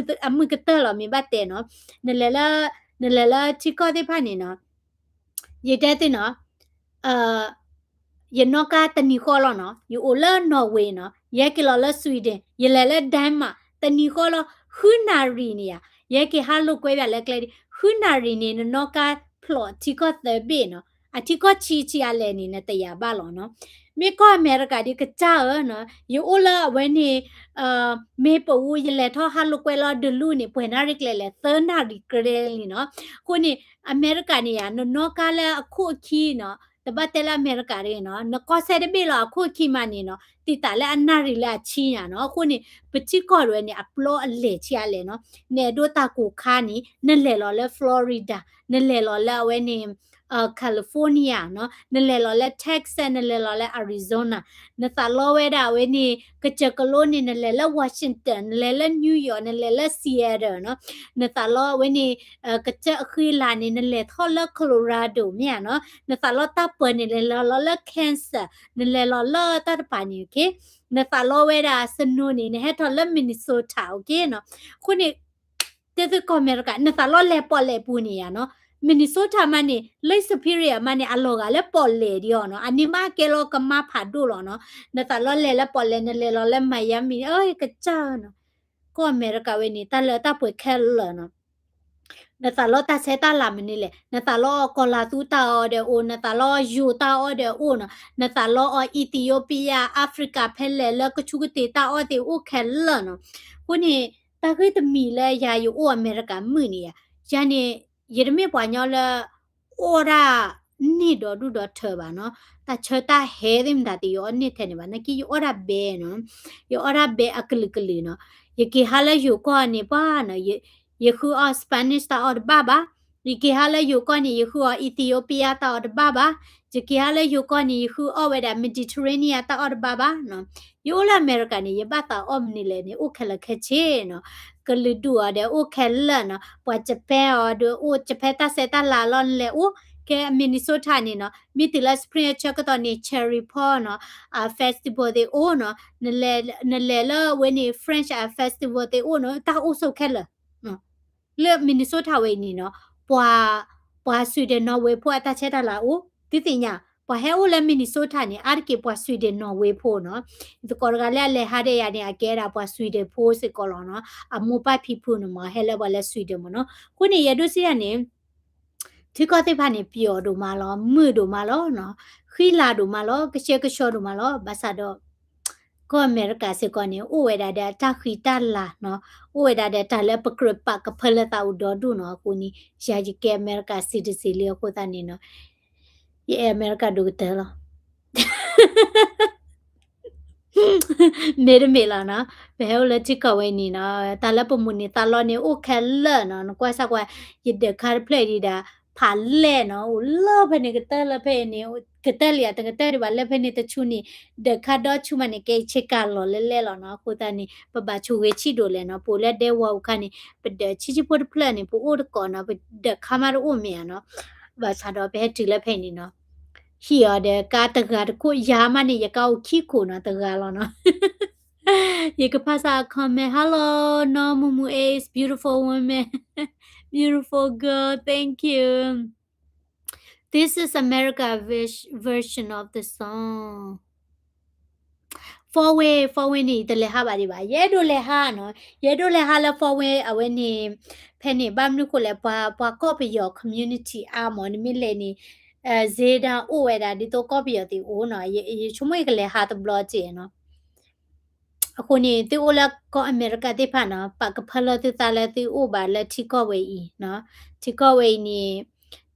အမုာ်ကတၢၢ်လီၤ မ့ၢ်ဘၣ်တဲနီၤ, နလဲၤလၢ, နလဲၤလၢထံကီၢ်သ့ၣ်တဖၣ်န့ၣ်နီၤ ယတဲသုနီၤ, ယနီၣ်ကါတနံၤဃီလီၤနီၤ, ယအိၣ်လၢ Norway နီၤ, ယဟဲက့ၤလီၤလၢ Sweden, ယလဲၤလၢ Denmark တနံၤဃီလီၤ, ဃုနၣ်ရံၣ်န့ၣ်ဧါ, ယဟဲက့ၤဟးလိာ်ကွဲဘၣ်လၢကျဲဒ် ဃုနၣ်ရံၣ်န့ၣ် နနီၣ်ကါဖျိးထံကီၢ်သၢဘ့ၣ်နီၤ, အထံကီၢ်ဆံးဆံးအလဲၣ်န့ၣ် နတယာ်ဘၣ်လီၤနီၤ, မ့ၢ်ကီၢ်အမဲရကၤဒ်ကစၢ်ဧၢနီၤ, ယအိၣ်လၢအဝဲန့ၣ် မ့ၢ်ပအိၣ် ယလဲၤထီၣ်ဟးလိာ်ကွဲလီၤ Duluth န့ၣ် ပှဲၤနၣ်ရံၣ်ကျဲလဲၣ် သၢနၣ်ရံၣ်ကျဲလံနီၤ, အဃိန့ၣ် အမဲရကၤန့ၣ်ဧါ နနီၣ်ကါလၢအခိၣ်အခံနီၤ, တဘၣ်တဲလၢအမဲရကၤတဂ့ၤနီၤ, နကီၢ်စဲၣ်တဘ့ၣ်လီၤ အခိၣ်အခံမးန့ၣ်နီၤ, သံသးလၢအနၣ်ရံၣ်လၢအဆံညါနီၤ, အဃိန့ၣ် ပထံကီၢ်တဝဲန့ၣ် အပျီအလဲၢ်ဆံးအါလဲၣ်နီၤ, နအဲၣ်ဒိးတၢ်ကိၢ်ခါန့ၣ် နလဲၤလီၤလၢ Florida, နလဲၤလီၤလၢအဝဲန့ၣ် California နီၤ, နလဲၤလီၤလၢ Texas, နလဲၤလီၤလၢ Arizona, နသးလီဝဲဒၣ်အဝဲန့ၣ် ကစၢၢ်ကလိန့ၣ် နလဲၤလၢ Washington, နလဲၤလၢ New York, နလဲၤလၢ Seattle နီၤ, နသးလီအဝဲန့ၣ် ကစၢၢ်အဃံအလၤန့ၣ် နလဲၤထီၣ်လၢ Colorado မ့ၢ်ဧါနီၤ, နသးလီတၢ်ပၢၤန့ၣ် နလဲၤလီၤလၢ Kansas, နလဲၤလီၤလၢတၢ်တပၤန့ၣ် okay, နသးလီဝဲဒၣ် snow န့ၣ် နဟဲထီၣ်လၢ Minnesota, okay နီၤ, အဃိန့ၣ် တဲသုကီၢ်အမဲရကၤ နသးလီလဲၤပီၣ်လဲၣ်ပူၤန့ၣ်ယါနီၤ, Minnesota မးန့ၣ် Lake Superior မးန့ၣ် အလီၤဂာ်လၢပီၣ်လဲၣ်ဒံးအီၤနီၤ, အန့ၣ်မးကဲလီၤကမါဖးဒိၣ်လီၤနီၤ, နသးလီလဲၤလၢပီၣ်လဲၣ် နလဲၤလီၤလၢ Miami အၢ ကစၢ်နီၤ, ကီၢ်အမဲရကၤဝဲန့ၣ် တၢ်လၢတၢ်ပှဲၤခဲလၢာ်နီၤ နသးလီတၢ်ဆဲးတၢ်လၤမနုၤလဲၣ်, နသးလီအီၤကီၤလၤသူတၢ်အီၣ်ဒီးအိၣ်, နသးလီအီၤယိၤတၢ်အီၣ်ဒီးအိၣ်နီၤ, နသးလီအီၤ Ethiopia, Africa ဖဲလဲၣ်လၢကဆူးကတ့ၢ်တၢ်အီၣ်သ့ၣ်အိၣ်ခဲလၢာ်နီၤ. အဃိန့ၣ် တၢ်ဂ့ၢ်တမံၤလၢယၤယအိၣ်အမဲရကၤမုၢ်န့ၣ်ယါ, ယၤန့ၣ် ယတမ့ၢ်ပှၤကညီလၢ အီၣ်ဒၣ်န့ၢ်ဒီဒူၣ်ဒီထၢဘၣ်နီၤ, တၢ်ဆၢတၢ်ဟဲသ့ၣ်မတၤသ့ၣ် ယအီၣ်န့ၢ်ထဲန့ၣ်ဘၣ်, နာ်က့ယအီၣ်ဒၣ်ဘဲနီၤ, ယအီၣ်ဒၣ်ဘဲအကလုာ်ကလုာ်နီၤ, ယက့ၤဟးလၢယိၤကီၢ်န့ၣ်ပှၤနီၤ, ယဃုအီၣ် Spanish တၢ်အီၣ်တဘၣ်ဘၣ်, ယက့ၤဟးလၢယိၤကီၢ်န့ၣ် ယဃုအီၣ် Ethiopia တၢ်အီၣ်တဘၣ်ဘၣ်. ယက့ၤဟးလၢယိၤကီၢ်န့ၣ် ယဃုအီၣ်ဝဲဒၣ် Mediterranean တၢ်အီၣ်တဘၣ်ဘၣ်နီၤ. ယအိၣ်လၢအမဲရကၤန့ၣ် ယဘၣ်သးအီၣ်မနုၤလဲၣ်န့ၣ် အိၣ်ခဲလၢာ်ခဲဆ့နီၤ. ကလုာ်ဒူၣ်အီၤဒီးအိၣ်ခဲလၢာ်နီၤ. ပှၤ Japan အီၤဒီးအိၣ် Japan တၢ်ဆဲးတၢ်လၤလီၤ နလဲၤအိၣ် ကဲ Minnesota န့ၣ်နီၤ. မ့ၢ်တုၤလၢ spring အဆၢကတီၢ်န့ၣ် cherry pie နီၤ, အ festival သ့ၣ်အိၣ်နီၤ. နလဲၤလၢအဝဲန့ၣ် French အ festival သ့ၣ်အိၣ်နီၤ, တၢ်အိၣ်ဆိးခဲလၢာ် လၢ Minnesota ဝဲအံၤန့ၣ်နီၤ, ပှၤ ပှၤ Sweden Norway ဖိအတၢ်ဆဲးတၢ်လၤအိၣ်, သုသ့ၣ်ညါ, ပှၤဟဲအိၣ်လၢ Minnesota န့ၣ် အါတက့ၢ်ပှၤ Sweden Norway ဖိနီၤ. ယသကိးတဂၤလၢအလဲၤဟးဒီးယၤန့ၣ် အကဲဒၣ်ပှၤ Sweden ဖိစ့ၢ်ကီးလီၤနီၤ. အမိၢ်ပၢ်ဖံဖုန့ၣ်မ့ၢ် ဟဲလၢပှၤလၢ Sweden မ့ၢ်နီၤ. အဃိန့ၣ် ယအဲၣ်ဒိးစံးယၤန့ၣ် ထံကီၢ်သ့ၣ်တဖၣ်န့ၣ် ပျီၤဒိၣ်မးလီၤ, မုာ်ဒိၣ်မးလီၤနီၤ, ဃံလၤဒိၣ်မးလီၤ, ကဆှဲကဆှီဒိၣ်မးလီၤ. ဘၣ်ဆၣ်ဒီး ကီၢ်အမဲရကၤစ့ၢ်ကီးန့ၣ် အိၣ်ဝဲဒၣ်ဒီးအတၢ်ဃံတၢ်လၤနီၤ, အိၣ်ဝဲဒၣ်ဒီးတၢ်လၢပကြၢးပာ်ကဖၢလၢသးအိၣ်ဒီဒူၣ်နီၤ. အဃိန့ၣ် ယၤယကဲအမဲရကၤ citizen လံအဃိသတးန့ၣ်နီၤ, ယအဲၣ်အမဲရကၤဒိၣ်ကတၢၢ်လီၤ. မ့တမ့ၢ်လီၤနီၤ, ပဟဲအိၣ်လၢထံကီၢ်ဝဲအံၤန့ၣ်နီၤ, တၢ်လၢပမိၢ်န့ၢ်သးလီန့ၣ် အိၣ်ခဲလၢာ်နီၤ. နကွၢ်စၢ်ကွၢ်, ယဒၢးခါတဖျၢၣ်ဒံးဒၣ် ဖးလဲၢ်နီၤ, အိၣ်လၢဖဲန့ၣ်ကတၢၢ်လၢဖဲအံၤန့ၣ်, ကတၢၢ်လံဧါ, တကတၢၢ်ဒံးဘၣ်လၢဖဲန့ၣ်တဆူန့ၣ်, ဒၢးခါဒီဆူမးန့ၣ် ကဲဆ့ကၤလီၤလဲလဲလီၤနီၤ. အဃိသတးန့ၣ် ပဘၣ်ဆိၣ်ဂ့ၤဆံးဒိၣ်လဲၣ်နီၤ, ပအိၣ်လၢဒဲဝီၤအူခါန့ၣ် ပဒၢးဆံးဆံးဖိတဖျၢၣ်န့ၣ် ပအိၣ်တကိးနီၤ, ပဒၢးခါမးတအိၣ်မ့ၢ်ဧါနီၤ. ဘၣ်ဆၣ်ဒီးပဟဲတုၤလၢဖဲန့ၣ်နီၤ, ဟံၣ်အီၤဒီးကါတဂၤတခိၣ်, ယၤမးန့ၣ် ယကါအိၣ်ခံခိၣ်နီၤ, တဂၤလီၤနီၤ. ယကဖးစၢ်အ comment, hello, နီၢ်မူမူ is beautiful woman, beautiful girl, thank you. This is America vers- version of the song. Four way, four way န့ၣ် ယတလဲၤဟးဘၣ်ဒံးဘၣ်, ယအဲၣ်ဒိးလဲၤဟးနီၤ, ယအဲၣ်ဒိးလဲၤဟးလၢ four way အဝဲန့ၣ်, ဖဲန့ၣ် ဘၣ်မနုၤဃိလဲၣ်, ပှၤ ပှၤကီၢ်ပယီၤ community အါမး, နမ့ၢ်လဲၤန့ၣ်, စ့ဒၣ်အိၣ်ဝဲဒၣ် ဒ်သိးကီၢ်ပယီၤသ့ၣ်အိၣ်နီၤ, ယဆိကမိၣ်ယကလဲၤဟးတဘျီက့နီၤ. အဃိန့ၣ် သုအိၣ်လၢကီၢ်အမဲရကၤသ့ၣ်တဖၣ်နီၤ, ပာ်ကဖၢလၢသုသးလၢသုအိၣ်ဘၣ်လၢထံကီၢ်ဝဲအံၤနီၤ, ထံကီၢ်ဝဲအံၤန့ၣ်,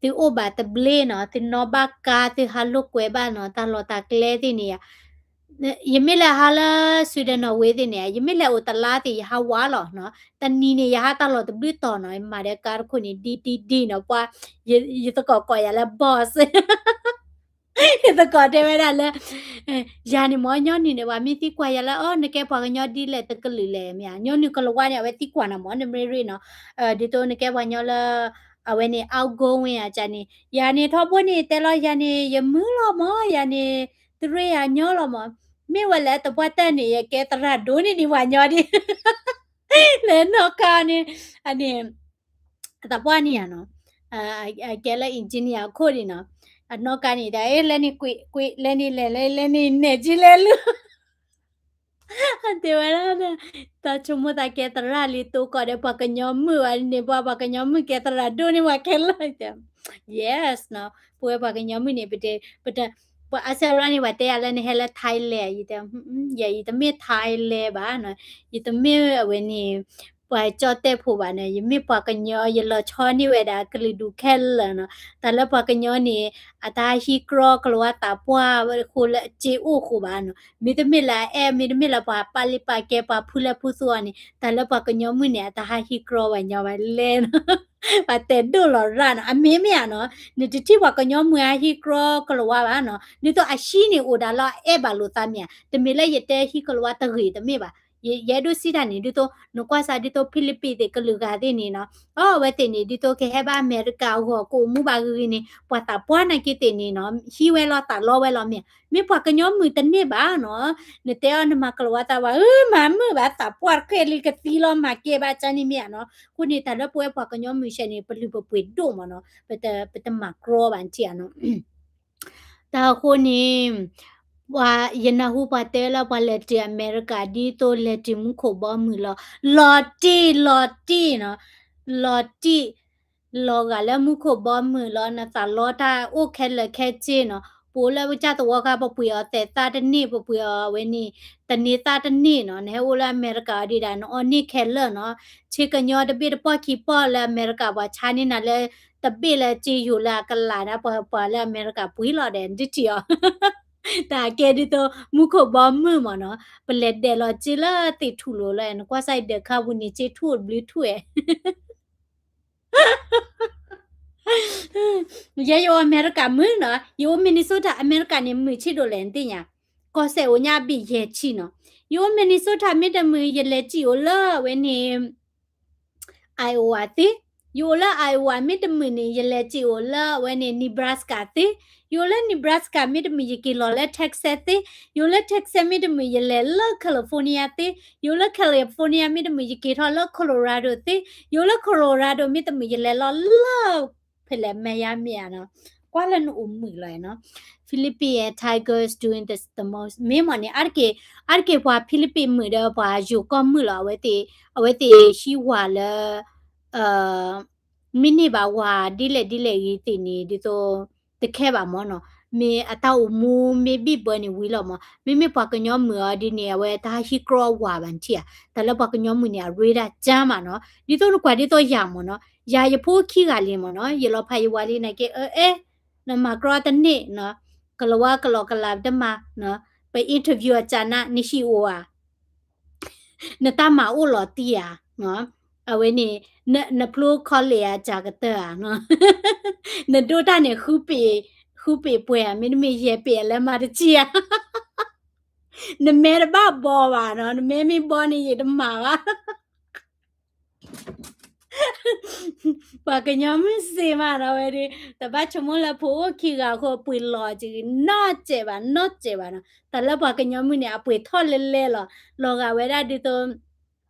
သုအိၣ်ဘၣ်တဘျ့နီၤ, သုနီၣ်ဘၣ်ကါ, သုဟးလိာ်ကွဲဘၣ်နီၤ, တၢ်လီၢ်တၢ်ကျဲသ့ၣ်န့ၣ်, ယမ့ၢ်လဲၤဟးလၢ Sweden Norway သ့ၣ်န့ၣ်, ယမ့ၢ်လဲၤအိၣ်တလါသ့ၣ် ယဟးဝးလီၤနီၤ, တနံၤန့ၣ် ယဟးတၢ်လီၢ်တဘျုးတီၤနီၤ, ယမၤဒီးကါတခိၣ်န့ၣ် ဒံဒံဒံနီၤ, ပှၤ, ယသကိးကိးယၤလၢ boss ယသကိးတဲဝဲဒၣ်လၢ, ယၤန့ၣ်မ့ၢ်ညီနုၢ်န့ၣ် ပှၤမ့ၢ်သံကွၢ်ယၤလၢ အိ နကဲပှၤကညီဒ်လဲၣ်တကလုာ်လဲၣ်မ့ၢ်ဧါ, ညီနုၢ်ကလၤဝါန့ၣ် အဝဲသံကွၢ်နၤမ့ၢ် နမ့ၢ်ရ့နီၤ, ဒ်သိးနကဲပှၤကညီလၢ, အဝဲန့ၣ် outgoing အကန့ၣ်, ယၤန့ၣ်ထီဘိန့ၣ် တဲလီၤယၤန့ၣ် ယမုာ်လီၤမ့ၢ်, ယၤန့ၣ်, တရ့ယၤညီလီၤမ့ၢ်, မ့ၢ်ဝဲလၢတပှၢ်တၢၢ်န့ၣ် ယကဲသရၣ်ဒိၣ်န့ၢ်ဒံးပှၤကညီဒံး လၢနီၢ်ကါန့ၣ်, အန့ၣ် သးပှၢ်န့ၣ်ယၤနီၤ, အကဲလၢ engineer အခိၣ်ဒံးနီၤ, အနီၢ်ကါန့ၣ် တၢ်အ့ၣ်လဲန့ၣ်ကွံာ်, ကွံာ်လဲန့ၣ်လဲၤလဲၤလဲန့ၣ်နဲၣ်ကံလဲလူ, အတဲဝဲဒၣ်, တၢ်ဆိကမိၣ်သးကဲသရၣ်လံ တိကိးဒီးပှၤကညီမုၣ်ဘၣ်န့ၣ် ပှၤပှၤကညီမုၣ်ကဲသရၣ်ဒိၣ်န့ၢ်ပှၤခဲလၢာ်, yes နီၤ, ပဝဲပှၤကညီမုၣ်န့ၣ် ပတဲ, ပှၤအါစၢ်ရၣ်န့ၣ် ပှၤတဲယၤလၢနဟဲလၢ Thailand ယတဲ, ယၤယတမ့ၢ် Thailand ဘၣ်နီၤ, ယတမ့ၢ်အဝဲန့ၣ် ပှၤကၠီၣ်တဲၣ်ဖိဘၣ်န့ၣ်, ယမ့ၢ်ပှၤကညီ ယလီၤဆီန့ၢ်ဝဲဒၣ်ကလုာ်ဒူၣ်ခဲလၢာ်နီၤ, တၢ်လၢပှၤကညီန့ၣ် အတဟးဟံးကြီကလၤဝါသးပှၢ်ဃိလၢအစ့အိၣ်ဃိဘၣ်နီၤ, မ့တမ့ၢ်လၢအအဲၣ် မ့တမ့ၢ်လၢပှၤပာ်လံပာ်ကဲ ပှၤဖုလၢဖုသူအီၤန့ၣ် တၢ်လၢပှၤကညီမုၣ်န့ၣ် အတဟးဟံးကြီပှၤညီဘၣ်လဲၣ်နီၤ, ပှၤတဲဒိၣ်လီၤရၣ်နီၤ, အမ့ၢ်မ့ၢ်ဧါနီၤ, နတထံၣ်ပှၤကညီမုၣ်ဟးဟံးကြီကလၤဝါဘၣ်နီၤ, ဒ်သိးအဟံးန့ၣ်အိၣ်ဒၣ်လၢအအဲၣ်ဘၣ်လိာ်သးမ့ၢ်ဧါ, တမ့ၢ်လၢယတဲဟံးကြီတဂ့ၤတမ့ၢ်ဘၣ် ယအဲၣ်ဒိးစံးတၢ်န့ၣ် ဒ်သိး နကွၢ်စၢ်ဒ်သိး ဖံလံးပံးသ့ၣ်ကလုာ်ဂၤသ့ၣ်န့ၣ်နီၤ, အဝဲသ့ၣ်န့ၣ် ဒ်သိးကဟဲဘၣ်အမဲရကၤအဂီၢ် ကအိၣ်မူဘၣ်ဂ့ၤဂ့ၤန့ၣ် ပှၤသးပှၢ်နာ်က့သ့ၣ်န့ၣ်နီၤ ဟံးဝဲလီၤသးလီဝဲလီၤမ့ၢ်, မ့ၢ်ပှၤကညီမုၣ်တန့ၢ်ဘၣ်နီၤ, နတဲအီၤနမၤကလၤဝါသးဘၣ် အၢ မၤမုာ်ဘၣ် သးပှၢ်တဃဲလံကသံလီၤ မၤကဲဘၣ်ကန့ၣ်မ့ၢ်ဧါနီၤ, အဃိန့ၣ် တၢ်လၢပဝဲပှၤကညီမုၣ်ဆဲန့ၣ် ပလုၢ်ပပှ့ၤဒိၣ်မးနီၤ, ပတမၤကြီဘၣ်နထံၣ်ဧါနီၤ တၢ်အဃိန့ၣ်, ပှၤယနၢ်ဟူပှၤတဲလၢပှၤလဲၤတုၤအမဲရကၤ ဒ်သိးလဲၤတုၤမူခိၣ်ဘီမုၢ်လီၤ, လီၤတံၢ်လီၤတံၢ်နီၤ, လီၤတံၢ်, လီၤဂာ်လၢမူခိၣ်ဘီမုၢ်လီၤ, နသးလီတၢ်အိၣ်ခဲလၢာ်ခဲဆ့နီၤ, ပအိၣ်လၢပကစၢ်သဝီခါ ပပှ့ၤအီၤသဲးသၣ်တန့ၢ် ပပှ့ၤအီၤအဝဲန့ၣ်, တန့ၢ်သၣ်တန့ၢ်နီၤ, နဟဲအိၣ်လၢအမဲရကၤအီၤဒံးဒၣ် နအီၣ်န့ၢ်ခဲလၢာ်နီၤ, ဆ့ကညီတဘ့ၣ်တပီၢ်ခံပီၢ်လၢအမဲရကၤ ပှၤဆါန့ၢ်နၤလၢ တဘ့ၣ်လၢစ့ယိၤလၢအကလးဒၣ်ပှၤ ပှၤလၢအမဲရကၤပှ့ၤလီၤဒီး နတထံၣ်အီၤ တၢ်ကဲဒ်သိး မူခိၣ်ဘီမုၢ်မးနီၤ, ပလဲၤဒဲးလီၤစ့လၢသ့ၣ်ထူၣ်လိၤလီၤ, နကွၢ်စၢ်အံၤဒၢးခါပူၤန့ၣ် စ့ထူၣ်တဘျုးထူၣ်ဧါ ယဲယအိၣ်အမဲရကၤမုာ်နီၤ, ယအိၣ် Minnesota အမဲရကၤန့ၣ် မုာ်ဆံးဒိၣ်လဲၣ်နသ့ၣ်ညါ, ကီၢ်စဲၣ်အိၣ်ညါအဘ့ၣ်ယဲၢ်ဆံနီၤ. ယအိၣ် Minnesota မ့တမုာ် ယလဲၤစံၣ်အိၣ်လၢအဝဲန့ၣ် Iowa သ့, ယအိၣ်လၢ Iowa မ့တမုာ်န့ၣ် ယလဲၤစံၣ်အိၣ်လၢအဝဲန့ၣ် Nebraska သ့, ယအိၣ်လၢ Nebraska မ့တမုာ် ယက့ၤလီၤလၢ Texas သ့, ယအိၣ်လၢ Texas မ့တမုာ် ယလဲၤလၢ California သ့, ယအိၣ်လၢ California မ့တမုာ် ယက့ၤထီၣ်လၢ Colorado သ့, ယအိၣ်လၢ Colorado မ့တမုာ် ယလဲၤလီၤလၢ ဖဲလဲၣ် Miami ဧါနီၤ, ကွၢ်လၢနအိၣ်မုာ်လီၤနီၤ. Philippine and Tigers doing the, the most မ့ၢ်မ့ၢ်န့ၣ် အါတက့ၢ်, အါတက့ၢ်ပှၤ Philippine မုာ်ဒီးပှၤယိၤကီၢ်မုာ်လီၤ, အဝဲသ့ၣ်, အဝဲသ့ၣ်ဟံးဝၤလၢ မ့ၢ်န့ၢ်ဘၣ်ဝၤဒ်လဲၣ်ဒ်လဲၣ်ဂ့ၤသ့ၣ်န့ၣ် ဒ်သိး တခဲဘၣ်မ့ၢ်နီၤ, မ့ၢ်အတၢ်အိၣ်မူမ့ၢ်ဘံၣ်ဘၢန့ၣ်ဝံၤလီၤမ့ၢ်, မ့မ့ၢ်ပှၤကညီမုာ်အီၤဒ်န့ၣ် အဝဲတၢ်ဟံးကြီဝၤဘၣ်နထံၣ်ဧါ, တၢ်လၢပှၤကညီမုာ်န့ၣ် အရ့ဒၣ်ကၢမးနီၤ, ဒ်သိးနကွၢ်ဒ်သိးယၤမ့ၢ်နီၤ, ယၤယဖိခံဂၤလံမ့ၢ်နီၤ, ယလီၤဖးယဝၤလံနာ်က့ အအဲ နမၤကြီတန့ၢ်နီၤ, ကလၤဝါကလီကလၤတမၤနီၤ, ပ interview အစးနၤ နဟံၣ်အိၣ်ဧါ နတၢ်မၤအိၣ်လီၤတံၢ်ဧါ, အဝဲန့ၣ် နဖျိ college ဧါ စှၤကတၢၢ်ဧါ, နဒိၣ်တၢ်န့ၣ် ဃုပ့ၤပှဲၤဧါ, မ့တမ့ၢ်ယဲၢ်ပ့ၤအလဲမၤတစံၢ်ဧါ, နမဲတဘၣ်ဘီဘၣ်နီၤ, နမဲမ့ၢ်ဘီန့ၣ် ယတမၤဘၣ် ပှၤကညီမုၣ်စ့မးနီၤဝဲဒၣ်, တဘၣ်ဆိကမိၣ်လၢဖိအိၣ်ခံဂၤအဃိ အပှ့ၤလီၤက့ၤနီတစဲးဘၣ်, နီတစဲးဘၣ်နီၤ, တၢ်လၢပှၤကညီမုၣ်န့ၣ် အပှ့ၤထီၣ်လဲလဲလီၤ, လီၤဂာ်ဝဲဒၣ်ဒ်သိး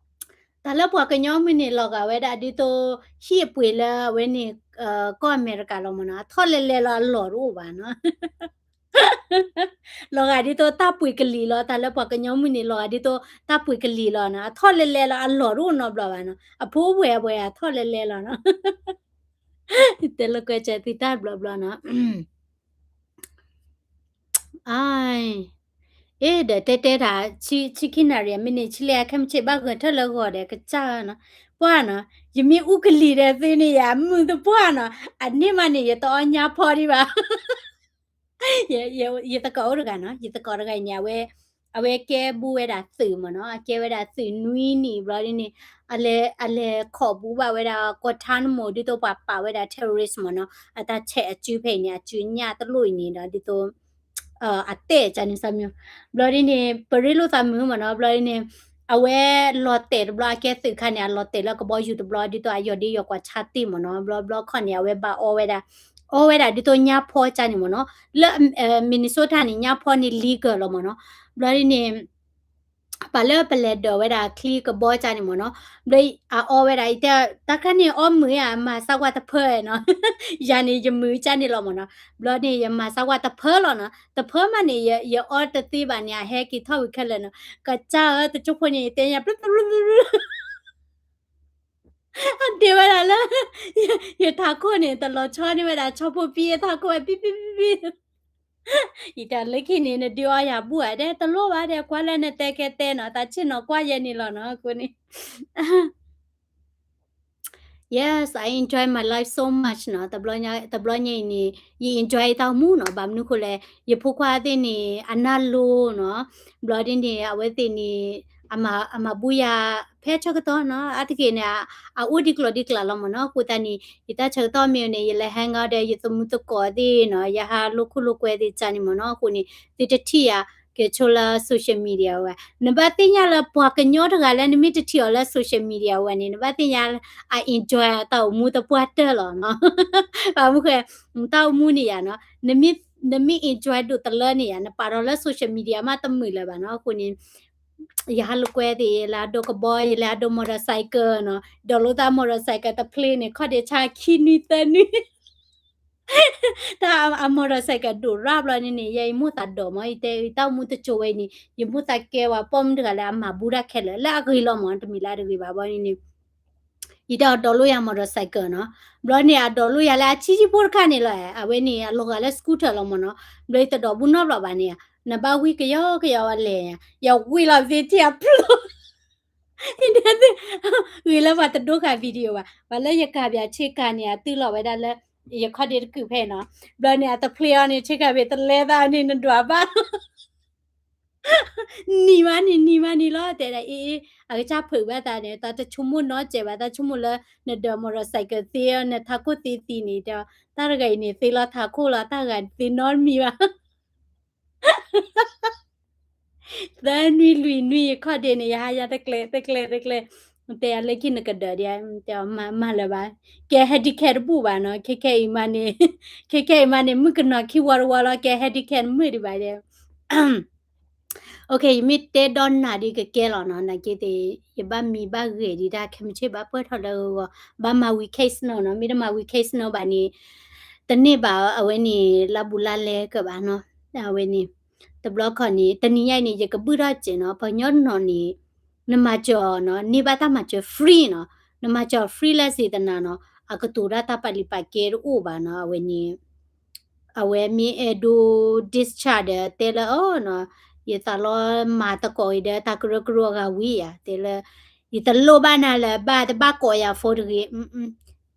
တၢ်လၢပှၤကညီမုၣ်န့ၣ် လီၤဂာ်ဝဲဒၣ်ဒ်သိး ဟံၣ်အပှ့ၤလၢအဝဲန့ၣ် ကီၢ်အမဲရကၤလီၤမ့ၢ်နီၤ, အထီၣ်လဲလဲလီၤ အလီၢ်တအိၣ်ဘၣ်နီၤ လီၤဂာ်ဒ်သိးတၢ်ပှ့ၤကလံၤလီၤ, တၢ်လၢပှၤကညီမုၣ်န့ၣ် လီၤဂာ်ဒ်သိးတၢ်ပှ့ၤကလံၤလီၤနီၤ, အထီၣ်လဲလဲလီၤ အလီၢ်တအိၣ်နီတဘျီဘၣ်နီၤ, အဖိဝဲၢ်အပှဲၤအထီၣ်လဲလဲလီၤနီၤ, တဲလၢကွဲးစဲးသုတၢ်ဘျီဘျီနီၤ အ့ ဒီးတဲတဲတၢ် ဆံခံနၣ်ရံၣ် အမ့ၢ်န့ၣ် ဆံလ့အခဲမုၢ်ဆ့ၣ် ဘၣ်ဂဲၤထၢၣ်လၢဂီၤဒီးကစၢ်နီၤ, ပှၢ်နီၤ, ယမ့ၢ်အူကလံၤဒီးသုန့ၣ် ယမုာ်သပှၢ်နီၤ, အန့ၣ်မးန့ၣ် ယတအီၣ်ညါဖီဒံးဘၣ် ယသကိးအိၣ်တဂၤနီၤ, ယသကိးတဂၤအံၤန့ၣ် အဝဲ အဝဲကဲဘူးဝဲဒၣ်သုးမ့ၢ်နီၤ, အကဲဝဲဒၣ်သုးနွံနံၣ်ဘျီဒ်န့ၣ်, အလဲၤ အလဲၤခိးဘူးဘၣ်ဝဲဒၣ် Guantanamo ဒ်သိးပှၤပာ်ဝဲဒၣ် terrorist မ့ၢ်နီၤ, အတၢ်ဆဲးအစုဖဲအံၤန့ၣ် အစုညၣ်တလိၣ်အံၤန့ၣ်ဒီး ဒ်သိး အတဲာ်ကန့ၣ် စၢ်မၠိ, ဘျီဒ်န့ၣ် ပရ့လိာ်သးမုာ်မ့ၢ်နီၤ, ဘျီဒ်န့ၣ် အဝဲလီၤတဲာ်တဘျီ အကဲသုးခါန့ၣ် အလီၤတဲာ်လၢကဘီယူၤတဘျီ ဒ်သိးအယီၢ်ဒ့ယီၢ်ကွၢ်ဆါတ့ၢ်မ့ၢ်နီၤ, ဘျီဘျီခီန့ၣ် အဝဲဘၣ်အီဝဲဒၣ် အီဝဲဒၣ်ဒ်သိးညါဖီကန့ၣ်မ့ၢ်နီၤ, လၢ Minnesota န့ၣ် ညါဖီန့ၣ် legal လီၤမ့ၢ်နီၤ, ဘျီဒ်န့ၣ် ပှၤလၢပလဲၤဒိးဝဲဒၣ်ချံကဘီကန့ၣ်မ့ၢ်နီၤ, ဘျီအအီဝဲဒၣ် အံၤတဲ တၢ်ခါန့ၣ်အီမုာ်ဧါ မၤစၢ်ကွၢ်တဖၢနီၤ, ယၤန့ၣ်ယမုာ်ကန့ၣ်လီၤမ့ၢ်နီၤ, ဘျီန့ၣ် ယမၤစၢ်ကွၢ်တဖၢလီၤနီၤ, တဖၢမးန့ၣ် ယအီတသ့ဘၣ်န့ၣ် အဟဲက့ၤထီၣ်ဝံၤခဲလၢာ်နီၤ, ကစၢ်ဧၢ တကၠိဖိန့ၣ် ယတဲညါ အဒ့ဝဲဒၣ်လၢ ယထးခိၣ်န့ၣ် တလီၤဆီန့ၢ်ဝဲဒၣ် ဆီဖိပံအထးခိၣ်ဝဲ ပံပံပံပံ ယတၢ်လၢခံန့ၣ် နဒုးအီယၤဘူၣ်ဧါ တဲတလိၣ်ဘၣ် တဲကွၢ်လၢနတဲခဲတဲနီၤ တၢ်ဆ့ၣ်နီၤကွၢ်ယဲန့ၣ်လီၤနီၤ အဃိန့ၣ် Yes, I enjoy my life so much နီၤ, တဘျီညါအံၤန့ၣ် ယ enjoy တၢ်အိၣ်မူနီၤ, ဘၣ်မနုၤဃိလဲၣ် ယဖိခွါသ့ၣ်န့ၣ် အနၢ်လိၤနီၤ, ဘျီဒ်န့ၣ် အဝဲသ့ၣ်န့ၣ် အမၤဘူၣ်ယၤ ဖဲဆၢကတီၢ်နီၤ, အါတက့ၢ်န့ၣ် အအိၣ်ဒံးကျိၤဒံးကျၢ်လီၤမ့ၢ်နီၤ, အဃိသတးန့ၣ် ယတၢ်ဆၢကတီၢ်မ့ၢ်န့ၣ် ယလဲၤ hang out ဒီးယသမုသကိးသ့ၣ်နီၤ, ယဟးလိာ်ခိၣ်လိာ်ကွဲသ့ၣ်ကန့ၣ်မ့ၢ်နီၤ, အဃိန့ၣ် သုတထံၣ်ယၤ ကဲဆိလၢ social media ဝဲ, နဘၣ်သ့ၣ်ညါလၢပှၤကညီတဂၤလၢနမ့ၢ်တထံၣ်အီၤလၢ social media ဝဲန့ၣ် နဘၣ်သ့ၣ်ညါ အ enjoy တၢ်အိၣ်မူသပှၢ်တၢၢ်လီၤနီၤ, ဘၣ်မနုၤဃိ တၢ်အိၣ်မူန့ၣ်ယၤနီၤ, နမ့ၢ် enjoy ဒိၣ်တလၢန့ၣ်ယၤ နပာ်ထီၣ်လၢ social media မးတမုာ်လၢၤဘၣ်နီၤ, အဃိန့ၣ် ယဟးလိာ်ကွဲသ့ၣ် ယလဲၤအဒိကဘီ ယလဲၤအဒိ motorcycle နီၤ, ဒိးလိာ်သး motorcycle တဖျ့န့ၣ် ခီၣ်ဒ့ဆါခံနွံသၢနွံ တၢ်အ motorcycle ဒိၣ်ရၣ်ဘျီန့ၣ်န့ၣ် ယဲယမိၣ်သးဒိးမး ယတဲ တၢ်အိၣ်မူတစိၤဝဲအံၤန့ၣ် ယမိၣ်သးကဲဝဲ ပိာ်မုၣ်တဂၤလၢအမၤဘူၣ်တၢ်ခဲလၢာ် လၢအဂ့ၤလီၤမး တမံၤလၢတဂ့ၤဘၣ်ဘျီန့ၣ်န့ၣ် ယတဲအီၤဒိးလိာ်ယၤ motorcycle နီၤ, ဘျီန့ၣ် အဒိးလိာ်ယၤလၢအဆံးဆံးဖိတခါန့ၣ်လီၤ, အဝဲန့ၣ် အလီၤဂာ်လၢ scooter လီၤမးနီၤ, ဘျီယတဒိးဘူးနီတဘျီဘၣ်န့ၣ်, နဘၣ်ဝံကယီကယီဝဲလဲၣ်, ယဝံလီၤသ့ထံၣ်အဖျိ ဂ့ၤလၢပှၤတဒိဃာ် video ဘၣ်, ပှၤလၢယကၤဘၣ်ဆ့ကၤန့ၣ် အတုၤလီၤဝဲဒၣ်လၢ ယခီၣ်ဒ့တကုာ်ဖဲနီၤ, ဘျီန့ၣ် အတဖျ့အီၤန့ၣ် ဆ့ကၤဘ့ၣ်တလဲသးန့ၣ် နဒွးဘၣ် လၢ နံၤမးန့ၣ် နံၤမးန့ၣ်လီၤ တဲဒၣ် အ့ အကစၢ်ဖုးဘၣ်သးန့ၣ် သးတဆိကမိၣ်နီတစဲးဘၣ် သးဆိကမိၣ်လၢ နဒိး motorcycle သ့ နထးခိၣ်သ့သံန့ၣ် တဲ တၢ်တဂၤအံၤန့ၣ် သ့လီၤထးခိၣ်လီၤ တၢ်တဂၤသ့နီတမံၤဘၣ် သၢနွံလွံၢ်နွံယခီၣ်ဒ့န့ၣ် ယဟါယၤတကျဲ တကျဲ တကျဲ တဲယၤလၢခံနကဒၢဒံး တဲမၤလၢၤဘၣ် ကဲ handicap တဘူၣ်ဘၣ်နီၤ ခဲခဲအံၤမးန့ၣ် ခဲခဲအံၤမးန့ၣ် မုၣ်ကနီၤခံဝီတဝီလီၤ ကဲ handicap မုၣ်ဒံးဘၣ်ဒဲ OK ယမ့ၢ်တဲဒီးနၤဒ်ကကဲလီၤနီၤ နာ်က့သ့ၣ် ယဘၣ်မံဘၣ်ဂဲၤဒံးတၢ် ခဲမုၢ်ဆ့ၣ်ဘၣ်ပှဲၤထီၣ်လၢဂီၤ ဘၣ်မၤဝံၤ case နီၤနီၤ မ့ၢ်တမၤဝံၤ case နီၤဘၣ်န့ၣ် တန့ၢ်ဘၣ်အဝဲန့ၣ် လၢဘူးလၢလဲကဘၣ်နီၤ အဝဲန့ၣ် တဘျီခီန့ၣ် တနံၤညါအံၤန့ၣ် ယကဘုၣ်ထီၣ်စဲးနီၤ ပှၤကညီနီၤန့ၣ် နမၤစၢၤအီၤနီၤ န့ၢ်ဘၣ်တၢ်မၤစၢၤ free နီၤ နမၤစၢၤ free လၢစ့တနၤနီၤ အကတိၤဒၣ်တၢ်ပာ်လုၢ်ပာ်ကဲတအိၣ်ဘၣ်နီၤ အဝဲန့ၣ် အဝဲမ့ၢ်အဲၣ်ဒိး discharge ဒီးတဲလၢအီၤနီၤ ယသးလီမၤသကိးအံၤဒီးတၢ်ကရၢကရိအဂၤဝံၤယၤ တဲလၢ ယတလိၣ်ဘၣ်နၤလၢၤဘၣ် တဘၣ်ကိးယၤ phone တဂ့ၤ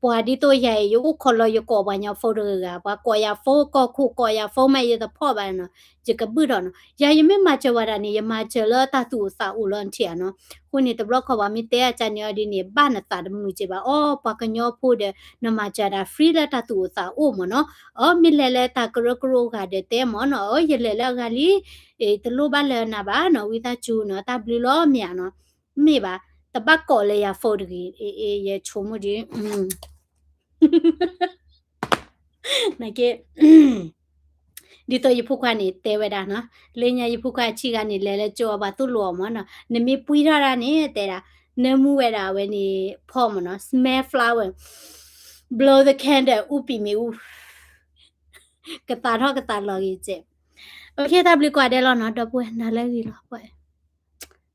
ပှၤဒ်သိးယၤအံၤ ယအိၣ်ခိးလီၤယကိးပှၤညီ phone တဂၤဂၤ ပှၤကိးယၤ phone ကီၢ်ခိၣ်ကိးယၤ phone မး ယတဖီၣ်ဘၣ်နီၤ ယကဘုၣ်ထီၣ်နီၤ ယၤယမ့ၢ်မၤစၢၤဝဲဒၣ်န့ၣ် ယမၤစၢၤလၢတၢ်သူၣ်အိၣ်သးအိၣ်လီၤ နထံၣ်ဧါနီၤ အဃိန့ၣ် တဘျီခီပှၤမ့ၢ်တဲအကန့ၣ်အီၤဒ်န့ၣ် ဘၣ်နသးတမုာ်က့ဘၣ် အီ ပှၤကညီဖိဒီး နမၤစၢၤဒၣ် free လၢတၢ်သူၣ်အိၣ်သးအိၣ်မ့ၢ်နီၤ အီ မ့ၢ်လဲၤလၢတၢ်ကရၢကရိဂၤဒီးတဲမ့ၢ်နီၤ အီ ယလဲၤလၢအဂၤလံ တလိၣ်ဘၣ်လၢနၤဘၣ်နီၤ ဝံသးစူၤနီၤ တၢ်ဘျုးလီၤမ့ၢ်ဧါနီၤ မ့ၢ်ဘၣ် တဘၣ်ကိးလၢယၤ phone တဂ့ၤ ယဆိကမိၣ်ဒ် နာ်က့ ဒ်သိးယဖိခွါန့ၣ်တဲဝဲဒၣ်နီၤ လၢညါယဖိခွါအဆံးဂၤန့ၣ် လဲၤလၢကၠိအီၤ ပှၤသိၣ်လိအီၤမ့ၢ်နီၤ နမ့ၢ်ပှံထီၣ်တၢ်န့ၣ် တဲဒၣ် နၢမူဝဲဒၣ်အဝဲန့ၣ် ဖီမ့ၢ်နီၤ smell flower blow the candle အူပံာ်မ့ၢ်အူ ကသးထီၣ်ကသးလီၤဂ့ၤကဲ OK တၢ်ဘျုးကိးဂၤဒဲးလီၤနီၤ ဒီပုၢ်ဝဲၢ်နၤလၢဂ့ၤလီၤ က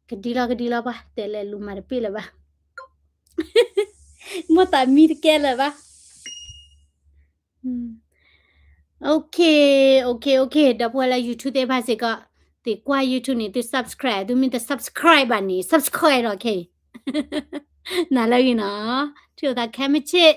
ဒံလီၤကဒံလီၤပှၤ တဲလဲၤလူၤမၤတပ့ၢ်လၢၤဘၣ် မိၢ်သးမံတကဲလၢၤဘၣ် OK OK OK ဒီပုၢ်ဝဲၢ်လၢ YouTube သ့ၣ်တဖၣ်စ့ၢ်ကီး သုကွၢ် YouTube န့ၣ် သု subscribe သုမ့ၢ်တ subscribe ဘၣ်န့ၣ် subscribe ဒီးခဲအံၤ နၤလၢဂ့ၤနီၤ ထံၣ်လိာ်သးခဲမုၢ်ဆ့ၣ်